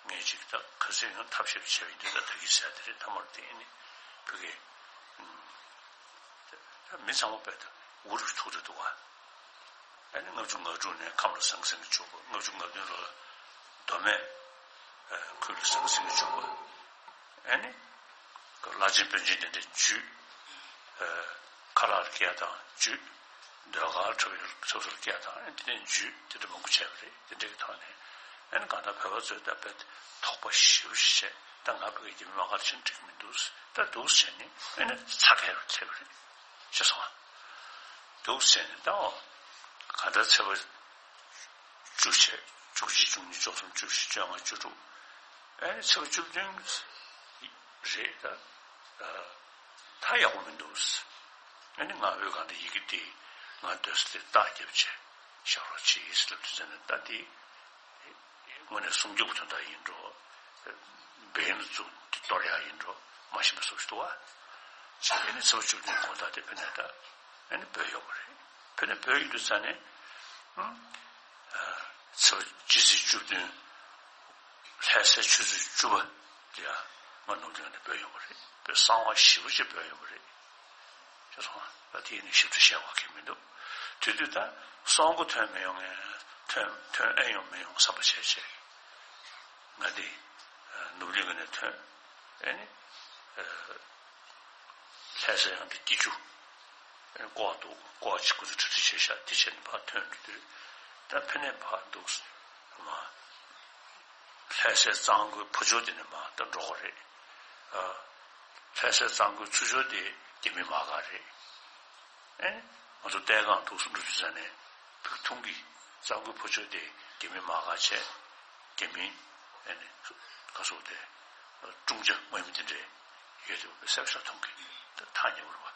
ངས་ཅིག་ད་ག་ཚོད་ཡང་ཐབས་ཤེས་བྱས་པ་ཡིན་དུས་ད་ད་གིན་ཟེར་དེ་རེད། མཐའ་མར་དེ་ཨེ་ནི་ཕ་གི་ད་མི་ཚང་མ་དཔེ་ད་འུ་རུ་ཐུག་ད་འདུག་ག་ཨ་ནི་ལྔ་བཅུ་ང་དྲུག་ནས་ཁམས་ལ་ཟང་ཟིང་གི་བྱུང་བ། ལྔ་བཅུ་ང་བདུན་ལོ་ལ་མདོ་སྨད་ཁུལ་ལ་ཟང་ཟིང་གི་བྱུང་བ། ཨ་ནི་བླ་ཆེན་དཔོན་ཆེན་དེ་འདྲ་འཇུས། ཁ་ལག་སྐྱེལ་དང་འཇུས། ཟློས་གར་འཁྲབ་ཡུལ་སོ་སོར་སྐྱེལ་དང་ཨ་ནི་དེ་འདྲ་འཇུས། དེ་འདྲ་མང་པོ་བྱས་པ་རེད། དེ་འདྲ་གི་ཐོག་ནས་ཨ་ནི་གང་ལྟར་བོད་པ་ཚོས་ད་དཔེ་དོགས་པ་ཞེ་པོ་ཞིག་བྱས། ད་ང་ཕ་གི་རྒྱ་མི་དམག་སྒར་ཕྱིན་འགྲིག་མི་འདུག་ད་འདུག་ཟེར་ནས་ཨ་ནི་ཚ་གས་སླེབས་པ་རེད། ཤེས་སོང་ང་། འདུག་ཟེར་ནས་ད་འོ། ག་ད་ཚེས་པ་བཅུ་བྱས། བཅུ་གཅིག་བཅུ་གཉིས་བཅུ་གསུམ་བཅུ་བཞི་བཅོ་ལྔ་བཅུ་དྲུག་ཨེ་ཚེས་པ་བཅུ་བདུན་རེད་ད། ད་ཡག་པོ་མི་འདུག་ཨ་ནི་ང་འོས་གང་ད་ཡི་གེ་དེ་ང་སྡོད་ས་དེ་རྟགས་བརྒྱབ་བྱས་བཞག་རོགས་བྱེད་ཟེར་ལབ་དུས་ཙམ་ནས་ད་དེ། དངོས་གནས་སྲུང་སྐྱོབ་དོན་དག་ཡིན་འགྲོ། བེན་བཙུགས་ཏེ་གཏོར་ཡག་ཡིན་འགྲོ། མ་ཤེས་པ་སོགས་ཤིག་འདུག་བ། བྱས་ཨ་ནི་ཚེས་པ་བཅུ་བདུན་དགོང་དག་དེ་ཕ་གི་ད་ཨ་ནི་བོད་ཡོང་བ་རེད། ཕ་གི་བོད་ཡོང་དུས་ཙ་ནས་ཨ་ཚེས་པ་སྤྱི་ཚེས་བཅུ་བདུན་ལྷ་སའི་ཆུ་ཚོད་བཅུ་པ་དེ་ཡང་ང་ནོར་འཁྲུལ་ནས་བོད་ཡོང་བ་རེད། དཔེ་གསང་བ་ཞེ་པོ་ཅིག་བོད་ཡོང་བ་རེད། ཤེས་སོང་ང་། ད་དེ་ནི་ཞིབ་ཏུ་བཤད་དགོས་ཀྱི་མི་འདུག་དེ་དུས་ད་སྲོག་མགོ་ཐོན་མི་ཡོང་ངས་ཐོན་ཐོན་ཨེ་ཡོང་མི་ཡོང་བསམ་པ་བྱས་བྱས། ང་དེ་ ནུབ་གླིང་ག་ནས་ཐོན། ཨེ་ནི། ལྷ་ས་ཡང་དེ་སྐྱིད་ཆུ། ཨེ་ནི་ཀོ་བ་འདུག་ཀོ་བ་ཅིག་ཁོ་ཚོ་གྲ་སྒྲིག་བྱས་ཤག་དེ་བྱས་ནས་ཕར་ཐོན་འགྲོ་དུས། ད་ཕ་ནས་ཕར་འདུག་མ། ལྷ་སའི་གཙང་པོའི་ཕུ་ཕྱོགས་དེ་ནས་མར་ད་འགྲོ་གི་རེད། ཨ། ལྷ་སའི་གཙང་པོའི་ཚུར་ཕྱོགས་དེ་རྒྱ་མི་དམག་སྒར་རེད། ཨེ། ང་ཚོ་ལྟས་གང་འདུག་སུ་འགྲོ་དུས་ཙ་ནས་ཕུག་ཐུང་གི་གཙང་པོའི་ཕུ་ཕྱོགས་དེ་རྒྱ་མི་དམག་སྒར་བྱས། རྒྱ་མི། ཨེ་ནི། ག་ཚོད་དེ། ཀྲུང་ཅ་དམག་མི་དེ་འདྲས་ཡོད་དེ་བས་གསལ་ཤོས་མཐོང་གི། ད་ཐག་ཉེ་བོར་བ།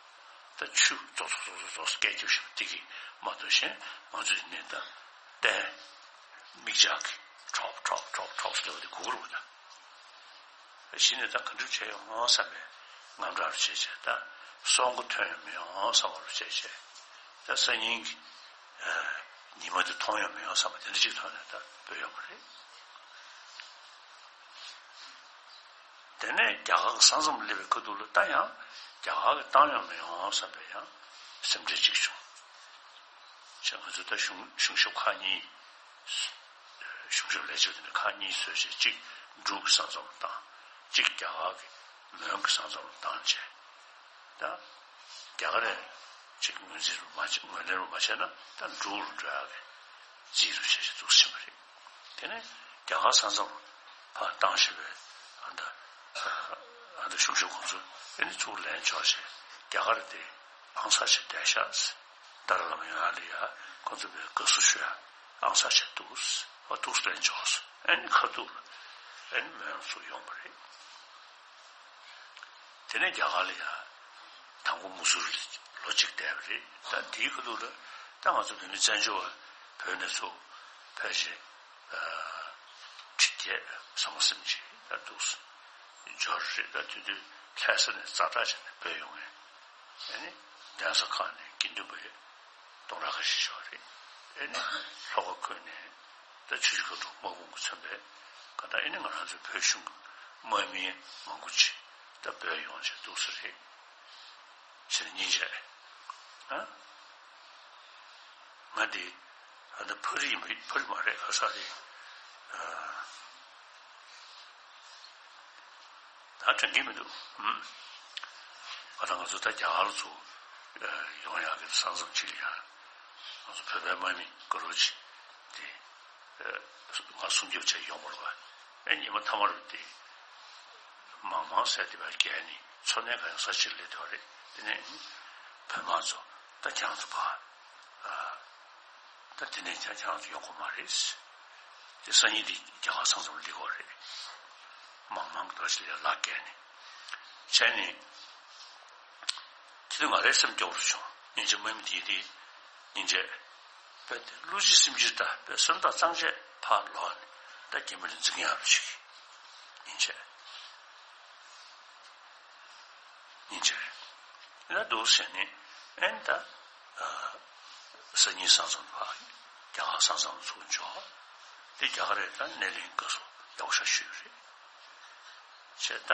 ད་ཆུ་རྫོགས་རྫོགས་རྫོགས་རྫོགས་སྐད་རྒྱབ་བཞིན་པ་དེ་གི་མ་གཏོགས་གཞན་ང་ཚོ་ཡིན་ནའི་ད། ལྟས། མིག་ལྕགས་ཀྱི་ཁྲོག་ཁྲོག་ཁྲོག་ཁྲོག་ཟེར་བ་དེ་གོ་གི་རེད་པ་ད། གཞི་ནས་ད་ག་འགྲུབ་བྱས་ཡོང་ངོ་བསམ་པའི་དངངས་སྐྲག་རུ་བྱས་བྱས་ད། སྲོག་མགོ་ཐོན་ཡོང་མི་ཡོང་བསམ་པ་རུ་བྱས་བྱས། ད་སང་ཉིན་གྱི། ཨ། ཉི་མ་དེ་མཐོང་ཡོང་མི་ཡོང་བསམ་པ་དེ་འདྲ་ཅིག་ཐོག་ནས་ད་བོས་ཡོང་བ་རེད། དེ་ནས་རྒྱ་གར་གྱི་ས་མཚམས་སླེབས་པའི་ཁ་ཐུག་ལ་ད་ཡང་རྒྱ་གར་གྱིས་བཏང་ཡོང་མི་ཡོང་བསམ་པའི་ཡང་སེམས་ཁྲལ་ཅིག་བྱུང་། བྱས་ང་ཚོ་ད་གཞུང་གཞུང་ཞབས་ཁག་གཉིས། གཞུང་ཞབས་ལས་བྱེད་དེ་ནས་ཁག་གཉིས་བཟོས་བྱས་གཅིག་འབྲུག་གི་ས་མཚམས་ལ་བཏང་། གཅིག་རྒྱ་གར་གྱི་མོན་གྱི་ས་མཚམས་ལ་བཏང་བྱས། ད་རྒྱ་གར་ནས་གཅིག་ངོས་འཛིན་རུ་མ་བྱས་ངོས་ལེན་རུ་མ་བྱས་ན་ད་འབྲུག་རུ་འགྲོ་ཡག་གི་རྩིས་རུ་བྱས་བྱས་འདུག་ཕྱིན་པ་རེད། དེ་ནས་རྒྱ་གར་ས་མཚམས་ཕར་བཏང་ཤེས་པའི་ཨ་ད་ཨ་ད་གཞུང་ཞབས་ཁོང་ཚོ་ཨེ་ནི་ཚུར་ལན་འབྱོར་བྱས་རྒྱ་གར་དེ་ཨང་གསར་བྱས་བསྡད་ཤག་ཏཱ་ལའི་བླ་མ་ཡོང་ཡག་ལ་ཡ་ཁོང་ཚོ་བས་དགའ་བསུ་ཞུ་ཡག་ཨང་གསར་བྱས་འདུག་ཨ་འདུག་ལན་འབྱོར་སོང་། ཨེ་ནི་ཁ་ཐུག་ལ་ཨེ་ནི་མོན་ཚུར་ཡོང་བ་རེད། དེ་ནས་རྒྱ་གར་ལ་ཡ། དང་པོ་མུ་སུ་རི་ལ་ལོ་གཅིག་བསྡད་པ་རེད། ད་དེའི་ཁ་ཐུག་ལ་ད་ང་ཚོ་བོད་མི་བཙན་བྱོལ་བ་བོད་ནས་ཚུར་ཕེབས་བྱས། ཁྲི་བརྒྱད་ཟམ་པ་གསུམ་ཅིག་ད་འདུག་འབྱོར་རེད། ད་དེ་དུས་ལྷ་ས་ནས་ཛ་དྲག་བྱས་ནས་བོད་ཡོང་ངས། ཨེ་ནི་གདན་ས་ཁག་ནས་དགེ་འདུན་པ་ཡོད། སྟོང་ཕྲག་ཁ་ཤས་ཤིག་རེད། ཨེ་ནི་ལྷོ་ཁ་ཁུལ་ནས་ད་ཆུ་བཞི་སྒང་དྲུག་དམག་དཔུང་གིས་མཚོན་པའི་ག་ད་ཨེ་ནི་ང་རང་ཚོའི་བོད་གཞུང་གི་དམག་མི་མང་པོ་ཅིག་ད་བོད་ཡོང་བྱས་འདུག་ས་རེད། བྱས་ནས་སྙིང་རྗེ། ཨ། ང་འདི་ཨ་ད་ཕ་རི་ཡིན་པ་ཕ་རི་མ་རེད། ག་ས་རེད། ཨ། ད་དྲན་གྱི་མི་འདུག་ཨུམ། ཨ་ད་ང་ཚོ་ད་རྒྱ་གར་ཚོ་ཡོང་ཡག་གི་ས་མཚམས་ཅིག་ལ་ཡ། ང་ཚོ་བོད་པའི་དམག་མི་དཀར་པོ་ཅིག་དེ་ང་སྲུང་སྐྱོབ་བྱས་ཡོང་བ་རེད་པ། ཨེ་ཉི་མ་མཐའ་མ་རུ་དེ་མང་མང་ཟས་དེ་བས་བརྒལ་ནས་འཚོ་གནས་ག་ཡང་ས་ཕྱིར་སླེབས་ཐུབ་པ་རེད། དེ་ནས་བོད་དམག་ཚོ་ད་ཁྱེད་རང་ཚོ་ཕར། ཨ། ད་དེ་ནས་ཀྱང་ཁྱེད་རང་ཚོ་ཡོང་དགོས་མ་རེད། དེ་སང་ཉིན་དེ་རྒྱ་གར་ས་མཚམས་སླེབས་དགོས་རེད། མང་མང་གི་ད་ཅི་ལས་ལག་བརྒལ་ནས། བྱས་ནས། དེ་དུས་ང་རའི་སེམས་སྐྱོ་བོ་རུ་བྱུང་། སྙིང་རྗེ་དམག་མི་དེ་དེ་སྙིང་རྗེ། དཔེ་དེ་བློ་གཅིག་སེམས་གཅིག་ད་དཔེ་སེམས་ཐག་གཙང་བཅད་ཕར་ལོག་ནས་ད་རྒྱ་མི་ལ་འཛིང་ཡག་རུ་ཞིག་སྙིང་རྗེ། སྙིང་རྗེ་རེད། ཨེ་ན་འདུག་ཟེར་ནས་ཨེ་ན་ད། སང་ཉིན་ས་མཚམས་ཕར་རྒྱ་གར་ས་མཚམས་ཚུར་འབྱོར། དེ་རྒྱ་གར་རེད། ད་སྣེ་ལེན་དགའ་བསུ་ཡག་པོ་ཞིག་ཞུས་པ་རེད། བྱས་ད།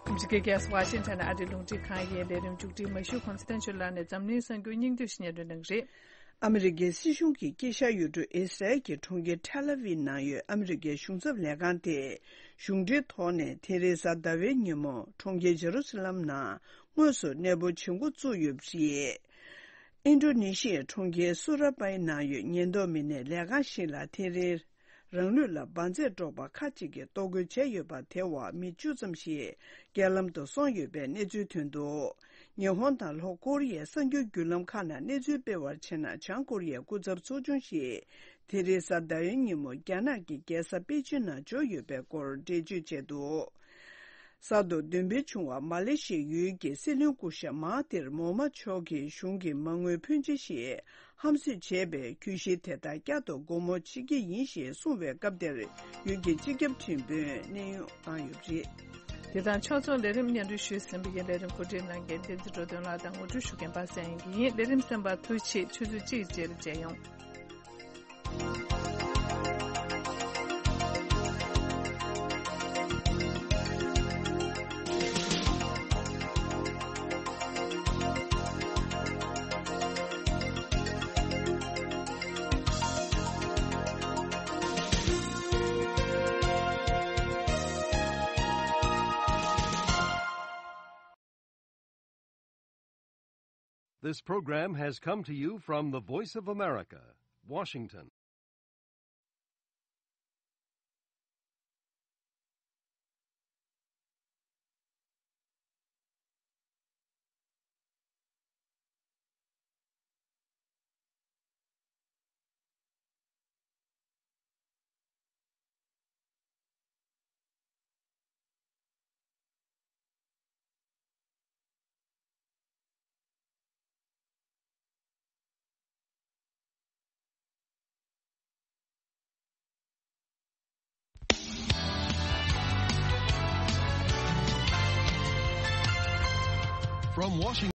ཨ་མི་རི་ཀའི་རྒྱལ་ས་ཝ་ཤིང་ཊོན་ནས་ཨ་རིའི་རླུང་འཕྲིན་ཁང་ཡི་ལས་རིམ་མཇུག་སྒྲིལ་མ་ཞུས་གོང་ཚེ་བརྟན་ཆོས་ལགས་ནས་འཛམ་གླིང་གསར་འགྱུར་སྙིང་བསྡུས་ཤིག་སྙན་སྒྲོན་གནང་གི་རེད། ཨ་མི་རི་ཀའི་སྲིད་གཞུང་གི་དཀྱིལ་ཤར་ཡུལ་གྲུ་ཨི་སི་རལ་གྱི་གྲོང་ཁྱེར་ཐེལ་ཨ་ཝིབ་ནང་ཡོད་ཨ་མི་རི་ཀའི་གཞུང་ཚབ་ལས་ཁང་དེས་གཞུང་འབྲེལ་ཐོག་ནས་དེ་རིང་གཟའ་ཟླ་བའི་ཉིན་མོ་གྲོང་ཁྱེར་ཇེ་རུ་སི་ལམ་ནང་དངོས་སུ་གནས་སྤོ་བྱེད་འགོ་བཙུགས་ཡོད་པ་རེད། ཨིན་ཌོ་ནེ་ཤི་ཡའི་གྲོང་ཁྱེར་སུ་ར་པའི་ནང་ཡོད་ཉེན་རྟོག་མི་སྣས་ལས་ཁང་ཞིག་ལ་དེ་རིང་རང་ལུས་ལ་འབར་རྫས་འདྲ་པོ་ཁག་ཅིག་གིས་གཏོར་རྒོལ་བྱས་ཡོད་པ། དེའི་འོག་མི་བཅུ་ཙམ་ཞིག་རྐྱེན་ལམ་དུ་སོང་ཡོད་པའི་གནས་ཚུལ་ཐོན་འདུག་ཉི་ཧོང་དང་ལྷོ་ཀོ་རི་ཡའི་གསར་འགྱུར་བརྒྱུད་ལམ་ཁག་ནང་གནས་ཚུལ་སྤེལ་བར་བྱས་ན། བྱང་ཀོ་རི་ཡའི་སྐུ་ཚབ་ཚོགས་ཆུང་ཞིག་དེ་རིང་གཟའ་ཟླ་བའི་ཉིན་མོ་རྒྱ་ནག་གི་རྒྱལ་ས་པེ་ཅིན་ནང་འབྱོར་ཡོད་པའི་སྐོར་འགྲེལ་བརྗོད་བྱས་འདུག་གསར་དུ་འདོན་སྤེལ་བྱུང་བ་མ་ལེ་ཤི་ཡའི་ཡུལ་གྱི་སྲིད་བློན་སྐུ་ཞབས་མ་ཧ་ཐིར་མོ་མ་མཆོག་གི་གཞུང་གི་མ་དངུལ་ཕོན་ཆེ་ཞིག་ཧམ་བཟོས་བྱས་པའི་གྱོད་གཞི་དེ་དག་བསྐྱར་དུ་སྒོ་མོ་ཕྱེ་གི་ཡིན་ཞེས་གསུངས་པའི་སྐབས་དེར་ཡུལ་གྱི་སྤྱི་ཁྱབ་ཁྲིམས་དཔོན་གནས་དབྱུང་བཏང་ཡོད་པ་རེད། དེ་དང་ཕྱོགས་མཚུངས་ལས་རིམ་སྙན་སྒྲོན་ཞུས་ཟིན་པ་ཡིན། ལས་རིམ་གོ་སྒྲིག་གནང་མཁན་བསྟན་འཛིན་འགྲོ་དོན་ལགས་དང་ངོ་སྤྲོད་ཞུ་མཁན་པ་སངས་དབྱངས་སྐྱིད་ཡིན། ལས་རིམ་གསན་པར་ཐུགས་རྗེ་ཆེ། ཆུ་ཚོད་གཅིག་རྗེས་ལ་མཇལ་ཡོང་། This program has come to you from the Voice of America, Washington. From Washington.